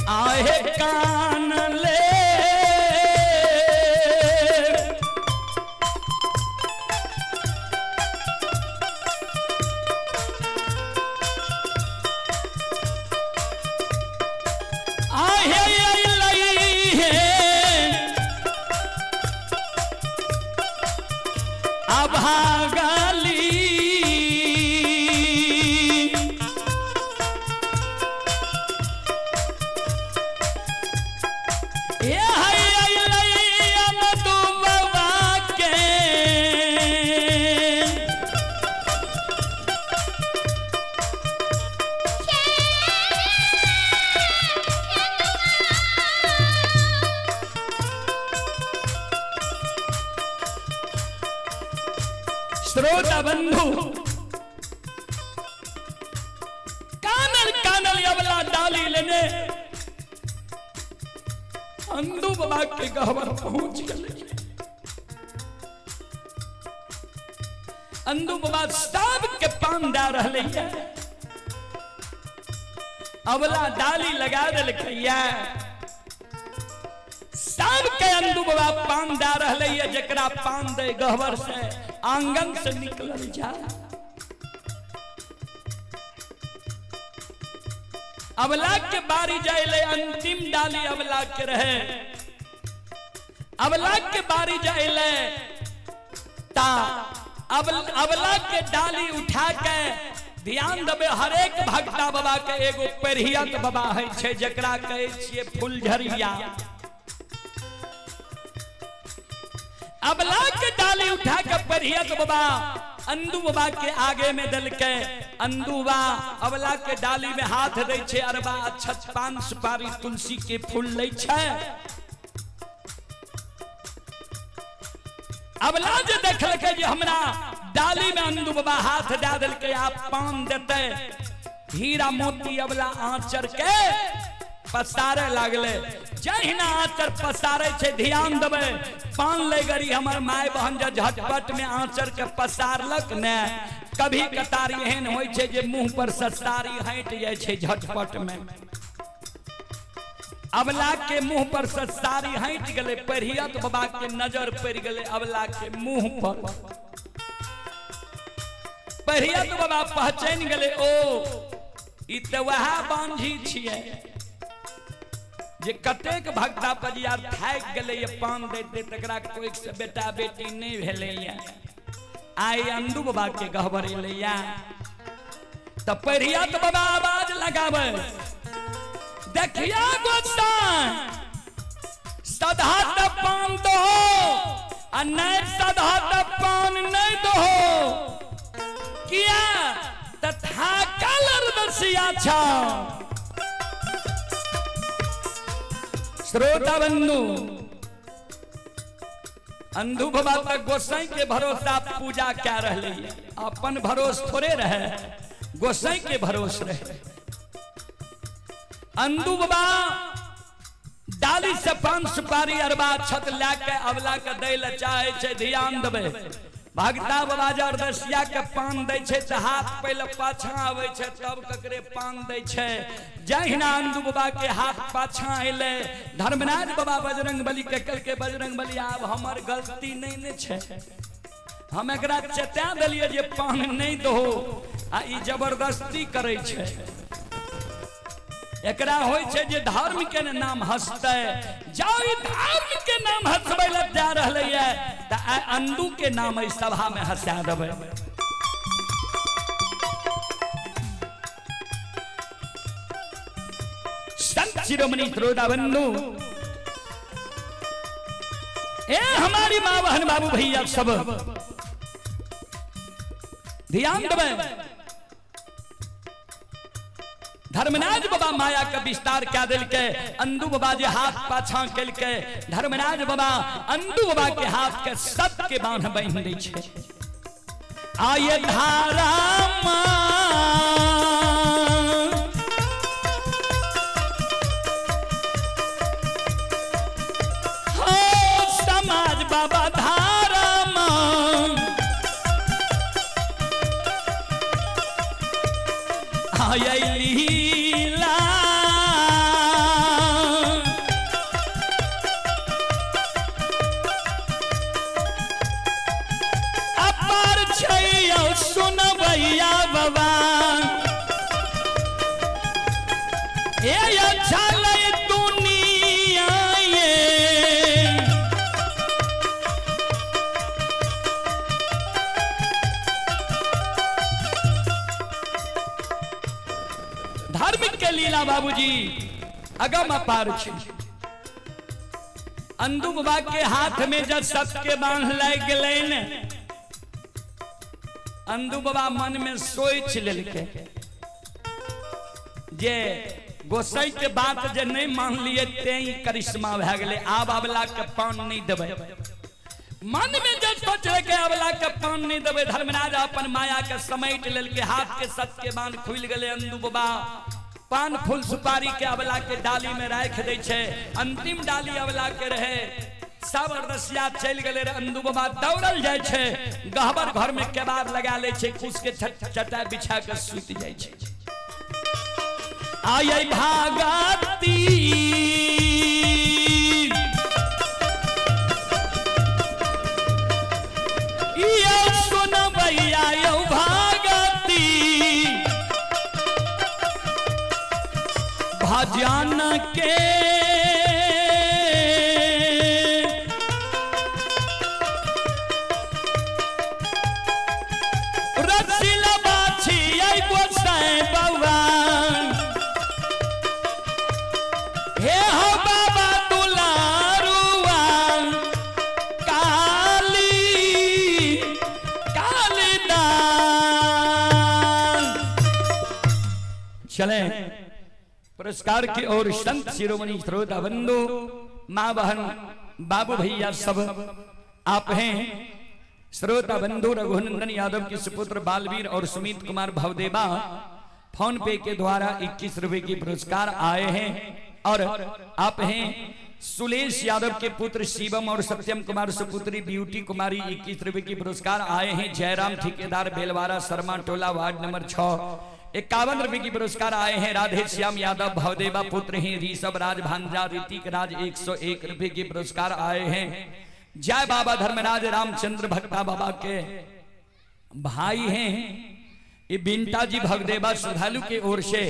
[SPEAKER 1] आहे कान ले। आहे अइलै हे अभागली। ए हाय अइलै अमदू बाबा के। श्रोता बंधु, कानल कानल अबला डाली लेने अंदू बाबा के गहबर पहुंच गए। अंदू बाबा सब के पान दे रहले है, अबला डाली लगा देलकैया, सबके अंदू बाबा पान दे रहले है। जकरा पान दे गहबर से आंगन से निकलल जा। अबला के बारी जाइले, अंतिम डाली अबला के रहे। अबला के बारी जाइले ता अबला के डाली उठा के ध्यान देबे। हरेक भक्ता बाबा के एगो पेरियत बाबा है छै, जकरा कहै छियै फुलझरिया। अबला के डाली उठा के पेरियत बाबा अंदू बाबा के आगे में देलकै। अंदू बा अबला के डाली में हाथ दै छै, अरबा अक्षत पान सुपारी तुलसी के फूल लै छै। अबला जे देखलकै जे हमरा डाली में अंदू बाबा हाथ दए देलकै, आब पान देतै, हीरा मोती अबला आंचर के पसारे लागले। जहिना आंचर पसारे छै, ध्यान देबै, पान ले गरी हमर माय बहन जे झटपट में आंचर के पसारलक ने, कभी कतार एहन होइ छै जे मुंह पर ससारी हटि जाइ छै झटपट में। अबला के मुंह पर ससारी हटि गेलै, पेरियत बाबा के नजर पड़ि गेलै अबला के मुंह पर। पेरियत बाबा पहचानि गेलै, ओ ई तऽ वएह बांझी छियै जे कतेक भक्ता पजिया थाकि गेलै ये पान दैत, तकरा कोई से बेटा बेटी नहीं भेलैया, आइ अंदू बाबा के गहबर एलैया। तऽ पेरियत बाबा आवाज लगाबै, देखिया गोसाई सदा त पान दहो आ नहीं सदा त पान नहीं दहो, किया तथा कलर दसिया छा। श्रोता बंधु, अंधु बाबा तक गोसाई के भरोसा पूजा क्या रहले, अपन भरोस थोड़े रहे, गोसाई के भरोस रहे। अंदू बाबा डाली से पान सुपारी अरबा छत लए के अवला के दै लए चाहे छै। ध्यान देबै, भगता बाबा जे अरदसिया के पान दै छै तऽ हाथ पहिले पाछाँ आबै छै, तब ककरे पान दै छै। जहिना अंदू बाबा के हाथ पाछाँ एलै, धर्मराज बाबा बजरंग बली के कहलकै, बजरंग बली, आब हमर गलती नहि ने छै, हम एकरा चेता देलियै जे पान नहि दहो आ ई जबरदस्ती करै छै। एकरा होइ छै जे धर्म के ने नाम हंसतै, जाउ ई धर्म के नाम हंसबै लए जा रहलैए तऽ आइ अंडू के नाम एहि सभा में हंसा देबै। संत शिरोमणि श्रोता बंधु, ए हमारी माँ बहन बाबू भैया सब ध्यान देबै। धर्मराज बाबा माया के विस्तार क्या दिलके, अंदू बाबा जे हाथ पाछा केलके, धर्मराज बाबा अंदू बाबा के हाथ के सत के बांध बांध दै छै। आये धारा मां हो समाज बाबा धारा मां आये लीला अपार छैयौ सुनबैया बाबा, ए छलै दुनिया ये। धार्मिक के लीला बाबूजी अगम अपार छै। अंदू बाबा के हाथ में जब सबके बांध लागि गेलै ने, अंदू बाबा मन में सोच लेलकै जे गोसाई के बात जे नहीं मान लिए तें ई करिश्मा भए गेलै, आब अबला के पान नहीं देबै। मन में जब सोचलकै अबला के पान नहीं देबै, धर्मराज अपन माया के समेट लेलकै, हाथ के सत के बांध खुलि गेलै। अंदू बाबा पान फूल सुपारी के अबला के डाली में राखि दै छै। अंतिम डाली अबला के रहे, सब अरदसिया चलि गेलै रे। अंदू बाबा दौड़ल जाइ छै, गहबर घर में केबाड़ लगा लै छै, कुश के चटाई बिछा के सुति जाइ छै। आय भागती यौ सुनबैया यौ भागती भजन के रसिला बाछी आई गोसाई बउआ, हे हो बाबा दुलारुआ काली कालीदान। चले पुरस्कार की ओर। संत शिरोमणि श्रोता बंधु, माँ बहन बाबू भैया सब आप हैं। श्रोता बंधु रघुनंदन यादव के सुपुत्र बालवीर और सुमित कुमार भवदेवा फोन पे के द्वारा 21 रुपए की पुरस्कार आए हैं। और आप हैं सुलेश यादव के पुत्र शिवम और सत्यम कुमार सुपुत्री ब्यूटी कुमारी 21 रुपए की पुरस्कार आए हैं। जयराम ठेकेदार बेलवारा शर्मा टोला वार्ड नंबर 6 51 रुपए की पुरस्कार आए हैं। राधे श्याम यादव भवदेवा पुत्र हैं ऋषभ राज भांजा ऋतिक राज 101 रुपए की पुरस्कार आए हैं। जय बाबा धर्मराज रामचंद्र भक्ता बाबा के भाई हैं ये बिंटा जी भवदेवा श्रद्धालु के ओर से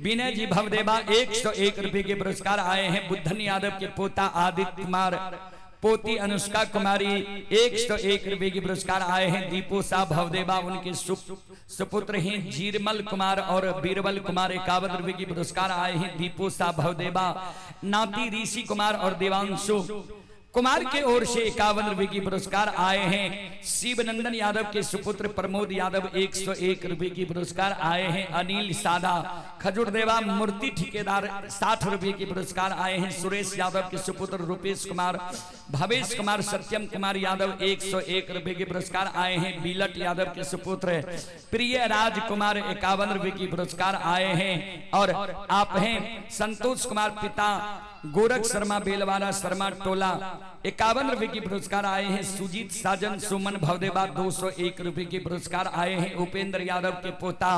[SPEAKER 1] विनय जी भवदेवा 101 रुपए के पुरस्कार आए हैं। बुद्धन यादव के पोता आदित्य कुमार पोती अनुष्का कुमारी 101 रुपए के पुरस्कार आए हैं। दीपू साहब भवदेवा उनके सुपुत्र हैं जीरमल कुमार और बीरबल कुमार 51 रुपए के पुरस्कार आए हैं। दीपू साहब भवदेवा नाती ऋषि कुमार और देवांशु कुमार के ओर से 51 रुपए की पुरस्कार आए हैं। शिवनंदन यादव के सुपुत्र प्रमोद यादव 101 रुपए की पुरस्कार आए हैं। अनिल सादा खजुरदेवा मूर्ति ठेकेदार 60 रुपए की पुरस्कार आए हैं। सुरेश यादव के सुपुत्र रुपेश कुमार, भवेश कुमार, सत्यम कुमार यादव 101 रुपए के पुरस्कार आए हैं। बिलट यादव के सुपुत्र प्रिय राज कुमार 51 रुपए की पुरस्कार आए हैं। और आप हैं संतोष कुमार पिता गोरख शर्मा बेलवारा शर्मा टोला 51 रुपए की पुरस्कार आए हैं। सुजीत साजन सुमन भवदेवा 201 रुपए के पुरस्कार आए हैं। उपेंद्र यादव के पोता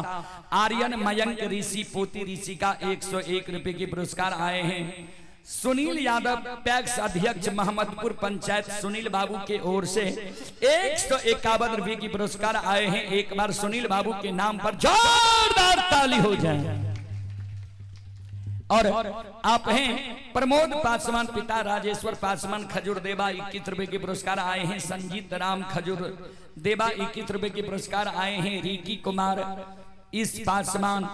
[SPEAKER 1] आर्यन मयंक ऋषि पोती ऋषि का 101 रुपए के पुरस्कार आए हैं। सुनील यादव पैक्स अध्यक्ष मोहम्मदपुर पंचायत सुनील बाबू के ओर से 151 रुपए की पुरस्कार आए हैं। एक बार सुनील बाबू के नाम पर जोरदार ताली हो जाए। और आप हैं प्रमोद पासवान पिता राजेश्वर पासवान खजूर देवा 21 रुपए के पुरस्कार आए हैं। संजीत राम खजूर देवा 21 रुपए के पुरस्कार आए हैं। रिकी कुमार इस पासवान,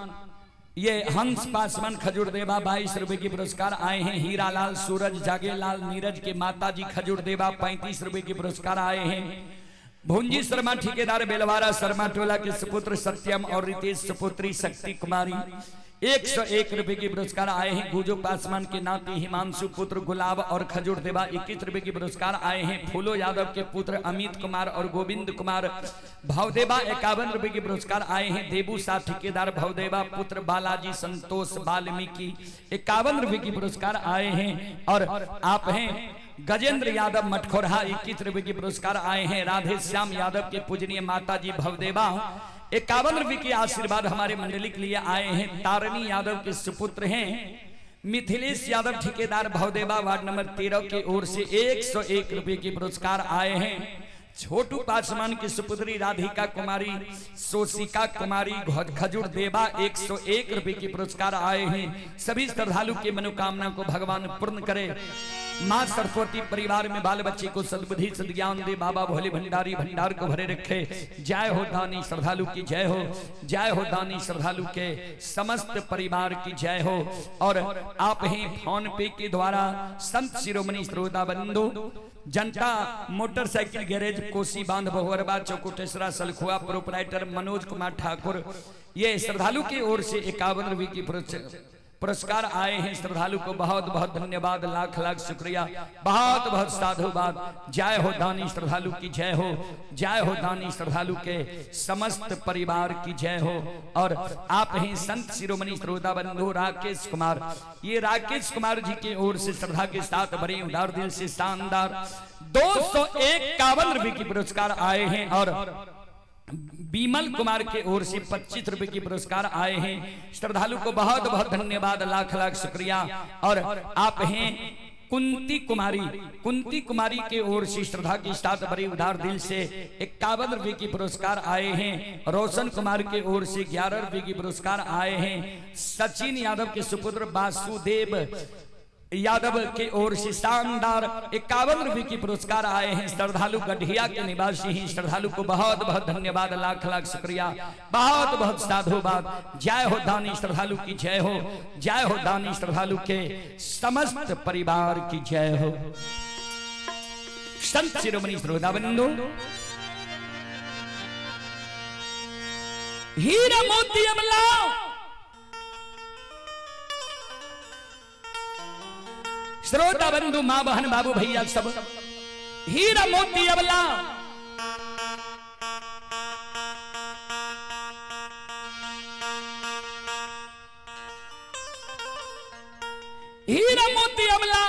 [SPEAKER 1] ये हंस पासवान खजूर देवा 22 रुपए के पुरस्कार आए हैं। हीरालाल सूरज जागेलाल नीरज के माता जी खजूर देवा 35 रुपए के पुरस्कार आए हैं। भुंजी शर्मा ठेकेदार बेलवारा शर्मा टोला के सुपुत्र सत्यम और रितेश सुपुत्री शक्ति कुमारी 101 रुपए के पुरस्कार आए हैं। गुजो पासवान के नाती हिमांशु पुत्र गुलाब और खजूर देवा 21 रुपए के पुरस्कार आए हैं। फूलो यादव के पुत्र अमित कुमार और गोविंद कुमार भवदेवा 51 रुपए के पुरस्कार आए हैं। देबू साह ठेकेदार भवदेवा पुत्र बालाजी संतोष वाल्मीकि 51 रुपए के पुरस्कार आए हैं। और आप हैं गजेंद्र यादव मटखोरहा 21 रुपए के पुरस्कार आए हैं। राधे श्याम यादव के पूजनीय माता जी भवदेवा 51 रुपए के आशीर्वाद हमारे मंडली के लिए आए हैं। तारणी यादव के सुपुत्र हैं मिथिलेश यादव ठेकेदार भवदेवा वार्ड नंबर 13 की ओर से 101 रुपए के पुरस्कार आए हैं। छोटू पासवान की सुपुत्री राधिका कुमारी सोशिका कुमारी खजूर देवा 101 रुपए के पुरस्कार आए हैं। सभी श्रद्धालु की मनोकामना को भगवान पूर्ण करे। माँ सरस्वती परिवार में बाल बच्चे को सद्बुद्धि सद्ज्ञान दे। बाबा भोले भंडारी भंडार को भरे रखे। जय हो दानी श्रद्धालु की जय हो, जय हो दानी श्रद्धालु के समस्त परिवार की जय हो। और आप ही फोन पे के द्वारा संत शिरोमणि श्रोता बंधु जनता मोटरसाइकिल गैरेज कोसी बांध बहुअरबा चौकोटेसरा सलखुआ प्रोपराइटर मनोज कुमार ठाकुर ये श्रद्धालु की ओर से 51 रुपए की पुरस्कार आए हैं। श्रद्धालु को बहुत बहुत धन्यवाद, लाख लाख शुक्रिया, बहुत बहुत साधुवाद। जय हो दानी श्रद्धालु की जय हो, जय हो दानी श्रद्धालु के समस्त परिवार की जय हो। और आप ही संत शिरोमणि श्रोता बंधु राकेश कुमार, ये राकेश कुमार जी की ओर से श्रद्धा के साथ बड़ी उदार दिल से शानदार 251 रुपए की पुरस्कार आए हैं। और बीमल कुमार के ओर से 25 रुपए की पुरस्कार आए हैं। श्रद्धालु को बहुत बहुत धन्यवाद, लाख लाख शुक्रिया। और आप हैं कुंती कुमारी, कुंती कुमारी के ओर से श्रद्धा के साथ बड़ी उदार दिल से 51 रुपए की पुरस्कार आए हैं। रोशन कुमार के ओर से 11 रुपए की पुरस्कार आए हैं। सचिन यादव के सुपुत्र वासुदेव यादव के ओर से शानदार 51 रुपए की पुरस्कार आए हैं। श्रद्धालु गढ़िया के निवासी हैं। श्रद्धालु को बहुत बहुत धन्यवाद, लाख लाख शुक्रिया, बहुत बहुत साधुवाद। जय हो दानी श्रद्धालु की जय हो, जय हो दानी श्रद्धालु के समस्त परिवार की जय हो। संत शिरोमणि श्रोता बंधु हीरा मोती अमला श्रोता बंधु माँ बहन बाबू भैया सब हीरा मोती अबला हीरा मोती अबला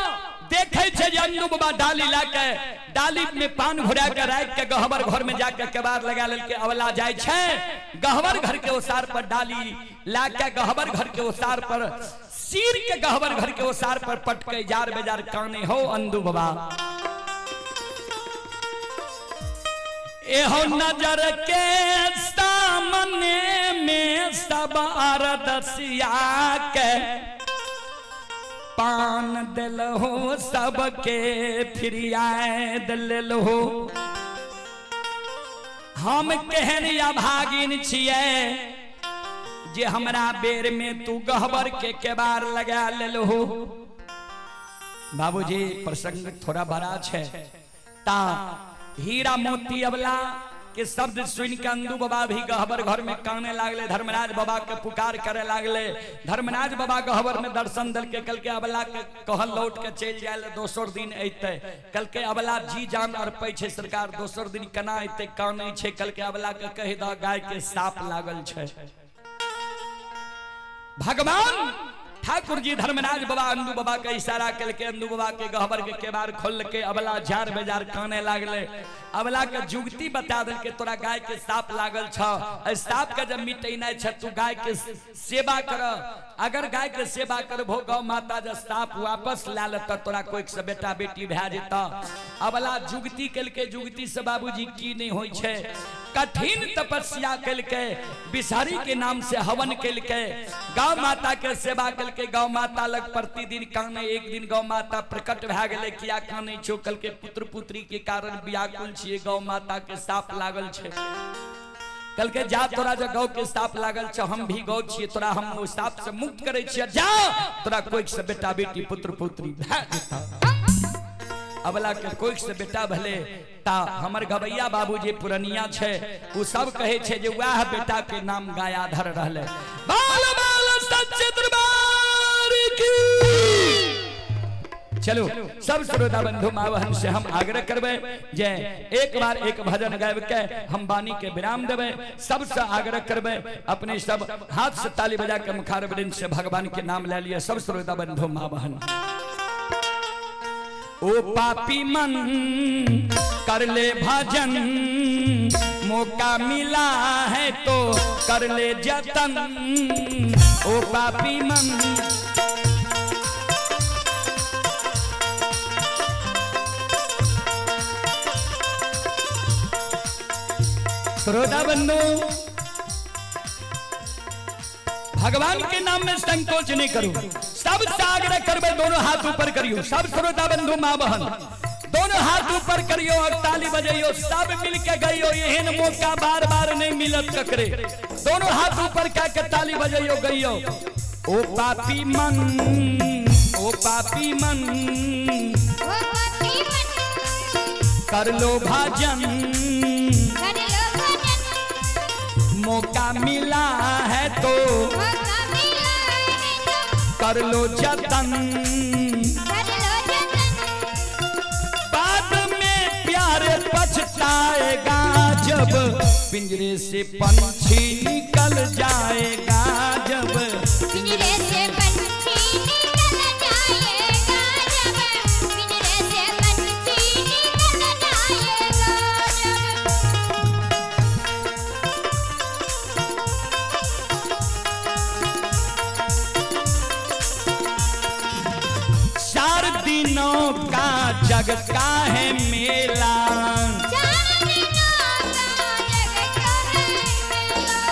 [SPEAKER 1] देखे छे जे अन्नू बाबा डाली लाके डाली में पान घुरा के राख के गहबर घर में जाके केबाड़ लगा लेलके अबला जाय छे गहबर घर के ओसार पर डाली लाके गहबर घर के ओसार पर सिर के गहबर घर के ओसार पर पटके जार बेजार काने हो अंदू बाबा एहो नजर के सामने में सब अरदसिया के पान दिल हो सबके फिरियाए दिल हो। हम केहन अभागिन छियै जे हमरा बेर में तू गहबर के केबाड़ लगा लेल हो। बाबूजी प्रसंग थोड़ा बड़ा छै। ता हीरा मोती अबला के शब्द सुन के अंदू बाबा भी गहबर घर में काने लागले, धर्मराज बाबा के पुकार करे लागले। धर्मराज बाबा गहबर में दर्शन दल के कल के अबला के कहल लौट के चलि जाए, दोसर दिन अइते। कल के अबला जी जान अर्पै छै सरकार, दोसर दिन केना अइते, कानै छै। कल के अबला के कहि दह गाय के साप लागल छै। भगवान ठाकुर जी धर्मराज बाबा अंदू बाबा के इशारा कलके, अंदू बाबा के गहबर के केबार खोल के अबला झार बेजार काने लागले। अबला के जुगती बता दल के तोरा गाय के साप लागल छ, साप के जब मिटेनाइ छ तू गाय के सेवा कर, अगर गाय के सेवा करबो गौ माता जब साप वापस ला लेत तोरा कोई से बेटा बेटी भए जेत। अबला जुगती कलके, जुगती से बाबूजी की नहीं होइ छै। कठिन तपस्या कलके, बिसारी के नाम से हवन कलके, गौ माता के सेवा कलके, गौ माता लग प्रतिदिन काने। एक दिन गौ माता प्रकट भए गेलै, किया काने छौ? कलके पुत्र पुत्री के कारण व्याकुल छियै, गौ माता के साप लागल छै। कलके जा तोरा जो गौ के साप लागल छै, हम भी गौ छियै, तोरा हम ओ साप से मुक्त करै छियै, जा तोरा कोई से बेटा बेटी पुत्र पुत्री भए जेतौ। अबला के कोई से बेटा भले ता हमर गवैया बाबूजी पुरनिया छै, उ सब कहे छै जे वएह बेटा के नाम गायाधर रहले। बाल बाल सच्चे दरबार की। चलो सब श्रोता बंधु माँ बहन से हम आग्रह करबे जे एक बार एक भजन गाबि के हम वाणी के विराम देबे। सबसे आग्रह करबे अपने सब हाथ से ताली बजा के मुखारवृंद से भगवान के नाम ले लिए। सब श्रोता बंधु माँ बहन, ओ पापी मन कर ले भजन, मौका मिला है तो कर ले जतन। ओ पापी मन श्रोता बंधु, भगवान के नाम में संकोच नहीं करो, सब आग्रह करबे दोनों हाथ ऊपर करियो। सब श्रोता बंधु माँ बहन दोनों हाथ ऊपर करियो और ताली बजाइयो, सब मिल के गइयो। एहन मौका बार बार नहीं मिलत ककरे। दोनों हाथ ऊपर कह के ताली बजाइयो गइयो। ओ पापी मन, ओ पापी मन
[SPEAKER 2] ओ पापी मन
[SPEAKER 1] कर लो भजन,
[SPEAKER 2] कर लो भजन,
[SPEAKER 1] मौका मिला है तो
[SPEAKER 2] मौका मिला है तो
[SPEAKER 1] कर लो जतन,
[SPEAKER 2] कर लो जतन,
[SPEAKER 1] बाद में प्यार पछताएगा जब पिंजरे से पंछी निकल जाएगा, जब
[SPEAKER 2] पिंजरे से पंछी निकल जाएगा, जब पिंजरे से पंछी निकल जाएगा, जब
[SPEAKER 1] चार दिनों का जग का है मेला,
[SPEAKER 2] चार दिनों का जग का है मेला,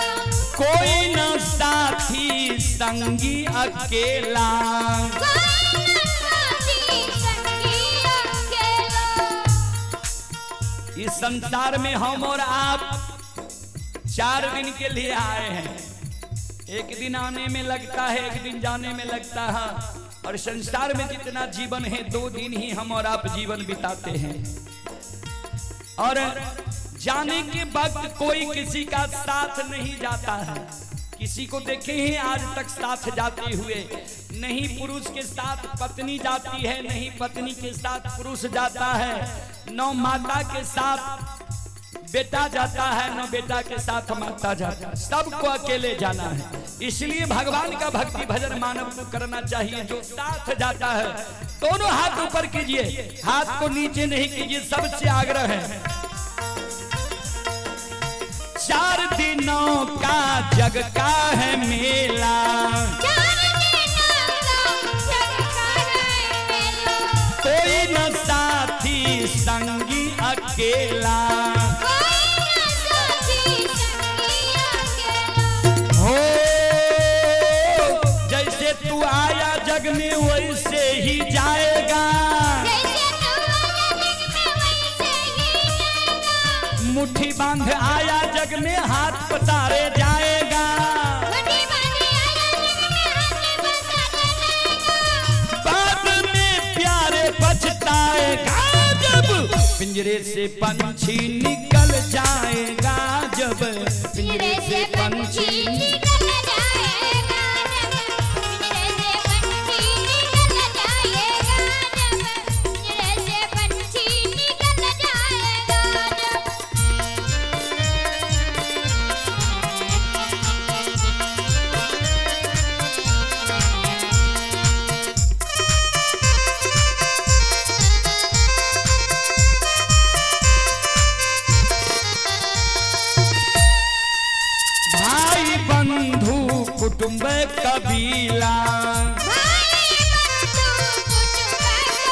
[SPEAKER 1] कोई न साथी संगी अकेला,
[SPEAKER 2] कोई न साथी संगी अकेला।
[SPEAKER 1] इस संसार में हम और आप 4 दिन के लिए आए हैं। एक दिन आने में लगता है, एक दिन जाने में लगता है। और संसार में जितना जीवन है 2 दिन ही हम और आप जीवन बिताते हैं। और जाने के वक्त कोई किसी का साथ नहीं जाता है। किसी को देखे हैं आज तक साथ जाते हुए? नहीं पुरुष के साथ पत्नी जाती है, नहीं पत्नी के साथ पुरुष जाता है, न माता के साथ बेटा जाता है, न बेटा के साथ माता जाता है। सबको अकेले जाना है। इसलिए भगवान का भक्ति भजन मानव को करना चाहिए जो साथ जाता है। दोनों हाथ ऊपर कीजिए, हाथ को नीचे नहीं कीजिए, सबसे आग्रह है। 4 दिनों का जग का है मेला,
[SPEAKER 2] 4 दिनों का जग का है मेला,
[SPEAKER 1] कोई न साथी संगी अकेला,
[SPEAKER 2] कोई न साथी संगी अकेला।
[SPEAKER 1] हो जैसे तू आया जग में वैसे ही जाएगा,
[SPEAKER 2] जैसे तू आया जग में वैसे ही जाएगा,
[SPEAKER 1] मुट्ठी बांध आया जग में हाथ पसारे जाएगा,
[SPEAKER 2] मुट्ठी बांध आया जग में हाथ पसारे जाएगा,
[SPEAKER 1] बाद में प्यार पिंजरे से पंछी निकल जाएगा जब,
[SPEAKER 2] पिंजरे से पंछी निकल जाएगा जब, पिंजरे से पंछी निकल जाएगा जब, पिंजरे से पंछी निकल जाएगा जब।
[SPEAKER 1] भाई बंधु कुटुंब कबीला,
[SPEAKER 2] भाई बंधु कुटुंब कबीला,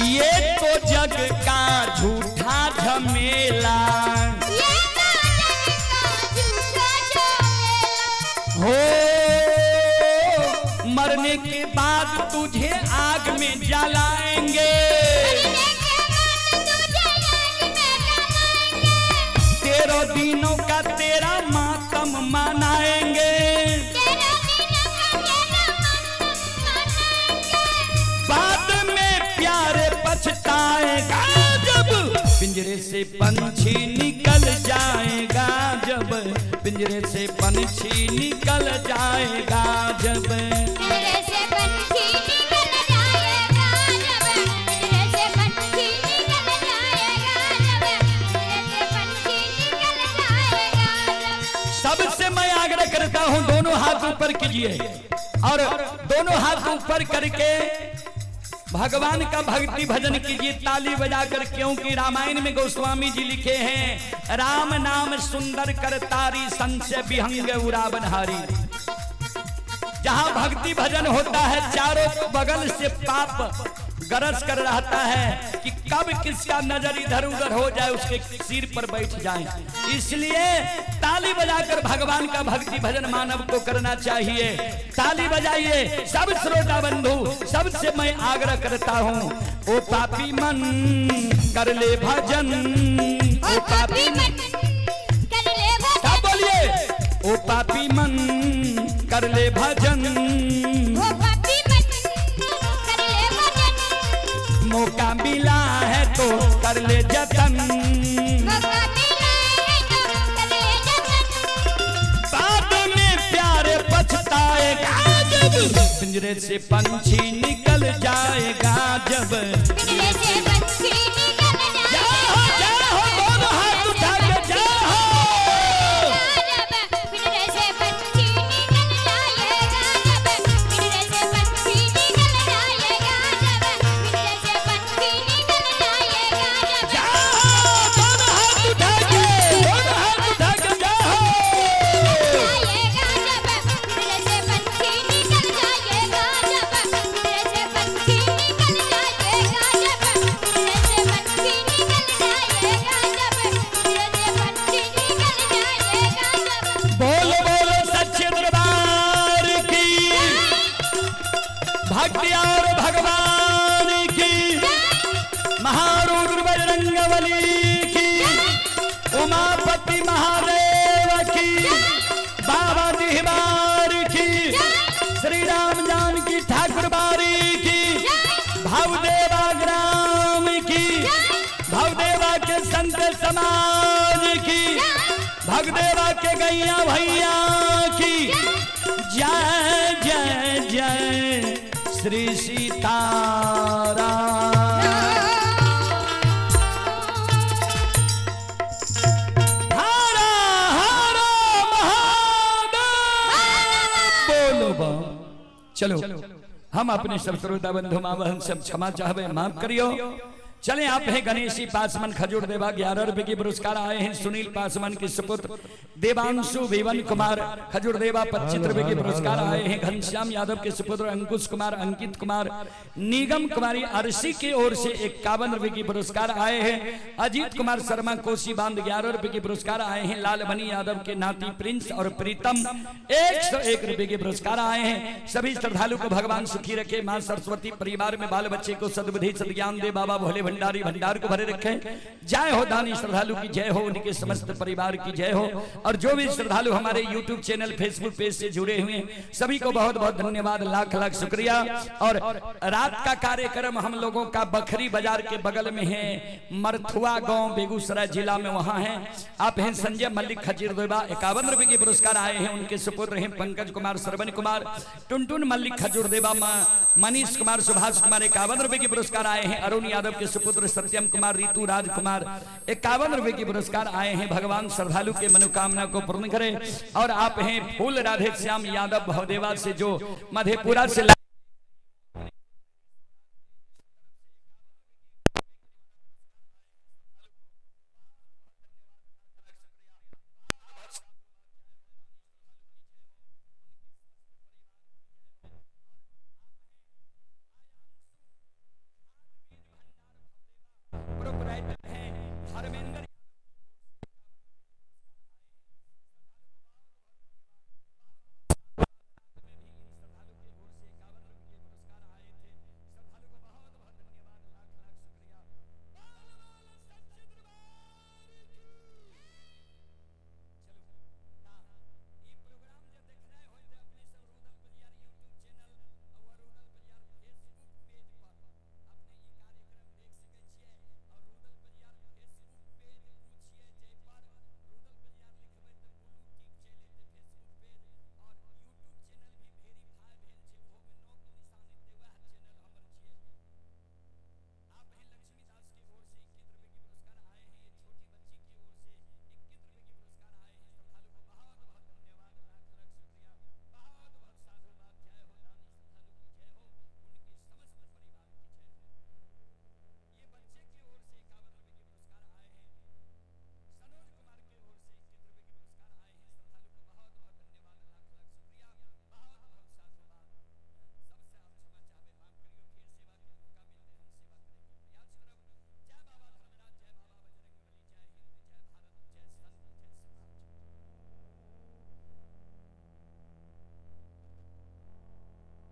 [SPEAKER 1] ये तो जग का झूठा झमेला।
[SPEAKER 2] ये तो जग का झूठा झमेला।
[SPEAKER 1] हो मरने के बाद तुझे आग में जलाएंगे,
[SPEAKER 2] मरने के बाद तुझे आग में जलाएंगे,
[SPEAKER 1] तेरह दिनों का तेरा मातम मनाएंगे,
[SPEAKER 2] तेरा दिनों का तेरा मातम मनाएंगे।
[SPEAKER 1] बाद में प्यारे पछताएगा जब, पिंजरे से पंछी निकल जाएगा जब, पिंजरे से पंछी निकल जाएगा जब।
[SPEAKER 2] पिंजरे से पंछी निकल जाएगा जब, पिंजरे से पंछी निकल जाएगा जब, पिंजरे से पंछी निकल जाएगा जब।
[SPEAKER 1] सबसे मैं आग्रह करता हूं, दोनों हाथ ऊपर कीजिए और दोनों हाथ ऊपर करके भगवान का भक्ति भजन कीजिए ताली बजाकर, क्योंकि रामायण में गोस्वामी जी लिखे हैं, राम नाम सुंदर कर तारी, संशय विहंग उरावनहारी। जहां भक्ति भजन होता है चारों बगल से पाप गरज कर रहता है कि कब किसका नजर इधर उधर हो जाए, उसके सिर पर बैठ जाए। इसलिए ताली बजाकर भगवान का भक्ति भजन मानव को करना चाहिए। ताली बजाइए सब श्रोता बंधु, सबसे मैं आग्रह करता हूँ, ओ पापी मन कर ले भजन,
[SPEAKER 2] ओ पापी मन कर ले भजन,
[SPEAKER 1] सब बोलिए, ओ पापी मन कर ले भजन,
[SPEAKER 2] ओ पापी मन कर ले भजन,
[SPEAKER 1] मौका मिला है तो कर ले जतन,
[SPEAKER 2] मौका मिला है तो कर ले जतन।
[SPEAKER 1] बाद में प्यारे पछताएगा जब, पिंजरे से पंछी निकल जाएगा जब।
[SPEAKER 2] पिंजरे से पंछी निकल
[SPEAKER 1] जाओ
[SPEAKER 2] जाएगा
[SPEAKER 1] जाओ, दोनों हाथ उठा के जाओ।
[SPEAKER 2] जब, पिंजरे से पंछी निकल जाएगा जब, पिंजरे से पंछी निकल जाएगा जब, पिंजरे से पंछी निकल जाएगा जब।
[SPEAKER 1] जाओ, दोनों हाथ उठा के, दोनों हाथ उठा के जाओ।
[SPEAKER 2] जाएगा जब, पिंजरे से पंछी निकल जाएगा जब, पिंजरे से पंछी निकल जाएगा जब, पिंजरे से पंछी निकल जाएगा जब, पिंजरे से पंछी निकल जाएगा जब।
[SPEAKER 1] बोलो बोलो सच्चे दरबार की, भक्ति और भगवान की, महारुद्र बजरंगबली की, उमापति महादेव की, बाबा दिहवार की, श्री राम जानकी ठाकुर बारी की, भावदेवा ग्राम की, भावदेवा के संत समाज की, भगदेवा के गैया भैया की, जय जय जय श्री सीताराम। हर हर महादेव। बोलो बम। चलो हम अपने सब श्रोता बंधु माँ बहन सब क्षमा चाहबे, माफ करियो। चले आप हैं गणेशी पासवान खजूर देवा 11 रुपए की पुरस्कार आए हैं। सुनील पासवान के सुपुत्र देवांशु विवन कुमार खजूर देवा 25 रुपए के पुरस्कार आए हैं। घनश्याम यादव के सुपुत्र अंकुश कुमार, अंकित कुमार, निगम कुमारी अरसी की ओर से 51 रुपए की पुरस्कार आए हैं। अजीत कुमार शर्मा कोसी बांध 11 रुपए के पुरस्कार आए हैं। लालबनी यादव के नाती प्रिंस और प्रीतम 101 रुपए के पुरस्कार आए हैं। सभी श्रद्धालु को भगवान सुखी रखे, माँ सरस्वती परिवार में बाल बच्चे को सद्बुद्धि सद्ज्ञान दे, बाबा भोले भंडारी भंडार को भरे रखें। जय हो दानी श्रद्धालु की जय हो, उनके समस्त परिवार की जय हो। और जो भी श्रद्धालु हमारे YouTube channel Facebook page से जुड़े हुए हैं सभी को बहुत बहुत धन्यवाद, लाख लाख शुक्रिया। और रात का कार्यक्रम हम लोगों का बखरी बाजार के बगल में है, मरथुआ गांव बेगूसराय जिला में वहां है। आप हैं संजय मल्लिक खजूरदेवा, 51 रुपए के पुरस्कार आए हैं। उनके सुपुत्र हैं पंकज कुमार, श्रवण कुमार, टुनटुन मल्लिक खजूरदेवा, मनीष कुमार, सुभाष कुमार, 51 रुपए के पुरस्कार आए हैं। अरुण यादव के सुपुत्र सत्यम कुमार, रितु राज कुमार, 51 रुपए के पुरस्कार आए हैं। भगवान श्रद्धालु के मनोकामना को पूर्ण करे। और आप हैं फूल राधे श्याम यादव भवदेवा से, जो मधेपुरा से